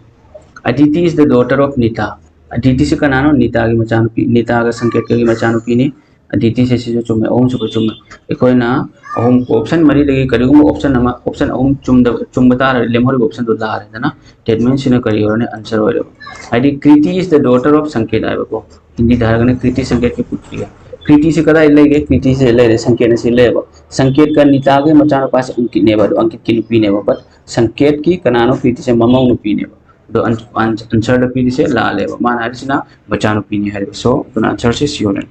Aditi is the daughter of Nita꯫ ꯑꯗꯤꯇꯤꯁꯤ ꯀꯅꯥꯅꯣ? ꯅꯤꯇꯥꯒꯤ ꯃꯆꯥꯅꯨꯄꯤ, ꯅꯤꯇꯥꯒ ꯁꯪꯀꯦꯠꯀꯒꯤ ꯃꯆꯥꯅꯨꯄꯤꯅꯤ꯫ ꯑꯗꯤꯇꯤꯁꯦ ꯁꯤꯁꯨ ꯆꯨꯝꯃꯦ, ꯑꯍꯨꯝꯁꯨꯕ ꯆꯨꯝꯃꯦ꯫ ꯑꯩꯈꯣꯏꯅ ꯑꯍꯨꯝ, option ꯃꯔꯤꯗꯒꯤ ꯀꯔꯤꯒꯨꯝꯕ option ꯑꯃ, option ꯑꯍꯨꯝ ꯆꯨꯝꯗ-, ꯆꯨꯝꯕ ꯇꯥꯔꯗꯤ ꯂꯦꯝꯍꯧꯔꯤꯕ option ꯗꯨ ꯂꯥꯜꯂꯦꯗꯅ꯫ That mean ꯁꯤꯅ ꯀꯔꯤ ꯑꯣꯏꯔꯅꯤ? Answer ꯑꯣꯏꯔꯦꯕ꯫ ꯍꯥꯏꯗꯤ Kriti is the daughter of Sanket ꯍꯥꯏꯕꯀꯣ꯫ ꯍꯤꯟꯗꯤꯗ ꯍꯥꯏꯔꯒꯅ ꯀ꯭ꯔꯤꯇꯤ ꯁꯪꯀꯦꯠꯀꯤ ꯄꯨꯇ꯭ꯔꯤ ꯍꯥꯏ꯫ ꯀ꯭ꯔꯤꯇꯤꯁꯤ ꯀꯗꯥꯏ ꯂꯩꯒꯦ? ꯀ꯭ꯔꯤꯇꯤꯁꯤ ꯂꯩꯔꯦ, ꯁꯪꯀꯦꯠꯅ ꯁꯤ ꯂꯩꯌꯦꯕ꯫ ꯁꯪꯀꯦꯠꯀ ꯅꯤꯇꯥꯒꯤ ꯃꯆꯥꯅꯨꯄꯥꯁꯦ ꯑꯪꯀꯤꯠꯅꯦꯕ, ꯑꯗꯣ ꯑꯪꯀꯤꯠꯀꯤ ꯅꯨꯄꯤꯅꯦꯕ꯫ But ꯁꯪꯀꯦꯠꯀꯤ ꯀꯅꯥꯅꯣ? ꯀ꯭ꯔꯤꯇꯤꯁꯦ ꯃꯃꯧ ꯅꯨꯄꯤꯅꯦꯕ꯫ ꯑꯗꯣ ꯑꯟ-, ꯑꯟ-, answer ꯗ ꯄꯤꯔꯤꯁꯦ ꯂꯥꯜꯂꯦꯕ꯫ ꯃꯥꯅ ꯍꯥꯏꯔꯤꯁꯤꯅ ꯃꯆꯥꯅꯨꯄꯤꯅꯤ ꯍꯥꯏꯔꯤꯕ꯫ So, ꯑꯗꯨꯅ answer ꯁꯤ ꯁꯤ ꯑꯣꯏꯔꯅꯤ꯫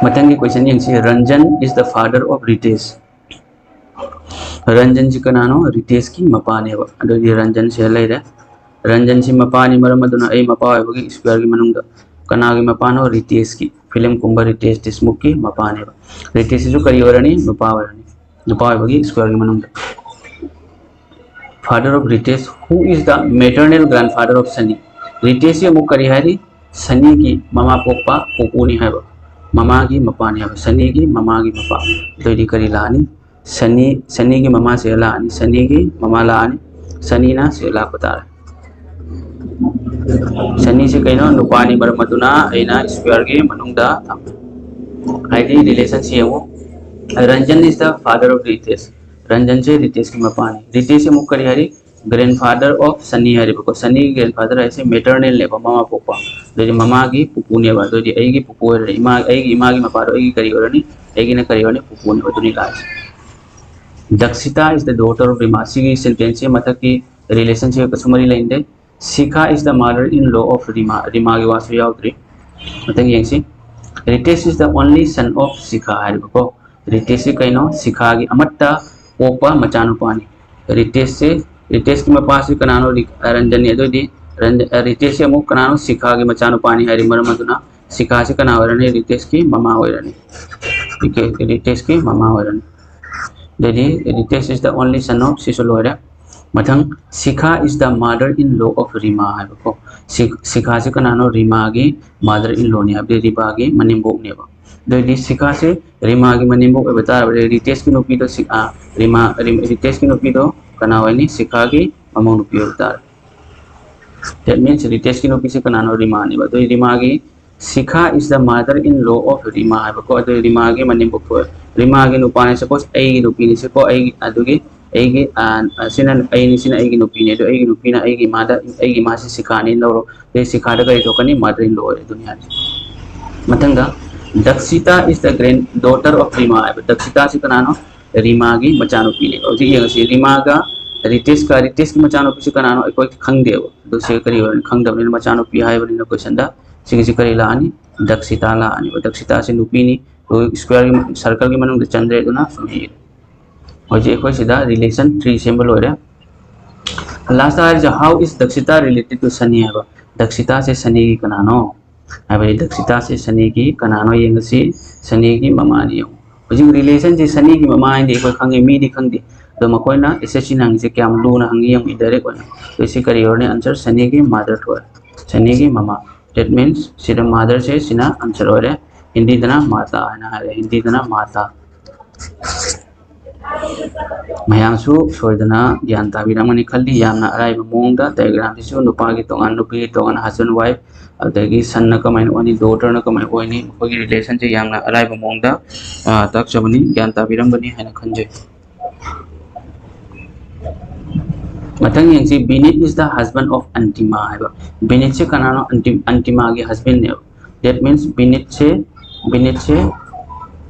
ꯃꯊꯪꯒꯤ question ꯌꯦꯡꯁꯤ꯫ Ranjan is the father of Ritesh꯫ ꯔꯟꯖꯟꯁꯤ ꯀꯅꯥꯅꯣ? ꯔꯤꯇꯦꯁꯀꯤ ꯃꯄꯥꯅꯦꯕ꯫ ꯑꯗꯨꯗꯤ ꯔꯟꯖꯟꯁꯦ ꯂꯩꯔꯦ꯫ ꯔꯟꯖꯟꯁꯤ ꯃꯄꯥꯅꯤ, ꯃꯔꯝ ꯑꯗꯨꯅ ꯑꯩ ꯃꯄꯥ ꯑꯣꯏꯕꯒꯤ square ꯒꯤ ꯃꯅꯨꯡꯗ ꯀꯅꯥꯒꯤ ꯃꯄꯥꯅꯣ? ꯔꯤꯇꯦꯁꯀꯤ, film ꯀꯨꯝꯕ ꯔꯤꯇꯦꯁ ꯗꯦꯁꯃꯨꯈꯀꯤ ꯃꯄꯥꯅꯦꯕ꯫ ꯔꯤꯇꯦꯁꯁꯤꯁꯨ ꯀꯔꯤ ꯑꯣꯏꯔꯅꯤ? ꯅꯨꯄꯥ ꯑꯣꯏꯔꯅꯤ꯫ ꯅꯨꯄꯥ ꯑꯣꯏꯕꯒꯤ square ꯒꯤ ꯃꯅꯨꯡꯗ꯫ Father of Ritesh, who is the maternal grandfather of Sunny? ꯔꯤꯇꯦꯁꯁꯤ ꯑꯃꯨꯛ ꯀꯔꯤ ꯍꯥꯏꯔꯤ? ꯁꯅꯤꯒꯤ ꯃꯃꯥ ꯄꯣꯛꯄ ꯄꯨꯄꯨꯅꯤ ꯍꯥꯏꯕ, ꯃꯃꯥꯒꯤ ꯃꯄꯥꯅꯤ ꯍꯥꯏꯕ, ꯁꯅꯤꯒꯤ ꯃꯃꯥꯒꯤ ꯃꯄꯥ꯫ ꯑꯗꯨꯑꯣꯏꯗꯤ ꯀꯔꯤ ꯂꯥꯛꯑꯅꯤ? ꯁꯅꯤ, ꯁꯅꯤꯒꯤ ꯃꯃꯥꯁꯦ ꯂꯥꯛꯑꯅꯤ, ꯁꯅꯤꯒꯤ ꯃꯃꯥ ꯂꯥꯛꯑꯅꯤ, ꯁꯅꯤꯅ ꯁꯤ ꯂꯥꯛꯄ ꯇꯥꯔꯦ꯫ ꯁꯅꯤꯁꯦ ꯀꯩꯅꯣ? ꯅꯨꯄꯥꯅꯤ, ꯃꯔꯝ ꯑꯗꯨꯅ ꯑꯩꯅ square ꯒꯤ ꯃꯅꯨꯡꯗ ꯊꯝꯃꯦ꯫ ꯍꯥꯏꯗꯤ relation ꯁꯤ ꯌꯦꯡꯉꯨ, Ranjan is the father of Ritesh꯫ ꯔꯟꯖꯟꯁꯦ ꯔꯤꯇꯦꯁꯀꯤ ꯃꯄꯥꯅꯤ꯫ ꯔꯤꯇꯦꯁꯁꯦ ꯑꯃꯨꯛ ꯀꯔꯤ ꯍꯥꯏꯔꯤ? Grandfather of Sunny ꯍꯥꯏꯔꯤꯕꯀꯣ, Sunnyꯒꯤ grandfather ꯍꯥꯏꯁꯦ maternalꯅꯦꯕ, ꯃꯃꯥ ꯄꯣꯛꯄ꯫ ꯑꯗꯨꯗꯤ ꯃꯃꯥꯒꯤ ꯄꯨꯄꯨꯅꯦꯕ꯫ ꯑꯗꯨꯗꯤ ꯑꯩꯒꯤ ꯄꯨꯄꯨ ꯑꯣꯏꯔꯅꯤ, ꯏꯃꯥ, ꯑꯩꯒꯤ ꯏꯃꯥꯒꯤ ꯃꯄꯥꯗꯣ ꯑꯩꯒꯤ ꯀꯔꯤ ꯑꯣꯏꯔꯅꯤ? ꯑꯩꯒꯤꯅ ꯀꯔꯤ ꯑꯣꯏꯔꯅꯤ? ꯄꯨꯄꯨꯅꯦꯕ꯫ ꯑꯗꯨꯅꯤ ꯂꯥꯛꯏꯁꯦ꯫ Dakshita is the daughter of Rima꯫ ꯁꯤꯒꯤ sentenceꯁꯦ ꯃꯊꯛꯀꯤ relationꯁꯤꯒ ꯀꯩꯁꯨ ꯃꯔꯤ ꯂꯩꯅꯗꯦ꯫ Shikha is the mother in law of Rima꯫ ꯔꯤꯃꯥꯒꯤ ꯋꯥꯁꯨ ꯌꯥꯎꯗ꯭ꯔꯤ꯫ ꯃꯊꯪ ꯌꯦꯡꯁꯤ꯫ Ritesh is the only son of Shikha ꯍꯥꯏꯔꯤꯕꯀꯣ꯫ ꯔꯤꯇꯦꯁꯁꯤ ꯀꯩꯅꯣ? ꯁꯤꯈꯥꯒꯤ ꯑꯃꯠꯇ ꯄꯣꯛꯄ ꯃꯆꯥꯅꯨꯄꯥꯅꯤ꯫ ꯔꯤꯇꯦꯁꯁꯦ, ꯔꯤꯇꯦꯁꯀꯤ ꯃꯄꯥꯁꯤ ꯀꯅꯥꯅꯣ? ꯔꯤ-, ꯔꯟꯖꯟꯅꯤ꯫ ꯑꯗꯨꯑꯣꯏꯗꯤ ꯔꯟꯖ-, ꯑ, ꯔꯤꯇꯦꯁꯁꯤ ꯑꯃꯨꯛ ꯀꯅꯥꯅꯣ? ꯁꯤꯈꯥꯒꯤ ꯃꯆꯥꯅꯨꯄꯥꯅꯤ ꯍꯥꯏꯔꯤ꯫ ꯃꯔꯝ ꯑꯗꯨꯅ ꯁꯤꯈꯥꯁꯤ ꯀꯅꯥ ꯑꯣꯏꯔꯅꯤ? ꯔꯤꯇꯦꯁꯀꯤ ꯃꯃꯥ ꯑꯣꯏꯔꯅꯤ꯫ ꯔꯤꯇꯦ-, ꯔꯤꯇꯦꯁꯀꯤ ꯃꯃꯥ ꯑꯣꯏꯔꯅꯤ꯫ ꯑꯗꯩꯗꯤ Ritesh is the only son of, ꯁꯤꯁꯨ ꯂꯣꯏꯔꯦ꯫ ꯃꯊꯪ, Shikha is the mother in law of Rima ꯍꯥꯏꯕꯀꯣ꯫ ꯁꯤ-, ꯁꯤꯈꯥꯁꯤ ꯀꯅꯥꯅꯣ? ꯔꯤꯃꯥꯒꯤ mother in lawꯅꯤ, ꯍꯥꯏꯕꯗꯤ ꯔꯤꯃꯥꯒꯤ ꯃꯅꯦꯝꯕꯣꯛꯅꯦꯕ꯫ ꯑꯗꯨꯑꯣꯏꯗꯤ ꯁꯤꯈꯥꯁꯦ ꯔꯤꯃꯥꯒꯤ ꯃꯅꯦꯝꯕꯣꯛ ꯑꯣꯏꯕ ꯇꯥꯔꯕꯗꯤ ꯔꯤꯇꯦꯁꯀꯤ ꯅꯨꯄꯤꯗꯣ ꯁꯤ-, ꯑ, ꯔꯤꯃꯥ, ꯔꯤ-, ꯔꯤꯇꯦꯁꯀꯤ ꯅꯨꯄꯤꯗꯣ ꯀꯅꯥ ꯑꯣꯏꯅꯤ? ꯁꯤꯈꯥꯒꯤ ꯃꯃꯧ ꯅꯨꯄꯤ ꯑꯣꯏꯕ ꯇꯥꯔꯦ꯫ That means ꯔꯤꯇꯦꯁꯀꯤ ꯅꯨꯄꯤꯁꯦ ꯀꯅꯥꯅꯣ? ꯔꯤꯃꯥꯅꯦꯕ꯫ ꯑꯗꯨ ꯔꯤꯃꯥꯒꯤ, Shikha is the mother in law of Rima ꯍꯥꯏꯕꯀꯣ꯫ ꯑꯗꯨ ꯔꯤꯃꯥꯒꯤ ꯃꯅꯦꯝꯕꯣꯛ ꯊꯣꯛꯑꯦ꯫ ꯔꯤꯃꯥꯒꯤ ꯅꯨꯄꯥꯅꯤ, suppose ꯑꯩꯒꯤ ꯅꯨꯄꯤꯅꯤ ꯁꯤꯀꯣ, ꯑꯩꯒꯤ, ꯑꯗꯨꯒꯤ ꯑꯩꯒꯤ, ꯑ, ꯑꯁꯤꯅ ꯑꯩꯅꯤ, ꯁꯤꯅ ꯑꯩꯒꯤ ꯅꯨꯄꯤꯅꯤ꯫ ꯑꯗꯨ ꯑꯩꯒꯤ ꯅꯨꯄꯤꯅ ꯑꯩꯒꯤ ꯏꯃꯥꯗ, ꯑꯩꯒꯤ ꯏꯃꯥꯁꯤ ꯁꯤꯈꯥꯅꯤ ꯂꯧꯔꯣ꯫ ꯑꯗꯩ ꯁꯤꯈꯥꯗ ꯀꯔꯤ ꯊꯣꯛꯀꯅꯤ? Mother in law ꯑꯣꯏꯔꯦ꯫ ꯑꯗꯨꯅꯤ ꯍꯥꯏꯁꯦ꯫ ꯃꯊꯪꯗ, Dakshita is the granddaughter of Rima ꯍꯥꯏꯕ꯫ ꯗꯛꯁꯤꯇꯥꯁꯤ ꯀꯅꯥꯅꯣ? ꯔꯤꯃꯥꯒꯤ ꯃꯆꯥꯅꯨꯄꯤꯅꯦꯕ꯫ ꯍꯧꯖꯤꯛ ꯌꯦꯡꯉꯁꯤ, ꯔꯤꯃꯥꯒ ꯔꯤꯇꯦꯁꯀ, ꯔꯤꯇꯦꯁꯀꯤ ꯃꯆꯥꯅꯨꯄꯤꯁꯤ ꯀꯅꯥꯅꯣ? ꯑꯩꯈꯣꯏ ꯈꯪꯗꯦꯕ꯫ ꯑꯗꯨ ꯁꯤ ꯀꯔꯤ ꯑꯣꯏꯔꯅꯤ? ꯈꯪꯗꯕꯅꯤꯅ ꯃꯆꯥꯅꯨꯄꯤ ꯍꯥꯏꯕꯅꯤꯅ questionꯗ ꯁꯤꯒꯤꯁꯤ ꯀꯔꯤ ꯂꯥꯛꯑꯅꯤ? ꯗꯛꯁꯤꯇꯥ ꯂꯥꯛꯑꯅꯤꯕ꯫ ꯗꯛꯁꯤꯇꯥꯁꯤ ꯅꯨꯄꯤꯅꯤ꯫ ꯑꯗꯨ squareꯒꯤ, circleꯒꯤ ꯃꯅꯨꯡꯗ ꯆꯟꯗ꯭ꯔꯦ, ꯑꯗꯨꯅ ꯁꯨꯝ ꯏꯔꯦ꯫ ꯍꯧꯖꯤꯛ ꯑꯩꯈꯣꯏ ꯁꯤꯗ relation three ꯁꯦꯝꯕ ꯂꯣꯏꯔꯦ꯫ Last ꯍꯥꯏꯔꯤꯁꯦ, how is Dakshita related to Sunny ꯍꯥꯏꯕ꯫ ꯗꯛꯁꯤꯇꯥꯁꯦ ꯁꯅꯤꯒꯤ ꯀꯅꯥꯅꯣ? ꯍꯥꯏꯕꯗꯤ ꯗꯛꯁꯤꯇꯥꯁꯦ ꯁꯅꯤꯒꯤ ꯀꯅꯥꯅꯣ ꯌꯦꯡꯉꯁꯤ꯫ ꯁꯅꯤꯒꯤ ꯃꯃꯥꯅꯤ ꯌꯦꯡꯉꯨ꯫ ꯍꯧꯖꯤꯛ relationꯁꯦ ꯁꯅꯤꯒꯤ ꯃꯃꯥ ꯍꯥꯏꯗꯤ ꯑꯩꯈꯣꯏ ꯈꯪꯉꯤ, ꯃꯤꯗꯤ ꯈꯪꯗꯦ꯫ ꯑꯗꯣ ꯃꯈꯣꯏꯅ SSCꯅ ꯍꯪꯉꯤꯁꯦ ꯀꯌꯥꯝ ꯂꯨꯅ ꯍꯪꯉꯤ ꯌꯦꯡꯉꯨ, indirect ꯑꯣꯏꯅ꯫ ꯑꯗꯨ ꯁꯤ ꯀꯔꯤ ꯑꯣꯏꯔꯅꯤ? Answer ꯁꯅꯤꯒꯤ mother ꯊꯣꯛꯑꯦ꯫ ꯁꯅꯤꯒꯤ ꯃꯃꯥ꯫ That means ꯁꯤꯗ motherꯁꯦ ꯁꯤꯅ answer ꯑꯣꯏꯔꯦ꯫ ꯍꯤꯟꯗꯤꯗꯅ ꯃꯥꯇꯥ ꯍꯥꯏꯅ ꯍꯥꯏꯔꯦ꯫ ꯍꯤꯟꯗꯤꯗꯅ ꯃꯥꯇꯥ꯫ ꯃꯌꯥꯝꯁꯨ ꯁꯣꯏꯗꯅ ꯒ꯭ꯌꯥꯟ ꯇꯥꯕꯤꯔꯝꯒꯅꯤ ꯈꯜꯂꯤ꯫ ꯌꯥꯝꯅ ꯑꯔꯥꯏꯕ ꯃꯑꯣꯡꯗ diagramꯁꯤꯁꯨ ꯅꯨꯄꯥꯒꯤ ꯇꯣꯉꯥꯟ, ꯅꯨꯄꯤꯒꯤ ꯇꯣꯉꯥꯟ, husband wife, ꯑꯗꯒꯤ sonꯅ ꯀꯃꯥꯏꯅ ꯑꯣꯏꯅꯤ, daughterꯅ ꯀꯃꯥꯏꯅ ꯑꯣꯏꯅꯤ, ꯃꯈꯣꯏꯒꯤ relationꯁꯦ ꯌꯥꯝꯅ ꯑꯔꯥꯏꯕ ꯃꯑꯣꯡꯗ, ꯑ, ꯇꯥꯛꯆꯕꯅꯤ, ꯒ꯭ꯌꯥꯟ ꯇꯥꯕꯤꯔꯝꯒꯅꯤ ꯍꯥꯏꯅ ꯈꯟꯖꯩ꯫ ꯃꯊꯪ ꯌꯦꯡꯁꯤ, Binit is the husband of Antima ꯍꯥꯏꯕ꯫ ꯕꯤꯅꯤꯠꯁꯦ ꯀꯅꯥꯅꯣ? ꯑꯟꯇꯤꯃꯥꯒꯤ ꯍꯁꯕꯦꯟꯅꯦꯕ꯫ That means ꯕꯤꯅꯤꯠꯁꯦ ꯕꯤꯅꯤꯠꯁꯦ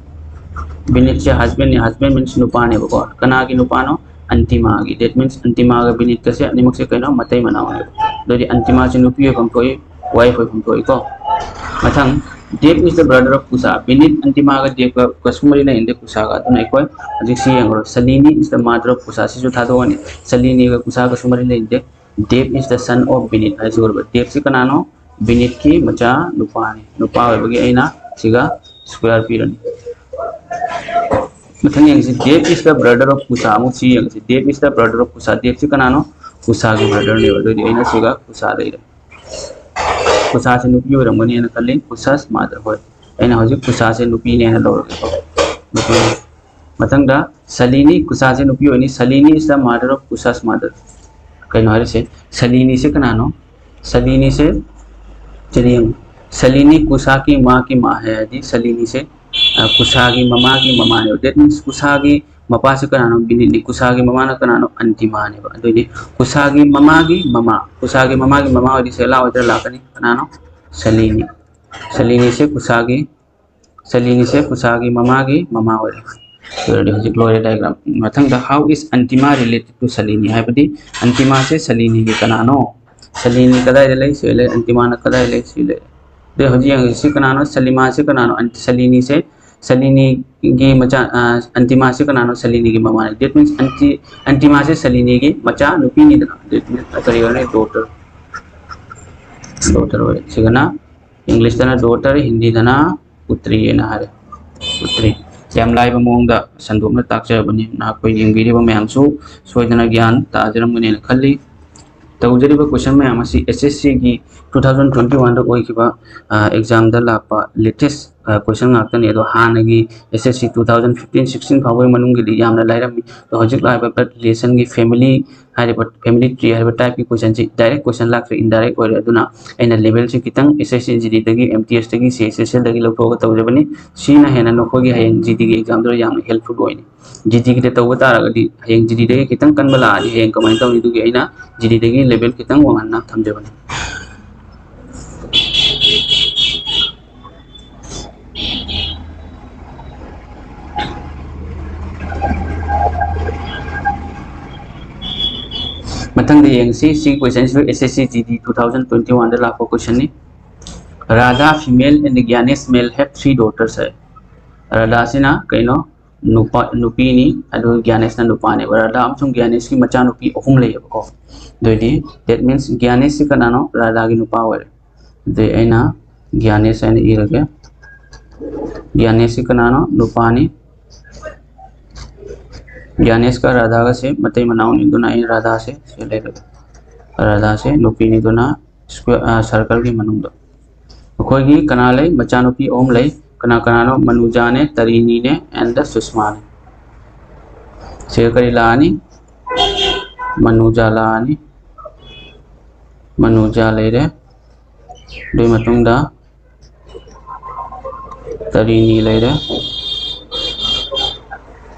ꯕꯤꯅꯤꯠꯁꯦ ꯍꯁꯕꯦꯟꯅꯦ꯫ Husband means ꯅꯨꯄꯥꯅꯦꯕꯀꯣ꯫ ꯀꯅꯥꯒꯤ ꯅꯨꯄꯥꯅꯣ? ꯑꯟꯇꯤꯃꯥꯒꯤ꯫ That means ꯑꯟꯇꯤꯃꯥꯒ ꯕꯤꯅꯤꯠꯀꯁꯦ ꯑꯅꯤꯃꯛꯁꯦ ꯀꯩꯅꯣ? ꯃꯇꯩ ꯃꯅꯥꯎꯅꯦꯕ꯫ ꯑꯗꯨꯗꯤ ꯑꯟꯇꯤꯃꯥꯁꯦ ꯅꯨꯄꯤ ꯑꯣꯏꯐꯝ ꯊꯣꯛꯏ, ꯋꯥꯏꯐ ꯑꯣꯏꯐꯝ ꯊꯣꯛꯏꯀꯣ꯫ ꯃꯊꯪ, Dev is the brother of Kusa꯫ ꯕꯤꯅꯤꯠ ꯑꯟꯇꯤꯃꯥꯒ ꯗꯦꯕꯀꯁꯨ ꯃꯔꯤ ꯂꯩꯅꯗꯦ, ꯀꯨꯁꯥꯒ꯫ ꯑꯗꯨꯅ ꯑꯩꯈꯣꯏ ꯍꯧꯖꯤꯛ ꯁꯤ ꯌꯦꯡꯉꯨꯔꯣ꯫ Salini is the mother of Kusa꯫ ꯁꯤꯁꯨ ꯊꯥꯗꯣꯛꯑꯅꯤ꯫ ꯁꯂꯤꯅꯤꯒ ꯀꯨꯁꯥꯒꯁꯨ ꯃꯔꯤ ꯂꯩꯅꯗꯦ꯫ Dev is the son of Binit ꯍꯥꯏꯁꯤ ꯑꯣꯏꯔꯕ꯫ ꯗꯦꯕꯁꯤ ꯀꯅꯥꯅꯣ? ꯕꯤꯅꯤꯠꯀꯤ ꯃꯆꯥ ꯅꯨꯄꯥꯅꯤ꯫ ꯅꯨꯄꯥ ꯑꯣꯏꯕꯒꯤ ꯑꯩꯅ ꯁꯤꯒ ꯁ꯭ꯀ꯭ꯋꯦꯔ ꯄꯤꯔꯅꯤ꯫ ꯃꯊꯪ ꯌꯦꯡꯁꯤ, Dev is the brother of Kusa꯫ ꯑꯃꯨꯛ ꯁꯤ ꯌꯦꯡꯁꯤ, Dev is the brother of Kusa꯫ ꯗꯦꯕꯁꯤ ꯀꯅꯥꯅꯣ? ꯀꯨꯁꯥꯒꯤ ꯕ꯭ꯔꯗꯔꯅꯦꯕ꯫ ꯑꯗꯨꯗꯤ ꯑꯩꯅ ꯁꯤꯒ ꯀꯨꯁꯥ ꯂꯩꯔꯦ꯫ ꯀꯨꯁꯥꯁꯦ ꯅꯨꯄꯤ ꯑꯣꯏꯔꯝꯒꯅꯤꯅ ꯈꯜꯂꯤ꯫ Kusa's mother꯫ ꯍꯣꯏ, ꯑꯩꯅ ꯍꯧꯖꯤꯛ ꯀꯨꯁꯥꯁꯦ ꯅꯨꯄꯤꯅꯦꯅ ꯂꯧꯔꯒꯦꯀꯣ꯫ ꯅꯨꯄꯤ꯫ ꯃꯊꯪꯗ ꯁꯂꯤꯅꯤ, ꯀꯨꯁꯥꯁꯦ ꯅꯨꯄꯤ ꯑꯣꯏꯅꯤ꯫ Salini is the mother of Kusa's mother꯫ ꯀꯩꯅꯣ ꯍꯥꯏꯔꯤꯁꯦ? ꯁꯂꯤꯅꯤꯁꯦ ꯀꯅꯥꯅꯣ? ꯁꯂꯤꯅꯤꯁꯦ ꯁꯤꯗ ꯌꯦꯡꯉꯨ꯫ ꯁꯂꯤꯅꯤ ꯀꯨꯁꯥꯒꯤ ꯃꯥꯒꯤ ꯃꯥ ꯍꯥꯏꯔꯗꯤ ꯁꯂꯤꯅꯤꯁꯦ, ꯑ, ꯀꯨꯁꯥꯒꯤ ꯃꯃꯥꯒꯤ ꯃꯃꯥꯅꯦꯕ꯫ That means ꯀꯨꯁꯥꯒꯤ ꯃꯄꯥꯁꯤ ꯀꯅꯥꯅꯣ? ꯕꯤꯅꯤꯠꯅꯤ꯫ ꯀꯨꯁꯥꯒꯤ ꯃꯃꯥꯅ ꯀꯅꯥꯅꯣ? ꯑꯟꯇꯤꯃꯥꯅꯦꯕ꯫ ꯑꯗꯨꯏꯗꯤ ꯀꯨꯁꯥꯒꯤ ꯃꯃꯥꯒꯤ ꯃꯃꯥ, ꯀꯨꯁꯥꯒꯤ ꯃꯃꯥꯒꯤ ꯃꯃꯥ ꯑꯣꯏꯗꯤ ꯁꯦꯂꯥ ꯑꯣꯏꯗ꯭ꯔꯥ ꯂꯥꯛꯀꯅꯤ? ꯀꯅꯥꯅꯣ? ꯁꯂꯤꯅꯤ꯫ ꯁꯂꯤꯅꯤꯁꯦ ꯀꯨꯁꯥꯒꯤ, ꯁꯂꯤꯅꯤꯁꯦ ꯀꯨꯁꯥꯒꯤ ꯃꯃꯥꯒꯤ ꯃꯃꯥ ꯑꯣꯏꯔꯦ꯫ ꯑꯗꯨ ꯑꯣꯏꯔꯗꯤ ꯍꯧꯖꯤꯛ ꯂꯣꯏꯔꯦ diagram꯫ ꯃꯊꯪꯗ, how is Antima related to Salini? ꯍꯥꯏꯕꯗꯤ ꯑꯟꯇꯤꯃꯥꯁꯦ ꯁꯂꯤꯅꯤꯒꯤ ꯀꯅꯥꯅꯣ? ꯁꯂꯤꯅꯤ ꯀꯗꯥꯏꯗ ꯂꯩ? ꯁꯤ ꯂꯩ꯫ ꯑꯟꯇꯤꯃꯥꯅ ꯀꯗꯥꯏ ꯂꯩ? ꯁꯤ ꯂꯩ꯫ ꯑꯗꯩ ꯍꯧꯖꯤꯛ ꯌꯦꯡꯉꯁꯤ, ꯁꯤ ꯀꯅꯥꯅꯣ? ꯁꯂꯤꯃꯥꯁꯤ ꯀꯅꯥꯅꯣ? ꯑꯟ-, ꯁꯂꯤꯅꯤꯁꯦ, ꯁꯂꯤꯅꯤꯒꯤ ꯃꯆꯥ, ꯑ, ꯑꯟꯇꯤꯃꯥꯁꯤ ꯀꯅꯥꯅꯣ? ꯁꯂꯤꯅꯤꯒꯤ ꯃꯃꯥꯅꯤ꯫ That means ꯑꯟꯇꯤ-, ꯑꯟꯇꯤꯃꯥꯁꯦ ꯁꯂꯤꯅꯤꯒꯤ ꯃꯆꯥ ꯅꯨꯄꯤꯅꯤꯗꯅ꯫ That means ꯀꯔꯤ ꯑꯣꯏꯔꯦ? Daughter꯫ Daughter ꯑꯣꯏꯔꯦ꯫ ꯁꯤꯒꯅ English ꯇꯅ daughter, ꯍꯤꯟꯗꯤꯗꯅ ꯄꯨꯇ꯭ꯔꯤ ꯍꯥꯏꯅ ꯍꯥꯏꯔꯦ꯫ ꯄꯨꯇ꯭ꯔꯤ꯫ ꯌꯥꯝ ꯂꯥꯏꯕ ꯃꯑꯣꯡꯗ ꯁꯟꯗꯣꯛꯅ ꯇꯥꯛꯆꯕꯅꯤ꯫ ꯅꯈꯣꯏ ꯌꯦꯡꯕꯤꯔꯤꯕ ꯃꯌꯥꯝꯁꯨ ꯁꯣꯏꯗꯅ ꯒ꯭ꯌꯥꯟ ꯇꯥꯖꯔꯝꯒꯅꯤ ꯍꯥꯏꯅ ꯈꯜꯂꯤ꯫ ꯇꯧꯖꯔꯤꯕ question ꯃꯌꯥꯝ ꯑꯁꯤ S S C ꯒꯤ two thousand twenty one ꯗ ꯑꯣꯏꯈꯤꯕ, ꯑ, exam ꯗ ꯂꯥꯛꯄ latest ꯀꯣꯏꯁꯟ ꯉꯥꯛꯇꯅꯤ꯫ ꯑꯗꯣ ꯍꯥꯟꯅꯒꯤ ꯑꯦꯁ ꯑꯦꯁ ꯁꯤ ꯇꯨ ꯊꯥꯎꯖꯟ ꯐꯤꯐꯇꯤꯟ ꯁꯤꯛꯁꯇꯤꯟ ꯐꯥꯎꯕꯒꯤ ꯃꯅꯨꯡꯒꯤꯗꯤ ꯌꯥꯝꯅ ꯂꯥꯏꯔꯝꯃꯤ꯫ ꯑꯗꯣ ꯍꯧꯖꯤꯛ ꯂꯥꯛꯏꯕ ꯕ꯭ꯂꯗ ꯔꯤꯂꯦꯁꯟꯒꯤ ꯐꯦꯃꯤꯂꯤ ꯍꯥꯏꯔꯤꯕ ꯐꯦꯃꯤꯂꯤ ꯇ꯭ꯔꯤ ꯍꯥꯏꯔꯤꯕ ꯇꯥꯏꯞꯀꯤ ꯀꯣꯏꯁꯟꯁꯤ ꯗꯥꯏꯔꯦꯛ ꯀꯣꯏꯁꯟ ꯂꯥꯛꯇ꯭ꯔꯦ, ꯏꯟꯗꯥꯏꯔꯦꯛ ꯑꯣꯏꯔꯦ꯫ ꯑꯗꯨꯅ ꯑꯩꯅ ꯂꯦꯚꯦꯜꯁꯤ ꯈꯤꯇꯪ ꯑꯦꯁ ꯑꯦꯁ ꯁꯤ ꯖꯤ ꯗꯤꯗꯒꯤ, ꯑꯦꯝ ꯇꯤ ꯑꯦꯁꯇꯒꯤ ꯁꯤ ꯑꯩꯆ ꯑꯦꯁ ꯑꯦꯜꯗꯒꯤ ꯂꯧꯊꯣꯛꯑꯒ ꯇꯧꯖꯕꯅꯤ꯫ ꯁꯤꯅ ꯍꯦꯟꯅ ꯅꯈꯣꯏꯒꯤ ꯍꯌꯦꯡ ꯖꯤ ꯗꯤꯒꯤ ꯑꯦꯛꯖꯥꯝꯗꯨꯗ ꯌꯥꯝꯅ ꯍꯦꯜꯞꯐꯨꯜ ꯑꯣꯏꯅꯤ꯫ ꯖꯤ ꯗꯤꯒꯤꯗ ꯇꯧꯕ ꯇꯥꯔꯒꯗꯤ ꯍꯌꯦꯡ ꯖꯤ ꯗꯤꯗꯒꯤ ꯈꯤꯇꯪ ꯀꯟꯕ ꯂꯥꯛꯑꯗꯤ ꯍꯌꯦꯡ ꯀꯃꯥꯏꯅ ꯇꯧꯅꯤ? ꯑꯗꯨꯒꯤ ꯑꯩꯅ ꯖꯤ ꯗꯤꯗꯒꯤ ꯂꯦꯚꯦꯜ ꯈꯤꯇꯪ ꯋꯥꯡꯍꯟꯅ ꯊꯝꯖꯕꯅꯤ꯫ ꯃꯊꯪꯗ ꯌꯦꯡꯁꯤ, ꯁꯤ ꯀꯣꯏꯁꯟꯁꯤꯁꯨ S S C G D two thousand twenty ꯋꯥꯟꯗ ꯂꯥꯛꯄ ꯀꯣꯏꯁꯟꯅꯤ꯫ Radha female and Gyanesh male have three daughters ꯍꯥꯏ꯫ ꯔꯥꯙꯥꯁꯤꯅ ꯀꯩꯅꯣ? ꯅꯨꯄꯥ, ꯅꯨꯄꯤꯅꯤ, ꯑꯗꯨꯒ ꯒ꯭ꯌꯥꯅꯦꯁꯅ ꯅꯨꯄꯥꯅꯦꯕ꯫ ꯔꯥꯙꯥ ꯑꯃꯁꯨꯡ ꯒ꯭ꯌꯥꯅꯦꯁꯀꯤ ꯃꯆꯥꯅꯨꯄꯤ ꯑꯍꯨꯝ ꯂꯩꯌꯦꯕꯀꯣ꯫ ꯑꯗꯨꯑꯣꯏꯗꯤ, that means ꯒ꯭ꯌꯥꯅꯦꯁꯁꯤ ꯀꯅꯥꯅꯣ? ꯔꯥꯙꯥꯒꯤ ꯅꯨꯄꯥ ꯑꯣꯏꯔꯦ꯫ ꯑꯗꯨꯗꯤ ꯑꯩꯅ ꯒ꯭ꯌꯥꯅꯦꯁ ꯍꯥꯏꯅ ꯏꯔꯒꯦ꯫ ꯒ꯭ꯌꯥꯅꯦꯁꯁꯤ ꯀꯅꯥꯅꯣ? ꯅꯨꯄꯥꯅꯤ꯫ ꯒ꯭ꯌꯥꯅꯦꯁꯀ ꯔꯥꯙꯥꯒꯁꯦ ꯃꯇꯩ ꯃꯅꯥꯎꯅꯤ, ꯑꯗꯨꯅ ꯑꯩꯅ ꯔꯥꯙꯥꯁꯦ ꯁꯤ ꯂꯩꯔꯒꯦ꯫ ꯔꯥꯙꯥꯁꯦ ꯅꯨꯄꯤꯅꯤ, ꯑꯗꯨꯅ ꯁ꯭ꯀ꯭ꯋꯦ-, ꯑ, ꯁꯔꯀꯜꯒꯤ ꯃꯅꯨꯡꯗ꯫ ꯑꯩꯈꯣꯏꯒꯤ ꯀꯅꯥ ꯂꯩ? ꯃꯆꯥꯅꯨꯄꯤ ꯑꯍꯨꯝ ꯂꯩ꯫ ꯀꯅꯥ ꯀꯅꯥꯅꯣ? ꯃꯅꯨꯖꯥꯅꯦ, ꯇꯔꯤꯅꯤꯅꯦ, and ꯁꯨꯁꯃꯥꯅꯦ꯫ ꯁꯤꯗ ꯀꯔꯤ ꯂꯥꯛꯑꯅꯤ? ꯃꯅꯨꯖꯥ ꯂꯥꯛꯑꯅꯤ꯫ ꯃꯅꯨꯖꯥ ꯂꯩꯔꯦ꯫ ꯑꯗꯨꯒꯤ ꯃꯇꯨꯡꯗ ꯇꯔꯤꯅꯤ ꯂꯩꯔꯦ꯫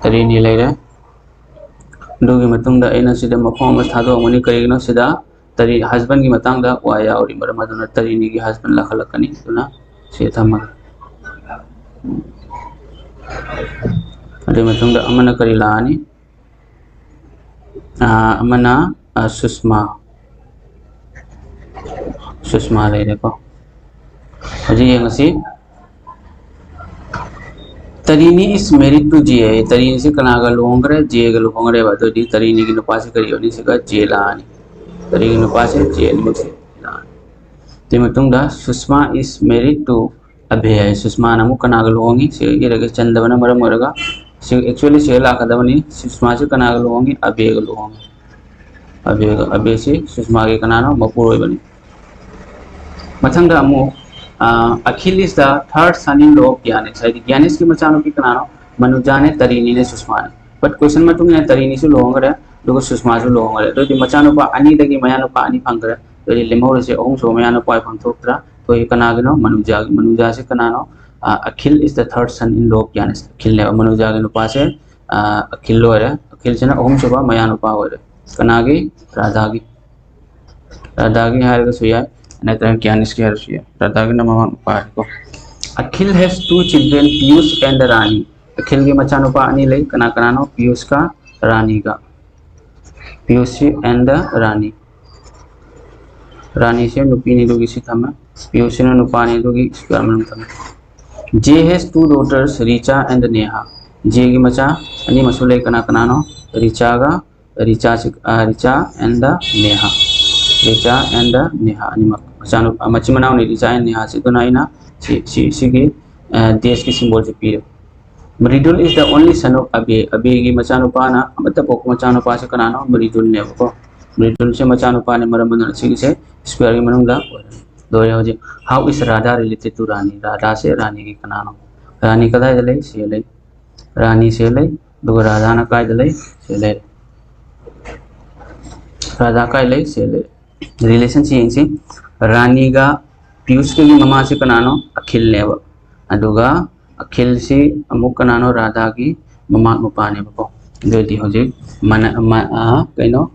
ꯇꯔꯤꯅꯤ ꯂꯩꯔꯦ꯫ ꯑꯗꯨꯒꯤ ꯃꯇꯨꯡꯗ ꯑꯩꯅ ꯁꯤꯗ ꯃꯐꯝ ꯑꯃ ꯊꯥꯗꯣꯛꯑꯝꯒꯅꯤ꯫ ꯀꯔꯤꯒꯤꯅꯣ? ꯁꯤꯗ ꯇꯔꯤ-, husbandꯒꯤ ꯃꯇꯥꯡꯗ ꯋꯥ ꯌꯥꯎꯔꯤ, ꯃꯔꯝ ꯑꯗꯨꯅ ꯇꯔꯤꯅꯤꯒꯤ husband ꯂꯥꯛꯍꯜꯂꯛꯀꯅꯤ꯫ ꯑꯗꯨꯅ ꯁꯤ ꯊꯝꯃꯒꯦ꯫ ꯑꯗꯨꯒꯤ ꯃꯇꯨꯡꯗ ꯑꯃꯅ ꯀꯔꯤ ꯂꯥꯛꯑꯅꯤ? ꯑꯥ, ꯑꯃꯅ, ꯑꯥ, ꯁꯨꯁꯃꯥ꯫ ꯁꯨꯁꯃꯥ ꯂꯩꯔꯦꯀꯣ꯫ ꯍꯧꯖꯤꯛ ꯌꯦꯡꯉꯁꯤ꯫ Tarini is married to J ꯍꯥꯏ꯫ ꯇꯔꯤꯅꯤꯁꯤ ꯀꯅꯥꯒ ꯂꯨꯍꯣꯡꯈ꯭ꯔꯦ? ꯖꯦꯒ ꯂꯨꯍꯣꯡꯈ꯭ꯔꯦꯕ꯫ ꯑꯗꯨꯑꯣꯏꯗꯤ ꯇꯔꯤꯅꯤꯒꯤ ꯅꯨꯄꯥꯁꯤ ꯀꯔꯤ ꯑꯣꯏꯅꯤ? ꯁꯤꯒ ꯖꯦ ꯂꯥꯛꯑꯅꯤ꯫ ꯇꯔꯤꯅꯤꯒꯤ ꯅꯨꯄꯥꯁꯤ ꯖꯦ ꯑꯅꯤꯃꯛꯁꯤ ꯂꯥꯛꯑꯅꯤ꯫ ꯑꯗꯨꯒꯤ ꯃꯇꯨꯡꯗ ꯁꯨꯁꯃꯥ is married to ꯑꯕꯦ ꯍꯥꯏ꯫ ꯁꯨꯁꯃꯥꯅ ꯑꯃꯨꯛ ꯀꯅꯥꯒ ꯂꯨꯍꯣꯡꯉꯤ? ꯁꯤ ꯏꯔꯒ ꯆꯟꯗꯕꯅ ꯃꯔꯝ ꯑꯣꯏꯔꯒ ꯁꯤ actually ꯁꯤꯗ ꯂꯥꯛꯀꯗꯕꯅꯤ꯫ ꯁꯨꯁꯃꯥꯁꯤ ꯀꯅꯥꯒ ꯂꯨꯍꯣꯡꯉꯤ? ꯑꯕꯦꯒ ꯂꯨꯍꯣꯡꯉꯤ꯫ ꯑꯕꯦꯒ, ꯑꯕꯦꯁꯤ ꯁꯨꯁꯃꯥꯒꯤ ꯀꯅꯥꯅꯣ? ꯃꯄꯨꯔꯣꯏꯕꯅꯤ꯫ ꯃꯊꯪꯗ ꯑꯃꯨꯛ ꯑ, Akhil is the third son in law of Gyanesh. ꯍꯥꯏꯗꯤ ꯒ꯭ꯌꯥꯅꯦꯁꯀꯤ ꯃꯆꯥꯅꯨꯄꯤ ꯀꯅꯥꯅꯣ? ꯃꯅꯨꯖꯥꯅꯦ, ꯇꯔꯤꯅꯤꯅꯦ ꯁꯨꯁꯃꯥꯅꯦ꯫ But question ꯃꯇꯨꯡ ꯏꯟꯅ ꯇꯔꯤꯅꯤꯁꯨ ꯂꯨꯍꯣꯡꯈ꯭ꯔꯦ, ꯑꯗꯨꯒ ꯁꯨꯁꯃꯥꯁꯨ ꯂꯨꯍꯣꯡꯈ꯭ꯔꯦ꯫ ꯑꯗꯨꯑꯣꯏꯗꯤ ꯃꯆꯥꯅꯨꯄꯥ ꯑꯅꯤꯗꯒꯤ ꯃꯌꯥꯅꯨꯄꯥ ꯑꯅꯤ ꯐꯪꯈ꯭ꯔꯦ꯫ ꯑꯗꯨꯑꯣꯏꯗꯤ ꯂꯦꯝꯍꯧꯔꯤꯁꯦ ꯑꯍꯨꯝꯁꯨꯕ ꯃꯌꯥꯅꯨꯄꯥ ꯑꯣꯏꯐꯝ ꯊꯣꯛꯇ꯭ꯔꯥ? ꯑꯩꯈꯣꯏ ꯀꯅꯥꯒꯤꯅꯣ? ꯃꯅꯨꯖꯥꯒꯤ꯫ ꯃꯅꯨꯖꯥꯁꯦ ꯀꯅꯥꯅꯣ? ꯑ, Akhil is the third son in law of Gyanesh. ꯑꯈꯤꯜꯅꯦꯕ ꯃꯅꯨꯖꯥꯒꯤ ꯅꯨꯄꯥꯁꯦ꯫ ꯑ, ꯑꯈꯤꯜ ꯑꯣꯏꯔꯦ꯫ ꯑꯈꯤꯜꯁꯤꯅ ꯑꯍꯨꯝꯁꯨꯕ ꯃꯌꯥꯅꯨꯄꯥ ꯑꯣꯏꯔꯦ꯫ ꯀꯅꯥꯒꯤ? ꯔꯥꯙꯥꯒꯤ꯫ ꯔꯥꯙꯥꯒꯤ ꯍꯥꯏꯔꯒꯁꯨ ꯌꯥꯏ, ꯅꯠꯇ꯭ꯔꯒ ꯒ꯭ꯌꯥꯅꯤꯁꯀꯤ ꯍꯥꯏꯔꯁꯨ ꯌꯥꯏ꯫ ꯔꯥꯙꯥꯒꯤꯅ ꯃꯃꯥ ꯃꯄꯥ ꯍꯥꯏꯀꯣ꯫ Akhil has two children, Piyush and Rani. ꯑꯈꯤꯜꯒꯤ ꯃꯆꯥꯅꯨꯄꯥ ꯑꯅꯤ ꯂꯩ꯫ ꯀꯅꯥ ꯀꯅꯥꯅꯣ? ꯄꯤꯌꯨꯁꯀ ꯔꯥꯅꯤꯒ꯫ ꯄꯤꯌꯨꯁꯁꯤ and ꯔꯥꯅꯤ꯫ ꯔꯥꯅꯤꯁꯦ ꯅꯨꯄꯤꯅꯤ, ꯑꯗꯨꯒꯤ ꯁꯤ ꯊꯝꯃꯦ꯫ ꯄꯤꯌꯨꯁꯁꯤꯅ ꯅꯨꯄꯥꯅꯤ, ꯑꯗꯨꯒꯤ square ꯃꯅꯨꯡ ꯊꯝꯃꯦ꯫ Jay has two daughters, Richa and Neha. ꯖꯦꯒꯤ ꯃꯆꯥ ꯑꯅꯤꯃꯛꯁꯨ ꯂꯩ꯫ ꯀꯅꯥ ꯀꯅꯥꯅꯣ? ꯔꯤꯆꯥꯒ, ꯔꯤꯆꯥꯁꯤ, ꯑ, Richa and Neha. Richa and Neha ꯑꯅꯤꯃꯛ ꯃꯆꯥꯅꯨ-, ꯑ, ꯃꯆꯤꯟ ꯃꯅꯥꯎꯅꯤ ꯔꯤꯆꯥ and ꯅꯦꯍꯥꯁꯤ꯫ ꯑꯗꯨꯅ ꯑꯩꯅ ꯁꯤ, ꯁꯤ, ꯁꯤꯒꯤ, ꯑ, ꯗꯦꯁꯀꯤ symbolꯁꯦ ꯄꯤꯔꯦ꯫ Mridul is the only son of Abhay. ꯑꯕꯦꯒꯤ ꯃꯆꯥꯅꯨꯄꯥꯅ, ꯑꯃꯠꯇ ꯄꯣꯛꯄ ꯃꯆꯥꯅꯨꯄꯥꯁꯦ ꯀꯅꯥꯅꯣ? ꯃ꯭ꯔꯤꯗꯨꯜꯅꯦꯕꯀꯣ꯫ ꯃ꯭ꯔꯤꯗꯨꯜꯁꯦ ꯃꯆꯥꯅꯨꯄꯥꯅꯦ, ꯃꯔꯝ ꯑꯗꯨꯅ ꯁꯤꯒꯤꯁꯦ squareꯒꯤ ꯃꯅꯨꯡꯗ ꯑꯣꯏꯔꯅꯤ꯫ ꯂꯣꯏꯔꯦ ꯍꯧꯖꯤꯛ꯫ How is Radha related to Rani? ꯔꯥꯙꯥꯁꯦ ꯔꯥꯅꯤꯒꯤ ꯀꯅꯥꯅꯣ? ꯔꯥꯅꯤ ꯀꯗꯥꯏꯗ ꯂꯩ? ꯁꯤ ꯂꯩ꯫ ꯔꯥꯅꯤꯁꯦ ꯂꯩ꯫ ꯑꯗꯨꯒ ꯔꯥꯙꯥꯅ ꯀꯥꯏꯗ ꯂꯩ? ꯁꯤ ꯂꯩ꯫ ꯔꯥꯙꯥ ꯀꯥꯏ ꯂꯩ? ꯁꯤ ꯂꯩ꯫ Relationꯁꯤ ꯌꯦꯡꯁꯤ꯫ ꯔꯥꯅꯤꯒ ꯄꯤꯌꯨꯁꯀꯒꯤ ꯃꯃꯥꯁꯦ ꯀꯅꯥꯅꯣ? ꯑꯈꯤꯜꯅꯦꯕ꯫ ꯑꯗꯨꯒ ꯑꯈꯤꯜꯁꯤ ꯑꯃꯨꯛ ꯀꯅꯥꯅꯣ? ꯔꯥꯙꯥꯒꯤ ꯃꯃꯥ ꯃꯄꯥꯅꯦꯕꯀꯣ꯫ ꯑꯗꯨ ꯑꯣꯏꯗꯤ ꯍꯧꯖꯤꯛ ꯃꯅ-, ꯃ-, ꯑ, ꯀꯩꯅꯣ?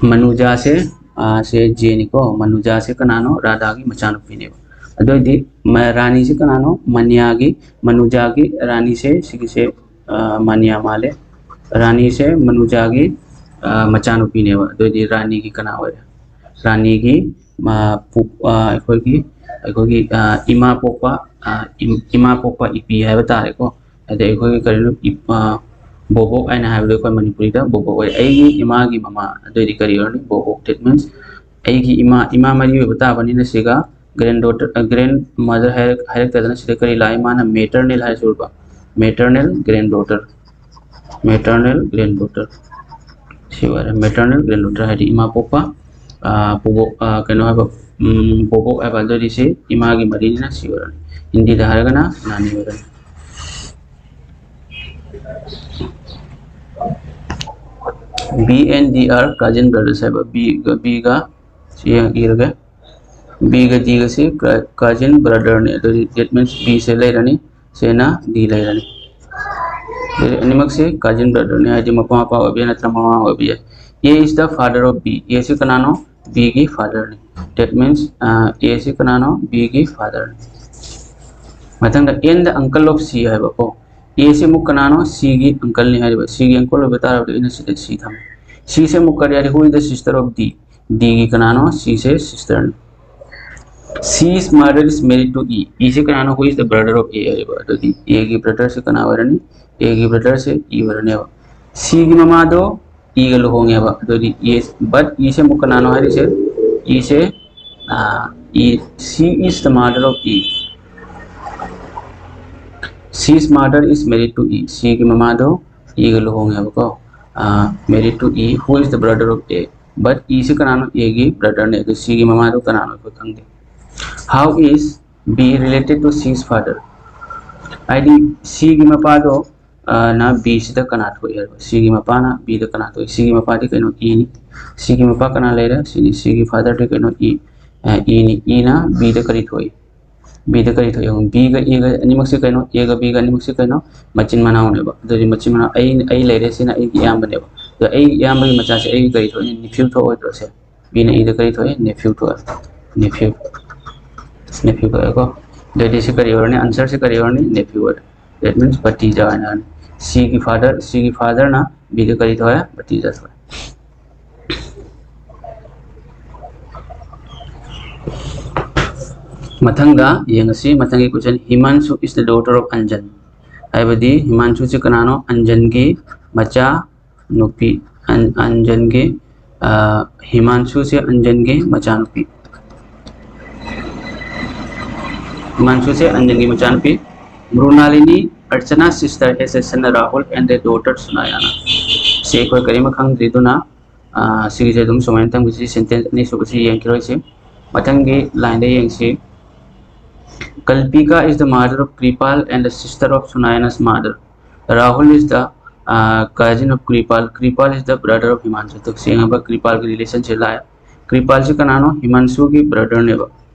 ꯃꯅꯨꯖꯥꯁꯦ, ꯑ, ꯁꯦ ꯖꯦꯅꯤꯀꯣ꯫ ꯃꯅꯨꯖꯥꯁꯦ ꯀꯅꯥꯅꯣ? ꯔꯥꯙꯥꯒꯤ ꯃꯆꯥꯅꯨꯄꯤꯅꯦꯕ꯫ ꯑꯗꯨ ꯑꯣꯏꯗꯤ ꯃ-, ꯔꯥꯅꯤꯁꯦ ꯀꯅꯥꯅꯣ? ꯃꯅ꯭ꯌꯥꯒꯤ, ꯃꯅꯨꯖꯥꯒꯤ ꯔꯥꯅꯤꯁꯦ ꯁꯤꯒꯤꯁꯦ, ꯑ, ꯃꯅ꯭ꯌꯥ ꯃꯥꯜꯂꯦ꯫ ꯔꯥꯅꯤꯁꯦ ꯃꯅꯨꯖꯥꯒꯤ, ꯑ, ꯃꯆꯥꯅꯨꯄꯤꯅꯦꯕ꯫ ꯑꯗꯨ ꯑꯣꯏꯗꯤ ꯔꯥꯅꯤꯒꯤ ꯀꯅꯥ ꯑꯣꯏꯔꯦ? ꯔꯥꯅꯤꯒꯤ, ꯑ, ꯄꯨ-, ꯑ, ꯑꯩꯈꯣꯏꯒꯤ, ꯑꯩꯈꯣꯏꯒꯤ, ꯑ, ꯏꯃꯥ ꯄꯣꯛꯄ, ꯑ, ꯏꯝ-, ꯏꯃꯥ ꯄꯣꯛꯄ ꯏꯄꯤ ꯍꯥꯏꯕ ꯇꯥꯔꯦꯀꯣ꯫ ꯑꯗꯩ ꯑꯩꯈꯣꯏꯒꯤ ꯀꯔꯤꯅꯣ, ꯏꯞ-, ꯑ, ꯕꯣꯕꯣꯛ ꯍꯥꯏꯅ ꯍꯥꯏꯕꯗꯣ ꯑꯩꯈꯣꯏ ꯃꯅꯤꯄꯨꯔꯤꯗ ꯕꯣꯕꯣꯛ ꯑꯣꯏ꯫ ꯑꯩꯒꯤ ꯏꯃꯥꯒꯤ ꯃꯃꯥ, ꯑꯗꯨꯑꯣꯏꯗꯤ ꯀꯔꯤ ꯑꯣꯏꯔꯅꯤ? ꯕꯣꯕꯣꯛ꯫ That means ꯑꯩꯒꯤ ꯏꯃꯥ, ꯏꯃꯥ ꯃꯔꯤ ꯑꯣꯏꯕ ꯇꯥꯕꯅꯤꯅ ꯁꯤꯒ grand daughter, ꯑ, grandmother ꯍꯥꯏꯔꯛ-, ꯍꯥꯏꯔꯛꯇꯗꯅ ꯁꯤꯗ ꯀꯔꯤ ꯂꯥꯛꯏ? ꯃꯥꯅ maternal ꯍꯥꯏꯔꯁꯨ ꯎꯔꯕ? Maternal granddaughter꯫ Maternal granddaughter꯫ ꯁꯤ ꯑꯣꯏꯔꯦ꯫ Maternal granddaughter ꯍꯥꯏꯗꯤ ꯏꯃꯥ ꯄꯣꯛꯄ ꯄꯣꯕꯣꯛ, ꯀꯩꯅꯣ ꯍꯥꯏꯕ, ꯄꯣꯕꯣꯛ ꯍꯥꯏꯕ, ꯑꯗꯨꯗꯤ ꯁꯤ ꯏꯃꯥꯒꯤ ꯃꯔꯤꯅꯤꯅ ꯁꯤ ꯑꯣꯏꯔꯅꯤ꯫ ꯍꯤꯟꯗꯤꯗ ꯍꯥꯏꯔꯒꯅ ꯅꯥꯅꯤ ꯑꯣꯏꯔꯅꯤ꯫ B and D are cousin brothers ꯍꯥꯏꯕ, ꯕꯤꯒ ꯕꯤꯒ ꯁꯤ ꯏꯔꯒꯦ꯫ Big ꯗꯤꯒꯁꯤ cousin ꯕ꯭ꯔꯗꯔꯅꯤ꯫ ꯑꯗꯨꯗꯤ that means ꯕꯤꯁꯦ ꯂꯩꯔꯅꯤ, ꯁꯤꯅ ꯗꯤ ꯂꯩꯔꯅꯤ꯫ ꯑꯗꯨꯗꯤ ꯑꯅꯤꯃꯛꯁꯤ ꯀꯖꯤꯟ ꯕ꯭ꯔꯗꯔꯅꯤ, ꯍꯥꯏꯗꯤ ꯃꯄꯥ ꯃꯄꯥ ꯑꯣꯏꯕ ꯌꯥꯏ ꯅꯠꯇ꯭ꯔꯒ ꯃꯃꯥ ꯑꯣꯏꯕ ꯌꯥꯏ꯫ A is the father of B꯫ AC ꯀꯅꯥꯅꯣ? ꯕꯤꯒꯤ ꯐꯥꯗꯔꯅꯤ꯫ That means ꯑꯦꯁꯤ ꯀꯅꯥꯅꯣ? ꯕꯤꯒꯤ ꯐꯥꯗꯔꯅꯤ꯫ ꯃꯊꯪꯗ and the uncle of C ꯍꯥꯏꯕꯀꯣ꯫ ꯑꯦꯁꯤ ꯑꯃꯨꯛ ꯀꯅꯥꯅꯣ? ꯁꯤꯒꯤ ꯑꯪꯀꯜꯅꯤ ꯍꯥꯏꯔꯤꯕ꯫ ꯁꯤꯒꯤ ꯑꯪꯀꯜ ꯑꯣꯏꯕ ꯇꯥꯔꯕꯗꯤ ꯑꯩꯅ ꯁꯤꯗ ꯁꯤ ꯊꯝꯃꯦ꯫ ꯁꯤꯁꯦ ꯑꯃꯨꯛ ꯀꯔꯤ ꯍꯥꯏꯔꯤ? Who is the sister of D? ꯗꯤꯒꯤ ꯀꯅꯥꯅꯣ? ꯁꯤꯁꯦ ꯁꯤꯁꯇꯔꯅꯤ꯫ C is mother is married to E꯫ ꯏꯁꯦ ꯀꯅꯥꯅꯣ? Who is the brother of A ꯍꯥꯏꯔꯤꯕ꯫ ꯑꯗꯨꯗꯤ ꯑꯦꯒꯤ ꯕ꯭ꯔꯗꯔꯁꯦ ꯀꯅꯥ ꯑꯣꯏꯔꯅꯤ? ꯑꯦꯒꯤ ꯕ꯭ꯔꯗꯔꯁꯦ ꯏ ꯑꯣꯏꯔꯅꯦꯕ꯫ ꯁꯤꯒꯤ ꯃꯃꯥꯗꯣ ꯏꯒ ꯂꯨꯍꯣꯡꯉꯦꯕ꯫ ꯑꯗꯨꯗꯤ ꯏ, but ꯏꯁꯦ ꯑꯃꯨꯛ ꯀꯅꯥꯅꯣ ꯍꯥꯏꯔꯤꯁꯦ? ꯏꯁꯦ, ꯑ, E, she is the mother of E꯫ She's mother is married to E꯫ ꯁꯤꯒꯤ ꯃꯃꯥꯗꯣ ꯏꯒ ꯂꯨꯍꯣꯡꯉꯦꯕꯀꯣ꯫ Married to E, who is the brother of A꯫ But ꯏꯁꯤ ꯀꯅꯥꯅꯣ? ꯑꯦꯒꯤ ꯕ꯭ꯔꯗꯔꯅꯦ꯫ ꯑꯗꯨ ꯁꯤꯒꯤ ꯃꯃꯥꯗꯣ ꯀꯅꯥꯅꯣ ꯑꯩꯈꯣꯏ ꯈꯪꯗꯦ꯫ How is B related to C's father? ꯍꯥꯏꯗꯤ ꯁꯤꯒꯤ ꯃꯄꯥꯗꯣ, ꯑ, ꯅ ꯕꯤꯁꯤꯗ ꯀꯅꯥ ꯊꯣꯛꯏ ꯍꯥꯏꯕ? ꯁꯤꯒꯤ ꯃꯄꯥꯅ ꯕꯤꯗ ꯀꯅꯥ ꯊꯣꯛꯏ? ꯁꯤꯒꯤ ꯃꯄꯥꯗꯤ ꯀꯩꯅꯣ? ꯏꯅꯤ꯫ ꯁꯤꯒꯤ ꯃꯄꯥ ꯀꯅꯥ ꯂꯩꯔꯦ? ꯁꯤꯅꯤ꯫ ꯁꯤꯒꯤ ꯐꯥꯗꯔꯗꯤ ꯀꯩꯅꯣ? ꯏ, ꯑ, ꯏꯅꯤ꯫ ꯏꯅ ꯕꯤꯗ ꯀꯔꯤ ꯊꯣꯛꯏ? ꯕꯤꯗ ꯀꯔꯤ ꯊꯣꯛꯏ? ꯌꯦꯡꯉꯨ, ꯕꯤꯒ ꯑꯦꯒ ꯑꯅꯤꯃꯛꯁꯦ ꯀꯩꯅꯣ? ꯑꯦꯒ ꯕꯤꯒ ꯑꯅꯤꯃꯛꯁꯦ ꯀꯩꯅꯣ? ꯃꯆꯤꯟ ꯃꯅꯥꯎꯅꯦꯕ꯫ ꯑꯗꯨꯗꯤ ꯃꯆꯤꯟ ꯃꯅꯥꯎ ꯑꯩ, ꯑꯩ ꯂꯩꯔꯦ, ꯁꯤꯅ ꯑꯩꯒꯤ ꯏꯌꯥꯝꯕꯅꯦꯕ꯫ ꯑꯗꯣ ꯑꯩꯒꯤ ꯏꯌꯥꯝꯕꯒꯤ ꯃꯆꯥꯁꯦ ꯑꯩꯒꯤ ꯀꯔꯤ ꯊꯣꯛꯏ? ꯅꯤꯐꯤꯜ ꯊꯣꯛꯑꯣꯏꯗ꯭ꯔꯣ ꯁꯦ? ꯕꯤꯅ ꯏꯗ ꯀꯔꯤ ꯊꯣꯛꯏ? ꯅꯤꯐꯤꯜ ꯊꯣꯛꯑꯦ꯫ ꯅꯤꯐꯤꯜ, ꯅꯤꯐꯤꯜ ꯊꯣꯛꯑꯦꯀꯣ꯫ ꯑꯗꯨꯗꯤ ꯁꯤ ꯀꯔꯤ ꯑꯣꯏꯔꯅꯤ? ꯑꯟꯁꯔꯁꯤ ꯀꯔꯤ ꯑꯣꯏꯔꯅꯤ? ꯅꯦꯐꯤꯜ ꯑꯣꯏꯔꯦ꯫ That means ꯚꯇꯤꯖꯥ ꯍꯥꯏꯅ ꯍꯥꯏꯔꯅꯤ꯫ ꯁꯤꯒꯤ ꯐꯥꯗꯔ, ꯁꯤꯒꯤ ꯐꯥꯗꯔꯅ ꯕꯤꯗ ꯀꯔꯤ ꯊꯣꯛꯑꯦ? ꯚꯇꯤꯖꯥ ꯊꯣꯛꯑꯦ꯫ ꯃꯊꯪꯗ ꯌꯦꯡꯉꯁꯤ, ꯃꯊꯪꯒꯤ question, Himanshu is the daughter of Anjan꯫ ꯍꯥꯏꯕꯗꯤ ꯍꯤꯃꯥꯟꯁꯨꯁꯤ ꯀꯅꯥꯅꯣ? ꯑꯟꯖꯟꯒꯤ ꯃꯆꯥ ꯅꯨꯄꯤ꯫ ꯑꯟ-, ꯑꯟꯖꯟꯒꯤ, ꯑ, ꯍꯤꯃꯥꯟꯁꯨꯁꯦ ꯑꯟꯖꯟꯒꯤ ꯃꯆꯥꯅꯨꯄꯤ꯫ ꯍꯤꯃꯥꯟꯁꯨꯁꯦ ꯑꯟꯖꯟꯒꯤ ꯃꯆꯥꯅꯨꯄꯤ꯫ Mrunalini, Archana's sister, has a son Rahul and a daughter Sunayana꯫ ꯁꯤ ꯑꯩꯈꯣꯏ ꯀꯔꯤꯝ ꯈꯪꯗ꯭ꯔꯤ, ꯑꯗꯨꯅ ꯁꯤꯒꯤꯁꯦ ꯑꯗꯨꯝ ꯁꯨꯃꯥꯏꯅ ꯇꯝꯕꯁꯤ, ꯁꯦꯟꯇꯦꯟꯁ ꯑꯅꯤꯁꯨꯕꯁꯤ ꯌꯦꯡꯈꯤꯔꯣꯏꯁꯤ꯫ ꯃꯊꯪꯒꯤ ꯂꯥꯏꯟꯗ ꯌꯦꯡꯁꯤ꯫ Kalpika is the mother of Kripal and the sister of Sunayana's mother. Rahul is the uh, cousin of Kripal. Kripal is the brother of Himanshu. ꯁꯦꯡꯉꯕ ꯀ꯭ꯔꯤꯄꯥꯜꯒꯤ ꯔꯤꯂꯦꯁꯟꯁꯦ ꯂꯥꯛꯑꯦ꯫ ꯀ꯭ꯔꯤꯄꯥꯜꯁꯤ ꯀꯅꯥꯅꯣ? ꯍꯤꯃꯥꯟꯁꯨꯒꯤ ꯕ꯭ꯔꯗꯔꯅꯦꯕ꯫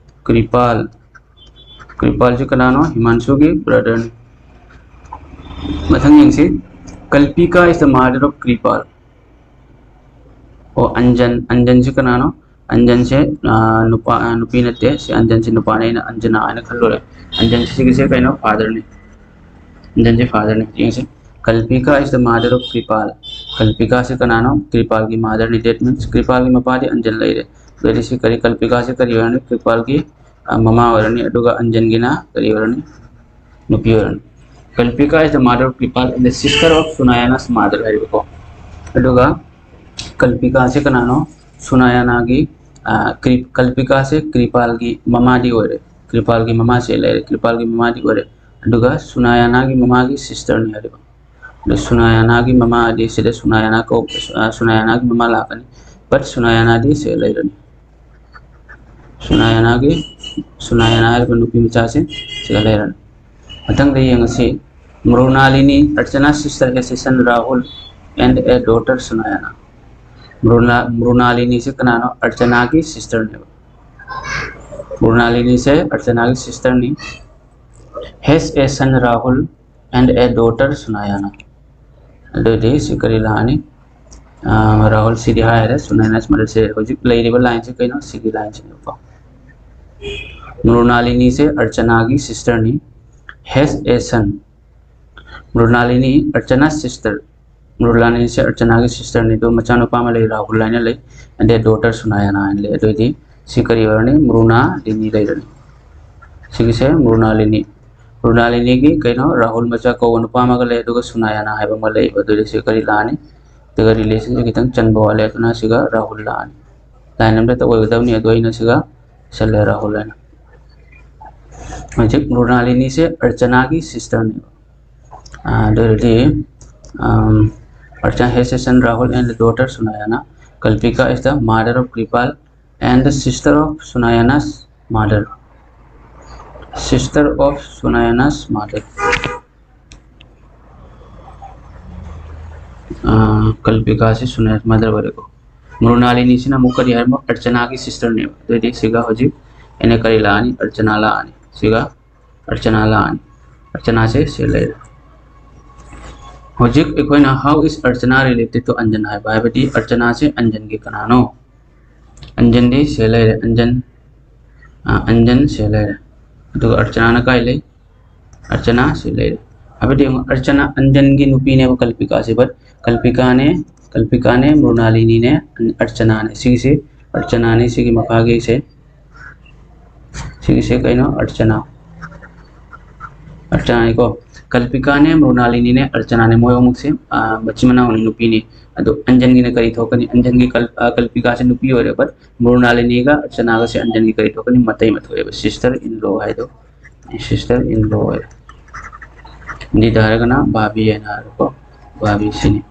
ꯀ꯭ꯔꯤꯄꯥꯜ ꯀ꯭ꯔꯤꯄꯥꯜꯁꯤ ꯀꯅꯥꯅꯣ? ꯍꯤꯃꯥꯟꯁꯨꯒꯤ ꯕ꯭ꯔꯗꯔꯅꯤ꯫ ꯃꯊꯪ ꯌꯦꯡꯁꯤ꯫ Kalpika is the mother of Kripal. ꯑꯣ, ꯑꯟꯖꯟ꯫ ꯑꯟꯖꯟꯁꯤ ꯀꯅꯥꯅꯣ? ꯑꯟꯖꯟꯁꯦ ꯅꯨꯄꯥ, ꯅꯨꯄꯤ ꯅꯠꯇꯦ꯫ ꯁꯤ ꯑꯟꯖꯟꯁꯤ ꯅꯨꯄꯥꯅꯦ, ꯑꯩꯅ ꯑꯟꯖꯅꯥ ꯍꯥꯏꯅ ꯈꯜꯂꯨꯔꯦ꯫ ꯑꯟꯖꯟꯁꯤꯒꯤꯁꯦ ꯀꯩꯅꯣ? ꯐꯥꯗꯔꯅꯤ꯫ ꯑꯟꯖꯟꯁꯤ ꯐꯥꯗꯔꯅꯤ꯫ ꯌꯦꯡꯁꯤ꯫ Kalpika is the mother of Kripal. ꯀꯜꯄꯤꯀꯥꯁꯤ ꯀꯅꯥꯅꯣ? ꯀ꯭ꯔꯤꯄꯥꯜꯒꯤ ꯃꯥꯗꯔꯅꯤ꯫ That means ꯀ꯭ꯔꯤꯄꯥꯜꯒꯤ ꯃꯄꯥꯗꯤ ꯑꯟꯖꯟ ꯂꯩꯔꯦ꯫ ꯑꯗꯨꯗꯤ ꯁꯤ ꯀꯔꯤ, ꯀꯜꯄꯤꯀꯥꯁꯤ ꯀꯔꯤ ꯑꯣꯏꯔꯅꯤ? ꯀ꯭ꯔꯤꯄꯥꯜꯒꯤ ꯃꯃꯥ ꯑꯣꯏꯔꯅꯤ꯫ ꯑꯗꯨꯒ ꯑꯟꯖꯟꯒꯤꯅ ꯀꯔꯤ ꯑꯣꯏꯔꯅꯤ? ꯅꯨꯄꯤ ꯑꯣꯏꯔꯅꯤ꯫ Kalpika is the mother of Kripal and the sister of Sunayana's mother ꯍꯥꯏꯔꯤꯕꯀꯣ꯫ ꯑꯗꯨꯒ ꯀꯜꯄꯤꯀꯥꯁꯦ ꯀꯅꯥꯅꯣ? ꯁꯨꯅꯥꯌꯥꯅꯥꯒꯤ, ꯀꯜꯄꯤꯀꯥꯁꯦ ꯀ꯭ꯔꯤꯄꯥꯜꯒꯤ ꯃꯃꯥꯗꯤ ꯑꯣꯏꯔꯦ꯫ ꯀ꯭ꯔꯤꯄꯥꯜꯒꯤ ꯃꯃꯥꯁꯦ ꯂꯩꯔꯦ, ꯀ꯭ꯔꯤꯄꯥꯜꯒꯤ ꯃꯃꯥꯗꯤ ꯑꯣꯏꯔꯦ꯫ ꯑꯗꯨꯒ ꯁꯨꯅꯥꯌꯥꯅꯥꯒꯤ ꯃꯃꯥꯒꯤ ꯁꯤꯁꯇꯔꯅꯤ ꯍꯥꯏꯔꯤꯕ꯫ ꯑꯗꯨ ꯁꯨꯅꯥꯌꯥꯅꯥꯒꯤ ꯃꯃꯥꯗꯤ ꯁꯤꯗ ꯁꯨꯅꯥꯌꯥꯅꯥ ꯀꯧ-, ꯁꯨꯅꯥꯌꯥꯅꯥꯒꯤ ꯃꯃꯥ ꯂꯥꯛꯀꯅꯤ꯫ But ꯁꯨꯅꯥꯌꯥꯅꯥꯗꯤ ꯁꯤꯗ ꯂꯩꯔꯅꯤ꯫ ꯁꯨꯅꯥꯌꯥꯅꯥꯒꯤ, ꯁꯨꯅꯥꯌꯥꯅꯥ ꯍꯥꯏꯔꯤꯕ ꯅꯨꯄꯤ ꯃꯆꯥꯁꯦ ꯁꯤꯗ ꯂꯩꯔꯅꯤ꯫ ꯃꯊꯪꯗ ꯌꯦꯡꯉꯁꯤ꯫ Mrunalini, Archana's sister, has a son Rahul and a daughter Sunayana. ꯃ꯭ꯔꯨꯅꯥ-, ꯃ꯭ꯔꯨꯅꯥꯂꯤꯅꯤꯁꯦ ꯀꯅꯥꯅꯣ? ꯑꯔꯆꯅꯥꯒꯤ ꯁꯤꯁꯇꯔꯅꯦꯕ꯫ ꯃ꯭ꯔꯨꯅꯥꯂꯤꯅꯤꯁꯦ ꯑꯔꯆꯅꯥꯒꯤ ꯁꯤꯁꯇꯔꯅꯤ꯫ Has a son Rahul and a daughter Sunayana. ꯑꯗꯨꯗꯤ ꯁꯤ ꯀꯔꯤ ꯂꯥꯛꯑꯅꯤ? ꯔꯥꯍꯨꯜ ꯁꯤꯗꯤ ꯍꯥꯏꯔꯦ꯫ ꯁꯨꯅꯥꯌꯥꯅꯥꯁ ꯃꯗꯔꯁꯦ ꯍꯧꯖꯤꯛ ꯂꯩꯔꯤꯕ ꯂꯥꯏꯟꯁꯦ ꯀꯩꯅꯣ? ꯁꯤꯒꯤ ꯂꯥꯏꯟꯁꯤꯅꯦꯕꯀꯣ꯫ ꯃ꯭ꯔꯨꯅꯥꯂꯤꯅꯤꯁꯦ ꯑꯔꯆꯅꯥꯒꯤ ꯁꯤꯁꯇꯔꯅꯤ꯫ Has a son. ꯃ꯭ꯔꯨꯅꯥꯂꯤꯅꯤ, ꯑꯔꯆꯅꯥ ꯁꯤꯁꯇꯔ꯫ ꯃ꯭ꯔꯨꯅꯥꯂꯤꯅꯤꯁꯦ ꯑꯔꯆꯅꯥꯒꯤ ꯁꯤꯁꯇꯔꯅꯤ꯫ ꯑꯗꯣ ꯃꯆꯥꯅꯨꯄꯥ ꯑꯃ ꯂꯩ, ꯔꯥꯍꯨꯜ ꯍꯥꯏꯅ ꯂꯩ꯫ And a daughter ꯁꯨꯅꯥꯌꯥꯅꯥ ꯍꯥꯏꯅ ꯂꯩ꯫ ꯑꯗꯨꯑꯣꯏꯗꯤ ꯁꯤ ꯀꯔꯤ ꯑꯣꯏꯔꯅꯤ? ꯃ꯭ꯔꯨꯅꯥꯂꯤꯅꯤ ꯂꯩꯔꯅꯤ꯫ ꯁꯤꯒꯤꯁꯦ ꯃ꯭ꯔꯨꯅꯥꯂꯤꯅꯤ꯫ ꯃ꯭ꯔꯨꯅꯥꯂꯤꯅꯤꯒꯤ ꯀꯩꯅꯣ? ꯔꯥꯍꯨꯜ ꯃꯆꯥ ꯀꯧꯕ ꯅꯨꯄꯥ ꯑꯃꯒ ꯂꯩ, ꯑꯗꯨꯒ ꯁꯨꯅꯥꯌꯥꯅꯥ ꯍꯥꯏꯕ ꯑꯃꯒ ꯂꯩ꯫ ꯑꯗꯨꯗꯤ ꯁꯤ ꯀꯔꯤ ꯂꯥꯛꯑꯅꯤ? ꯑꯗꯨꯒ ꯔꯤꯂꯦꯁꯟꯁꯦ ꯈꯤꯇꯪ ꯆꯟꯕ ꯋꯥꯠꯂꯦ, ꯑꯗꯨꯅ ꯁꯤꯒ ꯔꯥꯍꯨꯜ ꯂꯥꯛꯑꯅꯤ꯫ ꯂꯥꯏꯟ ꯑꯃꯗ ꯑꯣꯏꯒꯗꯕꯅꯤ, ꯑꯗꯣ ꯑꯩꯅ ꯁꯤꯒ ꯁꯤꯜꯂꯦ ꯔꯥꯍꯨꯜ ꯍꯥꯏꯅ꯫ ꯍꯧꯖꯤꯛ ꯃ꯭ꯔꯨꯅꯥꯂꯤꯅꯤꯁꯦ ꯑꯔꯆꯅꯥꯒꯤ ꯁꯤꯁꯇꯔꯅꯦꯕ꯫ ꯑꯗꯨ ꯑꯣꯏꯔꯗꯤ, Archana has a son Rahul and daughter Sunayana. Kalpika is the mother of Kripal and the sister of Sunayana's mother. Sister of Sunayana's mother. ꯑꯥ, ꯀꯜꯄꯤꯀꯥꯁꯤ ꯁꯨꯅꯥꯌꯥꯁ ꯃꯥꯗꯔ ꯑꯣꯏꯔꯦꯀꯣ꯫ ꯃ꯭ꯔꯨꯅꯥꯂꯤꯅꯤꯁꯤꯅ ꯑꯃꯨꯛ ꯀꯔꯤ ꯍꯥꯏꯔꯝꯕ? ꯑꯔꯆꯅꯥꯒꯤ ꯁꯤꯁꯇꯔꯅꯦꯕ꯫ ꯑꯗꯨꯑꯣꯏꯗꯤ ꯁꯤꯒ ꯍꯧꯖꯤꯛ ꯑꯩꯅ ꯀꯔꯤ ꯂꯥꯛꯑꯅꯤ? ꯑꯔꯆꯅꯥ ꯂꯥꯛꯑꯅꯤ꯫ ꯁꯤꯒ ꯑꯔꯆꯅꯥ ꯂꯥꯛꯑꯅꯤ꯫ ꯑꯔꯆꯅꯥꯁꯦ ꯁꯤ ꯂꯩꯔꯦ꯫ ꯍꯧꯖꯤꯛ ꯑꯩꯈꯣꯏꯅ how is Archana related to Anjan ꯍꯥꯏꯕ, ꯍꯥꯏꯕꯗꯤ ꯑꯔꯆꯅꯥꯁꯦ ꯑꯟꯖꯟꯒꯤ ꯀꯅꯥꯅꯣ? ꯑꯟꯖꯟꯗꯤ ꯁꯤ ꯂꯩꯔꯦ, ꯑꯟꯖꯟ, ꯑ, ꯑꯟꯖꯟ ꯁꯤ ꯂꯩꯔꯦ꯫ ꯑꯗꯨꯒ ꯑꯔꯆꯅꯥꯅ ꯀꯥꯏ ꯂꯩ? ꯑꯔꯆꯅꯥ ꯁꯤ ꯂꯩꯔꯦ꯫ ꯍꯥꯏꯕꯗꯤ ꯌꯦꯡꯉꯨ, ꯑꯔꯆꯅꯥ ꯑꯟꯖꯟꯒꯤ ꯅꯨꯄꯤꯅꯦꯕ ꯀꯜꯄꯤꯀꯥꯁꯦ, but ꯀꯜꯄꯤꯀꯥꯅꯦ, ꯀꯜꯄꯤꯀꯥꯅꯦ, ꯃ꯭ꯔꯨꯅꯥꯂꯤꯅꯤꯅꯦ, ꯑꯔꯆꯅꯥꯅꯦ꯫ ꯁꯤꯒꯤꯁꯦ ꯑꯔꯆꯅꯥꯅꯦ, ꯁꯤꯒꯤ ꯃꯈꯥꯒꯤꯁꯦ, ꯁꯤꯒꯤꯁꯦ ꯀꯩꯅꯣ? ꯑꯔꯆꯅꯥ꯫ ꯑꯔꯆꯅꯥꯅꯤꯀꯣ꯫ ꯀꯜꯄꯤꯀꯥꯅꯦ, ꯃ꯭ꯔꯨꯅꯥꯂꯤꯅꯤꯅꯦ, ꯑꯔꯆꯅꯥꯅꯦ, ꯃꯣꯏ ꯑꯍꯨꯝꯃꯛꯁꯦ, ꯑ, ꯃꯆꯤꯟ ꯃꯅꯥꯎꯅꯤ, ꯅꯨꯄꯤꯅꯤ꯫ ꯑꯗꯣ ꯑꯟꯖꯟꯒꯤꯅ ꯀꯔꯤ ꯊꯣꯛꯀꯅꯤ? ꯑꯟꯖꯟꯒꯤ ꯀꯜ-, ꯑ, ꯀꯜꯄꯤꯀꯥꯁꯦ ꯅꯨꯄꯤ ꯑꯣꯏꯔꯦ, but ꯃ꯭ꯔꯨꯅꯥꯂꯤꯅꯤꯒ ꯑꯔꯆꯅꯥꯒꯁꯦ ꯑꯟꯖꯟꯒꯤ ꯀꯔꯤ ꯊꯣꯛꯀꯅꯤ? ꯃꯇꯩ ꯑꯃ ꯊꯣꯛꯑꯦꯕ, sister in law ꯍꯥꯏꯗꯣ꯫ Sister in law ꯑꯣꯏꯔꯦ꯫ ꯗꯤꯗ ꯍꯥꯏꯔꯒꯅ ꯚꯥꯕꯤ ꯍꯥꯏꯅ ꯍꯥꯏꯔꯦꯀꯣ꯫ ꯚꯥꯕꯤ ꯁꯤꯅꯤ꯫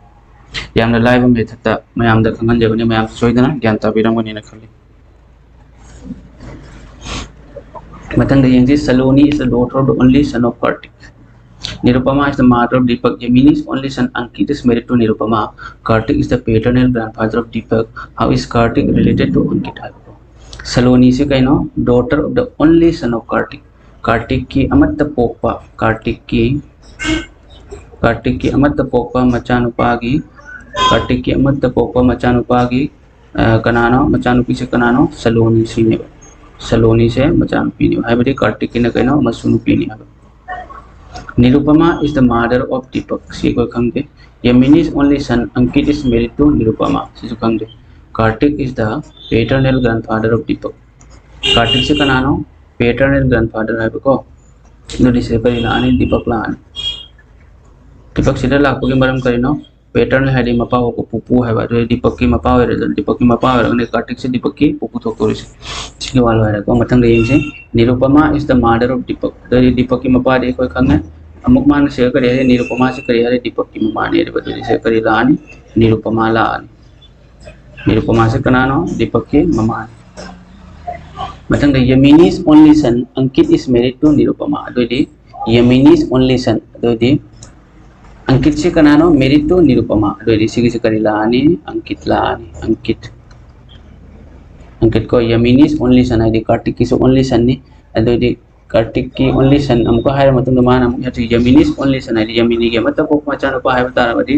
ꯌꯥꯝꯅ ꯂꯥꯏꯕ method ꯇ ꯃꯌꯥꯝꯗ ꯈꯪꯍꯟꯖꯕꯅꯤ, ꯃꯌꯥꯝ ꯁꯣꯏꯗꯅ ꯒ꯭ꯌꯥꯟ ꯇꯥꯕꯤꯔꯝꯒꯅꯤꯅ ꯈꯜꯂꯤ꯫ ꯃꯊꯪꯗ ꯌꯦꯡꯁꯤ, Saloni is the daughter of the only son of Kartik. Nirupama is the mother of Deepak. Yamini's only son Ankit is married to Nirupama. Kartik is the paternal grandfather of Deepak. How is Kartik related to Ankit? ꯍꯥꯏꯕꯀꯣ꯫ ꯁꯂꯣꯅꯤꯁꯤ ꯀꯩꯅꯣ? Daughter of the only son of Kartik. ꯀꯥꯔꯇꯤꯛꯀꯤ ꯑꯃꯠꯇ ꯄꯣꯛꯄ, ꯀꯥꯔꯇꯤꯛꯀꯤ, ꯀꯥꯔꯇꯤꯛꯀꯤ ꯑꯃꯠꯇ ꯄꯣꯛꯄ ꯃꯆꯥꯅꯨꯄꯥꯒꯤ, ꯀꯥꯔꯇꯤꯛꯀꯤ ꯑꯃꯠꯇ ꯄꯣꯛꯄ ꯃꯆꯥꯅꯨꯄꯥꯒꯤ, ꯑ, ꯀꯅꯥꯅꯣ? ꯃꯆꯥꯅꯨꯄꯤꯁꯦ ꯀꯅꯥꯅꯣ? ꯁꯂꯣꯅꯤꯁꯤꯅꯦꯕ꯫ ꯁꯂꯣꯅꯤꯁꯦ ꯃꯆꯥꯅꯨꯄꯤꯅꯦꯕ, ꯍꯥꯏꯕꯗꯤ ꯀꯥꯔꯇꯤꯛꯀꯤꯅ ꯀꯩꯅꯣ? ꯃꯁꯨ ꯅꯨꯄꯤꯅꯤ ꯍꯥꯏꯕ꯫ Nirupama is the mother of Deepak. ꯁꯤ ꯑꯩꯈꯣꯏ ꯈꯪꯗꯦ꯫ Yamini's only son Ankit is married to Nirupama. ꯁꯤꯁꯨ ꯈꯪꯗꯦ꯫ Kartik is the paternal grandfather of Deepak. ꯀꯥꯔꯇꯤꯛꯁꯦ ꯀꯅꯥꯅꯣ? Paternal grandfather ꯍꯥꯏꯕꯀꯣ꯫ ꯑꯗꯨꯗꯤ ꯁꯤꯗ ꯀꯔꯤ ꯂꯥꯛꯑꯅꯤ? ꯗꯤꯄꯛ ꯂꯥꯛꯑꯅꯤ꯫ ꯗꯤꯄꯛꯁꯤꯗ ꯂꯥꯛꯄꯒꯤ ꯃꯔꯝ ꯀꯔꯤꯅꯣ? Paternal ꯍꯥꯏꯗꯤ ꯃꯄꯥ ꯍꯧꯕ ꯄꯨꯄꯨ ꯍꯥꯏꯕ, ꯑꯗꯨꯗꯤ ꯗꯤꯄꯛꯀꯤ ꯃꯄꯥ ꯑꯣꯏꯔꯦ, ꯑꯗꯨꯅ ꯗꯤꯄꯛꯀꯤ ꯃꯄꯥ ꯑꯣꯏꯔꯒꯅꯤ ꯀꯥꯔꯇꯤꯛꯁꯦ ꯗꯤꯄꯛꯀꯤ ꯄꯨꯄꯨ ꯊꯣꯛꯇꯧꯔꯤꯁꯦ꯫ ꯁꯤꯒꯤ ꯋꯥ ꯂꯣꯏꯔꯦꯀꯣ꯫ ꯃꯊꯪꯗ ꯌꯦꯡꯁꯤ, Nirupama is the mother of Deepak꯫ ꯑꯗꯨꯗꯤ ꯗꯤꯄꯛꯀꯤ ꯃꯄꯥꯗꯤ ꯑꯩꯈꯣꯏ ꯈꯪꯉꯦ꯫ ꯑꯃꯨꯛ ꯃꯥꯅ ꯁꯤꯗ ꯀꯔꯤ ꯍꯥꯏꯔꯦ? ꯅꯤꯔꯨꯄꯃꯥꯁꯤ ꯀꯔꯤ ꯍꯥꯏꯔꯦ? ꯗꯤꯄꯛꯀꯤ ꯃꯃꯥꯅꯤ ꯍꯥꯏꯔꯦꯕ꯫ ꯑꯗꯨꯗꯤ ꯁꯤꯗ ꯀꯔꯤ ꯂꯥꯛꯑꯅꯤ? ꯅꯤꯔꯨꯄꯃꯥ ꯂꯥꯛꯑꯅꯤ꯫ ꯅꯤꯔꯨꯄꯃꯥꯁꯦ ꯀꯅꯥꯅꯣ? ꯗꯤꯄꯛꯀꯤ ꯃꯃꯥꯅꯤ꯫ ꯃꯊꯪꯗ Yamini's only son Ankit is married to Nirupama꯫ ꯑꯗꯨꯑꯣꯏꯗꯤ Yamini's only son, ꯑꯗꯨꯑꯣꯏꯗꯤ ꯑꯪꯀꯤꯠꯁꯤ ꯀꯅꯥꯅꯣ? Married to Nirupama꯫ ꯑꯗꯨꯑꯣꯏꯗꯤ ꯁꯤꯒꯤꯁꯤ ꯀꯔꯤ ꯂꯥꯛꯑꯅꯤ? ꯑꯪꯀꯤꯠ ꯂꯥꯛꯑꯅꯤ꯫ ꯑꯪꯀꯤꯠ꯫ ꯑꯪꯀꯤꯠ ꯀꯣ, Yamini's only son ꯍꯥꯏꯗꯤ ꯀꯥꯔꯇꯤꯛꯀꯤꯁꯨ only sonꯅꯤ꯫ ꯑꯗꯨꯑꯣꯏꯗꯤ ꯀꯥꯔꯇꯤꯛꯀꯤ only son ꯑꯃꯨꯛꯀ ꯍꯥꯏꯔ ꯃꯇꯨꯡꯗ ꯃꯥꯅ ꯑꯃꯨꯛ ꯍꯧꯖꯤꯛ Yamini's only son ꯍꯥꯏꯗꯤ ꯌꯥꯃꯤꯅꯤꯒꯤ ꯑꯃꯠꯇ ꯄꯣꯛꯄ ꯃꯆꯥꯅꯨꯄꯥ ꯍꯥꯏꯕ ꯇꯥꯔꯕꯗꯤ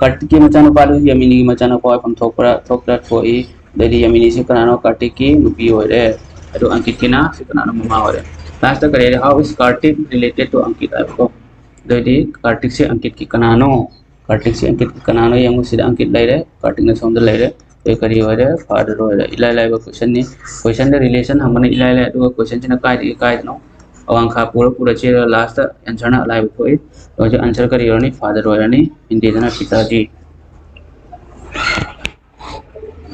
ꯀꯥꯔꯇꯤꯛꯀꯤ ꯃꯆꯥꯅꯨꯄꯥꯗꯨ ꯌꯥꯃꯤꯅꯤꯒꯤ ꯃꯆꯥꯅꯨꯄꯥ ꯑꯣꯏꯐꯝ ꯊꯣꯛꯄ꯭ꯔꯥ? ꯊꯣꯛꯄ꯭ꯔꯥ? ꯊꯣꯛꯏ꯫ ꯑꯗꯩꯗꯤ ꯌꯥꯃꯤꯅꯤꯁꯤ ꯀꯅꯥꯅꯣ? ꯀꯥꯔꯇꯤꯛꯀꯤ ꯅꯨꯄꯤ ꯑꯣꯏꯔꯦ꯫ ꯑꯗꯣ ꯑꯪꯀꯤꯠꯀꯤꯅ ꯁꯤ ꯀꯅꯥꯅꯣ? ꯃꯃꯥ ꯑꯣꯏꯔꯦ꯫ Lastꯇ ꯀꯔꯤ ꯍꯥꯏꯔꯦ? How is Kartik related to Ankit ꯍꯥꯏꯕꯀꯣ꯫ ꯑꯗꯩꯗꯤ ꯀꯥꯔꯇꯤꯛꯁꯦ ꯑꯪꯀꯤꯠꯀꯤ ꯀꯅꯥꯅꯣ? ꯀꯥꯔꯇꯤꯛꯁꯦ ꯑꯪꯀꯤꯠꯀꯤ ꯀꯅꯥꯅꯣ? ꯌꯦꯡꯉꯨ, ꯁꯤꯗ ꯑꯪꯀꯤꯠ ꯂꯩꯔꯦ, ꯀꯥꯔꯇꯤꯛꯅ ꯁꯣꯝꯗ ꯂꯩꯔꯦ꯫ ꯑꯗꯩ ꯀꯔꯤ ꯑꯣꯏꯔꯦ? Father ꯑꯣꯏꯔꯦ꯫ ꯏꯂꯥꯏ ꯂꯥꯏꯕ questionꯅꯤ꯫ Questionꯗ relation ꯍꯪꯕꯅ ꯏꯂꯥꯏ ꯂꯥꯏ, ꯑꯗꯨꯒ questionꯁꯤꯅ ꯀꯥꯏꯗꯒꯤ ꯀꯥꯏꯗꯅꯣ? ꯑꯋꯥꯡꯈꯥ ꯄꯨꯔ ꯄꯨꯔ ꯆꯦꯜꯂꯒ lastꯇ answerꯅ ꯑꯂꯥꯏꯕ ꯊꯣꯛꯏ꯫ ꯑꯗꯣ ꯍꯧꯖꯤꯛ answer ꯀꯔꯤ ꯑꯣꯏꯔꯅꯤ? Father ꯑꯣꯏꯔꯅꯤ꯫ ꯍꯤꯟꯗꯤꯗꯅ ꯄꯤꯇꯥꯖꯤ꯫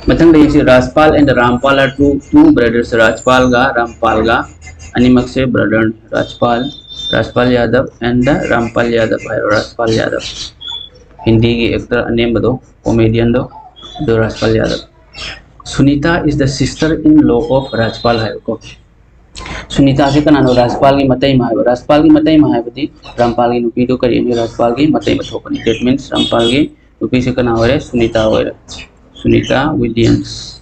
ꯃꯊꯪꯗ ꯌꯦꯡꯁꯤ, Rajpal and Rampal are two, two brothers꯫ ꯔꯥꯖꯄꯥꯜꯒ ꯔꯥꯝꯄꯥꯜꯒ ꯑꯅꯤꯃꯛꯁꯦ brotherꯅꯤ꯫ ꯔꯥꯖꯄꯥꯜ, ꯔꯥꯖꯄꯥꯜ ꯌꯥꯗꯕ and ꯔꯥꯝꯄꯥꯜ ꯌꯥꯗꯕ ꯍꯥꯏꯔꯣ, ꯔꯥꯖꯄꯥꯜ ꯌꯥꯗꯕ꯫ ꯍꯤꯟꯗꯤꯒꯤ actor ꯑꯅꯦꯝꯕꯗꯣ, comedianꯗꯣ, ꯑꯗꯨ ꯔꯥꯖꯄꯥꯜ ꯌꯥꯗꯕ꯫ Sunita is the sister in law of Rajpal ꯍꯥꯏꯕꯀꯣ꯫ ꯁꯨꯅꯤꯇꯥꯁꯤ ꯀꯅꯥꯅꯣ? ꯔꯥꯖꯄꯥꯜꯒꯤ ꯃꯇꯩꯃ ꯍꯥꯏꯕ꯫ ꯔꯥꯖꯄꯥꯜꯒꯤ ꯃꯇꯩꯃ ꯍꯥꯏꯕꯗꯤ ꯔꯥꯝꯄꯥꯜꯒꯤ ꯅꯨꯄꯤꯗꯨ ꯀꯔꯤꯅꯤ? ꯔꯥꯖꯄꯥꯜꯒꯤ ꯃꯇꯩꯃ ꯊꯣꯛꯄꯅꯤ꯫ That means ꯔꯥꯝꯄꯥꯜꯒꯤ ꯅꯨꯄꯤꯁꯤ ꯀꯅꯥ ꯑꯣꯏꯔꯦ? ꯁꯨꯅꯤꯇꯥ ꯑꯣꯏꯔꯦ꯫ ꯁꯨꯅꯤꯇꯥ ꯋꯤꯂꯤꯌꯝꯁ꯫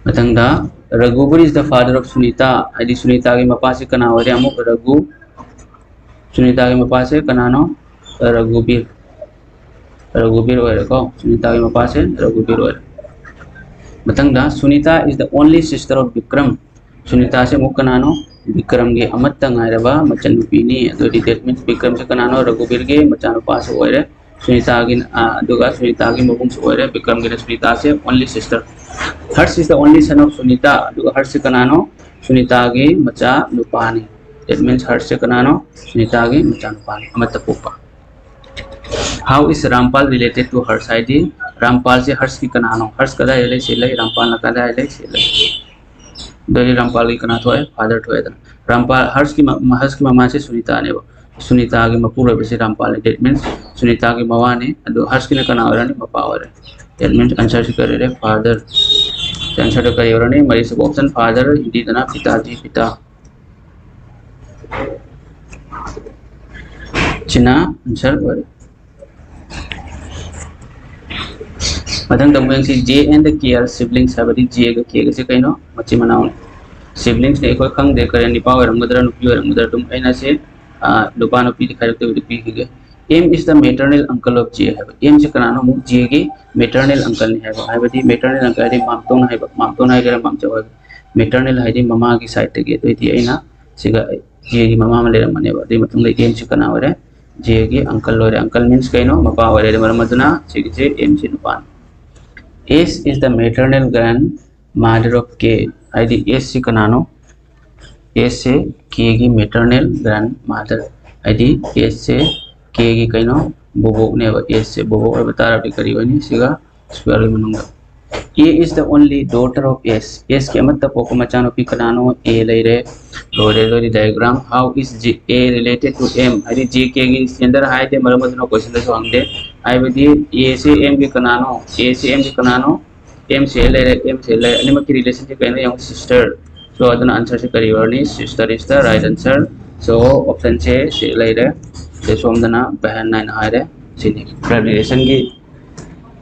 ꯃꯊꯪꯗ, Raghuveer is the father of Sunita ꯍꯥꯏꯗꯤ ꯁꯨꯅꯤꯇꯥꯒꯤ ꯃꯄꯥꯁꯤ ꯀꯅꯥ ꯑꯣꯏꯔꯦ? ꯑꯃꯨꯛ ꯔꯘꯨ, ꯁꯨꯅꯤꯇꯥꯒꯤ ꯃꯄꯥꯁꯦ ꯀꯅꯥꯅꯣ? ꯔꯘꯨꯕꯤꯔ꯫ ꯔꯘꯨꯕꯤꯔ ꯑꯣꯏꯔꯦꯀꯣ꯫ ꯁꯨꯅꯤꯇꯥꯒꯤ ꯃꯄꯥꯁꯦ ꯔꯘꯨꯕꯤꯔ ꯑꯣꯏꯔꯦ꯫ ꯃꯊꯪꯗ, Sunita is the only sister of Vikram꯫ ꯁꯨꯅꯤꯇꯥꯁꯦ ꯑꯃꯨꯛ ꯀꯅꯥꯅꯣ? ꯕꯤꯀ꯭ꯔꯝꯒꯤ ꯑꯃꯠꯇ ꯉꯥꯏꯔꯕ ꯃꯆꯟꯅꯨꯄꯤꯅꯤ꯫ ꯑꯗꯨꯗꯤ that means ꯕꯤꯀ꯭ꯔꯝꯁꯦ ꯀꯅꯥꯅꯣ? ꯔꯘꯨꯕꯤꯔꯒꯤ ꯃꯆꯥꯅꯨꯄꯥꯁꯨ ꯑꯣꯏꯔꯦ꯫ ꯁꯨꯅꯤꯇꯥꯒꯤ, ꯑ, ꯑꯗꯨꯒ ꯁꯨꯅꯤꯇꯥꯒꯤ ꯃꯕꯨꯡꯁꯨ ꯑꯣꯏꯔꯦ꯫ ꯕꯤꯀ꯭ꯔꯝꯒꯤꯅ ꯁꯨꯅꯤꯇꯥꯁꯦ only sister꯫ Harsh is the only son of Sunita꯫ ꯑꯗꯨꯒ ꯍꯔꯁꯁꯦ ꯀꯅꯥꯅꯣ? ꯁꯨꯅꯤꯇꯥꯒꯤ ꯃꯆꯥ ꯅꯨꯄꯥꯅꯤ꯫ That means ꯍꯔꯁꯁꯦ ꯀꯅꯥꯅꯣ? ꯁꯨꯅꯤꯇꯥꯒꯤ ꯃꯆꯥ ꯅꯨꯄꯥꯅꯤ꯫ ꯑꯃꯠꯇ ꯄꯣꯛꯄ꯫ How is Rampal related to Harsh? ꯍꯥꯏꯗꯤ ꯔꯥꯝꯄꯥꯜꯁꯦ ꯍꯔꯁꯀꯤ ꯀꯅꯥꯅꯣ? ꯍꯔꯁ ꯀꯗꯥꯏꯗ ꯂꯩ? ꯁꯤ ꯂꯩ꯫ ꯔꯥꯝꯄꯥꯜꯅ ꯀꯗꯥꯏꯗ ꯂꯩ? ꯁꯤ ꯂꯩ꯫ ꯑꯗꯨꯗꯤ ꯔꯥꯝꯄꯥꯜꯒꯤ ꯀꯅꯥ ꯊꯣꯛꯑꯦ? Father ꯊꯣꯛꯑꯦꯗꯅ꯫ ꯔꯥꯝꯄꯥꯜ, ꯍꯔꯁꯀꯤ ꯃ-, ꯍꯔꯁꯀꯤ ꯃꯃꯥꯁꯦ ꯁꯨꯅꯤꯇꯥꯅꯦꯕ꯫ ꯁꯨꯅꯤꯇꯥꯒꯤ ꯃꯄꯨꯔꯣꯏꯕꯁꯤ ꯔꯥꯝꯄꯥꯜꯅꯤ꯫ That means ꯁꯨꯅꯤꯇꯥꯒꯤ ꯃꯋꯥꯅꯤ꯫ ꯑꯗꯨ ꯍꯔꯁꯀꯤꯅ ꯀꯅꯥ ꯑꯣꯏꯔꯅꯤ? ꯃꯄꯥ ꯑꯣꯏꯔꯦ꯫ That means answer ꯁꯤ ꯀꯔꯤ ꯑꯣꯏꯔꯦ? Father. Answer ꯗ ꯀꯔꯤ ꯑꯣꯏꯔꯅꯤ? ꯃꯔꯤꯁꯨꯕ option, father, ꯍꯤꯟꯗꯤꯗꯅ ꯄꯤꯇꯥꯖꯤ, ꯄꯤꯇꯥ꯫ ꯁꯤꯅ answer ꯑꯣꯏꯔꯦ꯫ ꯃꯊꯪ ꯇꯧꯕ ꯌꯦꯡꯁꯤ, J and K are siblings ꯍꯥꯏꯕꯗꯤ J ꯒ K ꯒꯁꯦ ꯀꯩꯅꯣ? ꯃꯆꯤꯟ ꯃꯅꯥꯎꯅꯤ꯫ Siblingsꯅꯤ, ꯑꯩꯈꯣꯏ ꯈꯪꯗꯦ ꯀꯔꯤ, ꯅꯨꯄꯥ ꯑꯣꯏꯔꯝꯒꯗ꯭ꯔꯥ ꯅꯨꯄꯤ ꯑꯣꯏꯔꯝꯒꯗ꯭ꯔꯥ, ꯑꯗꯨꯝ ꯑꯩꯅ ꯁꯤ, ꯑ, ꯅꯨꯄꯥ ꯅꯨꯄꯤꯗꯤ ꯈꯥꯏꯗꯣꯛꯇꯕꯤꯗ ꯄꯤꯈꯤꯒꯦ꯫ M is the maternal uncle of J ꯍꯥꯏꯕ꯫ M ꯁꯤ ꯀꯅꯥꯅꯣ? ꯑꯃꯨꯛ J ꯒꯤ maternal uncleꯅꯤ ꯍꯥꯏꯕ꯫ ꯍꯥꯏꯕꯗꯤ maternal uncle ꯍꯥꯏꯗꯤ ꯃꯥꯝꯇꯣꯟ ꯍꯥꯏꯕ, ꯃꯥꯝꯇꯣꯟ ꯍꯥꯏꯒꯦꯔꯥ ꯃꯥꯝꯆꯧ ꯍꯥꯏꯒꯦꯔꯥ, maternal ꯍꯥꯏꯗꯤ ꯃꯃꯥꯒꯤ sideꯇꯒꯤ꯫ ꯑꯗꯨꯑꯣꯏꯗꯤ ꯑꯩꯅ ꯁꯤꯒ J ꯒꯤ ꯃꯃꯥ ꯑꯃ ꯂꯩꯔꯝꯕꯅꯦꯕ꯫ ꯑꯗꯨꯒꯤ ꯃꯇꯨꯡꯗ M ꯁꯤ ꯀꯅꯥ ꯑꯣꯏꯔꯦ? J ꯒꯤ uncle ꯑꯣꯏꯔꯦ꯫ Uncle means ꯀꯩꯅꯣ? ꯃꯄꯥ ꯑꯣꯏꯔꯦ꯫ ꯑꯗꯨ ꯃꯔꯝ ꯑꯗꯨꯅ ꯁꯤꯒꯤꯁꯦ M ꯁꯤ ꯅꯨꯄꯥꯅꯤ꯫ S is the maternal grandmother of K ꯍꯥꯏꯗꯤ S ꯁꯤ ꯀꯅꯥꯅꯣ? S ꯁꯦ K ꯒꯤ maternal grandmother, ꯍꯥꯏꯗꯤ S ꯁꯦ K ꯒꯤ ꯀꯩꯅꯣ? ꯕꯣꯕꯣꯛꯅꯦꯕ꯫ S ꯁꯦ ꯕꯣꯕꯣꯛ ꯑꯣꯏꯕ ꯇꯥꯔꯕꯗꯤ ꯀꯔꯤ ꯑꯣꯏꯅꯤ? ꯁꯤꯒ square ꯒꯤ ꯃꯅꯨꯡꯗ꯫ A is the only daughter of S. S ꯀꯤ ꯑꯃꯠꯇ ꯄꯣꯛꯄ ꯃꯆꯥꯅꯨꯄꯤ ꯀꯅꯥꯅꯣ? A ꯂꯩꯔꯦ꯫ ꯂꯣꯏꯔꯦ, ꯂꯣꯏꯔꯦ diagram. How is J, A related to M? ꯍꯥꯏꯗꯤ J K ꯒꯤ gender ꯍꯥꯏꯗꯦ, ꯃꯔꯝ ꯑꯗꯨꯅ question ꯗꯁꯨ ꯍꯪꯗꯦ꯫ ꯍꯥꯏꯕꯗꯤ A ꯁꯤ M ꯒꯤ ꯀꯅꯥꯅꯣ? A ꯁꯤ M ꯒꯤ ꯀꯅꯥꯅꯣ? M ꯁꯤ L ꯂꯩꯔꯦ, M ꯁꯤ L ꯂꯩꯔꯦ꯫ ꯑꯅꯤꯃꯛꯀꯤ relation ꯁꯤ ꯀꯩꯅꯣ ꯌꯦꯡꯉꯨ, sister. So ꯑꯗꯨꯅ answer ꯁꯤ ꯀꯔꯤ ꯑꯣꯏꯔꯅꯤ? Sister is the right answer. So option ꯁꯦ ꯁꯤ ꯂꯩꯔꯦ꯫ ꯑꯗꯩ ꯁꯣꯝꯗꯅ ꯕꯍꯟ ꯍꯥꯏꯅ ꯍꯥꯏꯔꯦ꯫ ꯁꯤꯅꯤ blood relation ꯒꯤ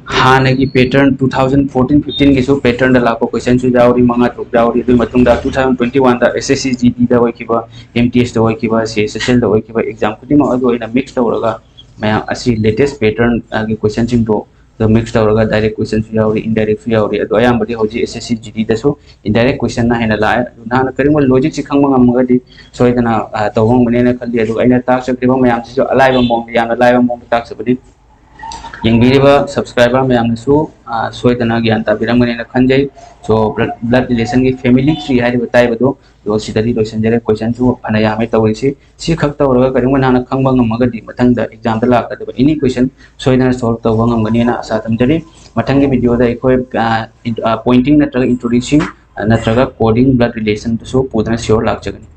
ꯍꯥꯟꯅꯒꯤ pattern, two thousand fourteen fifteen ꯒꯤꯁꯨ pattern ꯗ ꯂꯥꯛꯄ question ꯁꯨ ꯌꯥꯎꯔꯤ, ꯃꯉꯥ ꯇꯔꯨꯛ ꯌꯥꯎꯔꯤ꯫ ꯑꯗꯨꯒꯤ ꯃꯇꯨꯡꯗ two thousand twenty one ꯗ S S C G D ꯗ ꯑꯣꯏꯈꯤꯕ, M T S ꯇ ꯑꯣꯏꯈꯤꯕ, C H S L ꯗ ꯑꯣꯏꯈꯤꯕ exam ꯈꯨꯗꯤꯡꯃꯛ ꯑꯗꯨ ꯑꯩꯅ mix ꯇꯧꯔꯒ ꯃꯌꯥꯝ ꯑꯁꯤ latest pattern ꯒꯤ question ꯁꯤꯡꯗꯣ ꯑꯗꯣ mix ꯇꯧꯔꯒ direct question ꯁꯨ ꯌꯥꯎꯔꯤ, indirect ꯁꯨ ꯌꯥꯎꯔꯤ꯫ ꯑꯗꯣ ꯑꯌꯥꯝꯕꯗꯤ ꯍꯧꯖꯤꯛ S S C G D ꯗꯁꯨ indirect question ꯅ ꯍꯦꯟꯅ ꯂꯥꯛꯑꯦ꯫ ꯑꯗꯨ ꯅꯍꯥꯛꯅ ꯀꯔꯤꯒꯨꯝꯕ logic ꯁꯤ ꯈꯪꯕ ꯉꯝꯃꯒꯗꯤ ꯁꯣꯏꯗꯅ, ꯑ, ꯇꯧꯕ ꯉꯝꯒꯅꯦꯅ ꯈꯜꯂꯤ꯫ ꯑꯗꯨꯒ ꯑꯩꯅ ꯇꯥꯛꯆꯈ꯭ꯔꯤꯕ ꯃꯌꯥꯝꯁꯤꯁꯨ ꯑꯂꯥꯏꯕ ꯃꯑꯣꯡꯗ, ꯌꯥꯝꯅ ꯂꯥꯏꯕ ꯃꯑꯣꯡꯗ ꯇꯥꯛꯆꯕꯅꯤ꯫ ꯌꯦꯡꯕꯤꯔꯤꯕ subscriber ꯃꯌꯥꯝꯅꯁꯨ, ꯑ, ꯁꯣꯏꯗꯅ ꯒ꯭ꯌꯥꯟ ꯇꯥꯕꯤꯔꯝꯒꯅꯦꯅ ꯈꯟꯖꯩ꯫ So blood, blood relation ꯒꯤ family tree ꯍꯥꯏꯔꯤꯕ ꯇꯥꯏꯕꯗꯨ ꯑꯗꯣ ꯁꯤꯗꯗꯤ ꯂꯣꯏꯁꯤꯟꯖꯔꯦ꯫ Question ꯁꯨ ꯐꯅ ꯌꯥꯝꯃꯦ ꯇꯧꯔꯤꯁꯤ꯫ ꯁꯤ ꯈꯛ ꯇꯧꯔꯒ ꯀꯔꯤꯒꯨꯝꯕ ꯅꯍꯥꯛꯅ ꯈꯪꯕ ꯉꯝꯃꯒꯗꯤ ꯃꯊꯪꯗ exam ꯗ ꯂꯥꯛꯀꯗꯕ any question ꯁꯣꯏꯗꯅ solve ꯇꯧꯕ ꯉꯝꯒꯅꯤꯅ ꯑꯁꯥ ꯊꯝꯖꯔꯤ꯫ ꯃꯊꯪꯒꯤ video ꯗ ꯑꯩꯈꯣꯏ, ꯑ, ꯏꯟ-, ꯑ, pointing ꯅꯠꯇ꯭ꯔꯒ introducing, ꯑ, ꯅꯠꯇ꯭ꯔꯒ coding blood relation ꯗꯨꯁꯨ ꯄꯨꯗꯨꯅ sure ꯂꯥꯛꯆꯒꯅꯤ꯫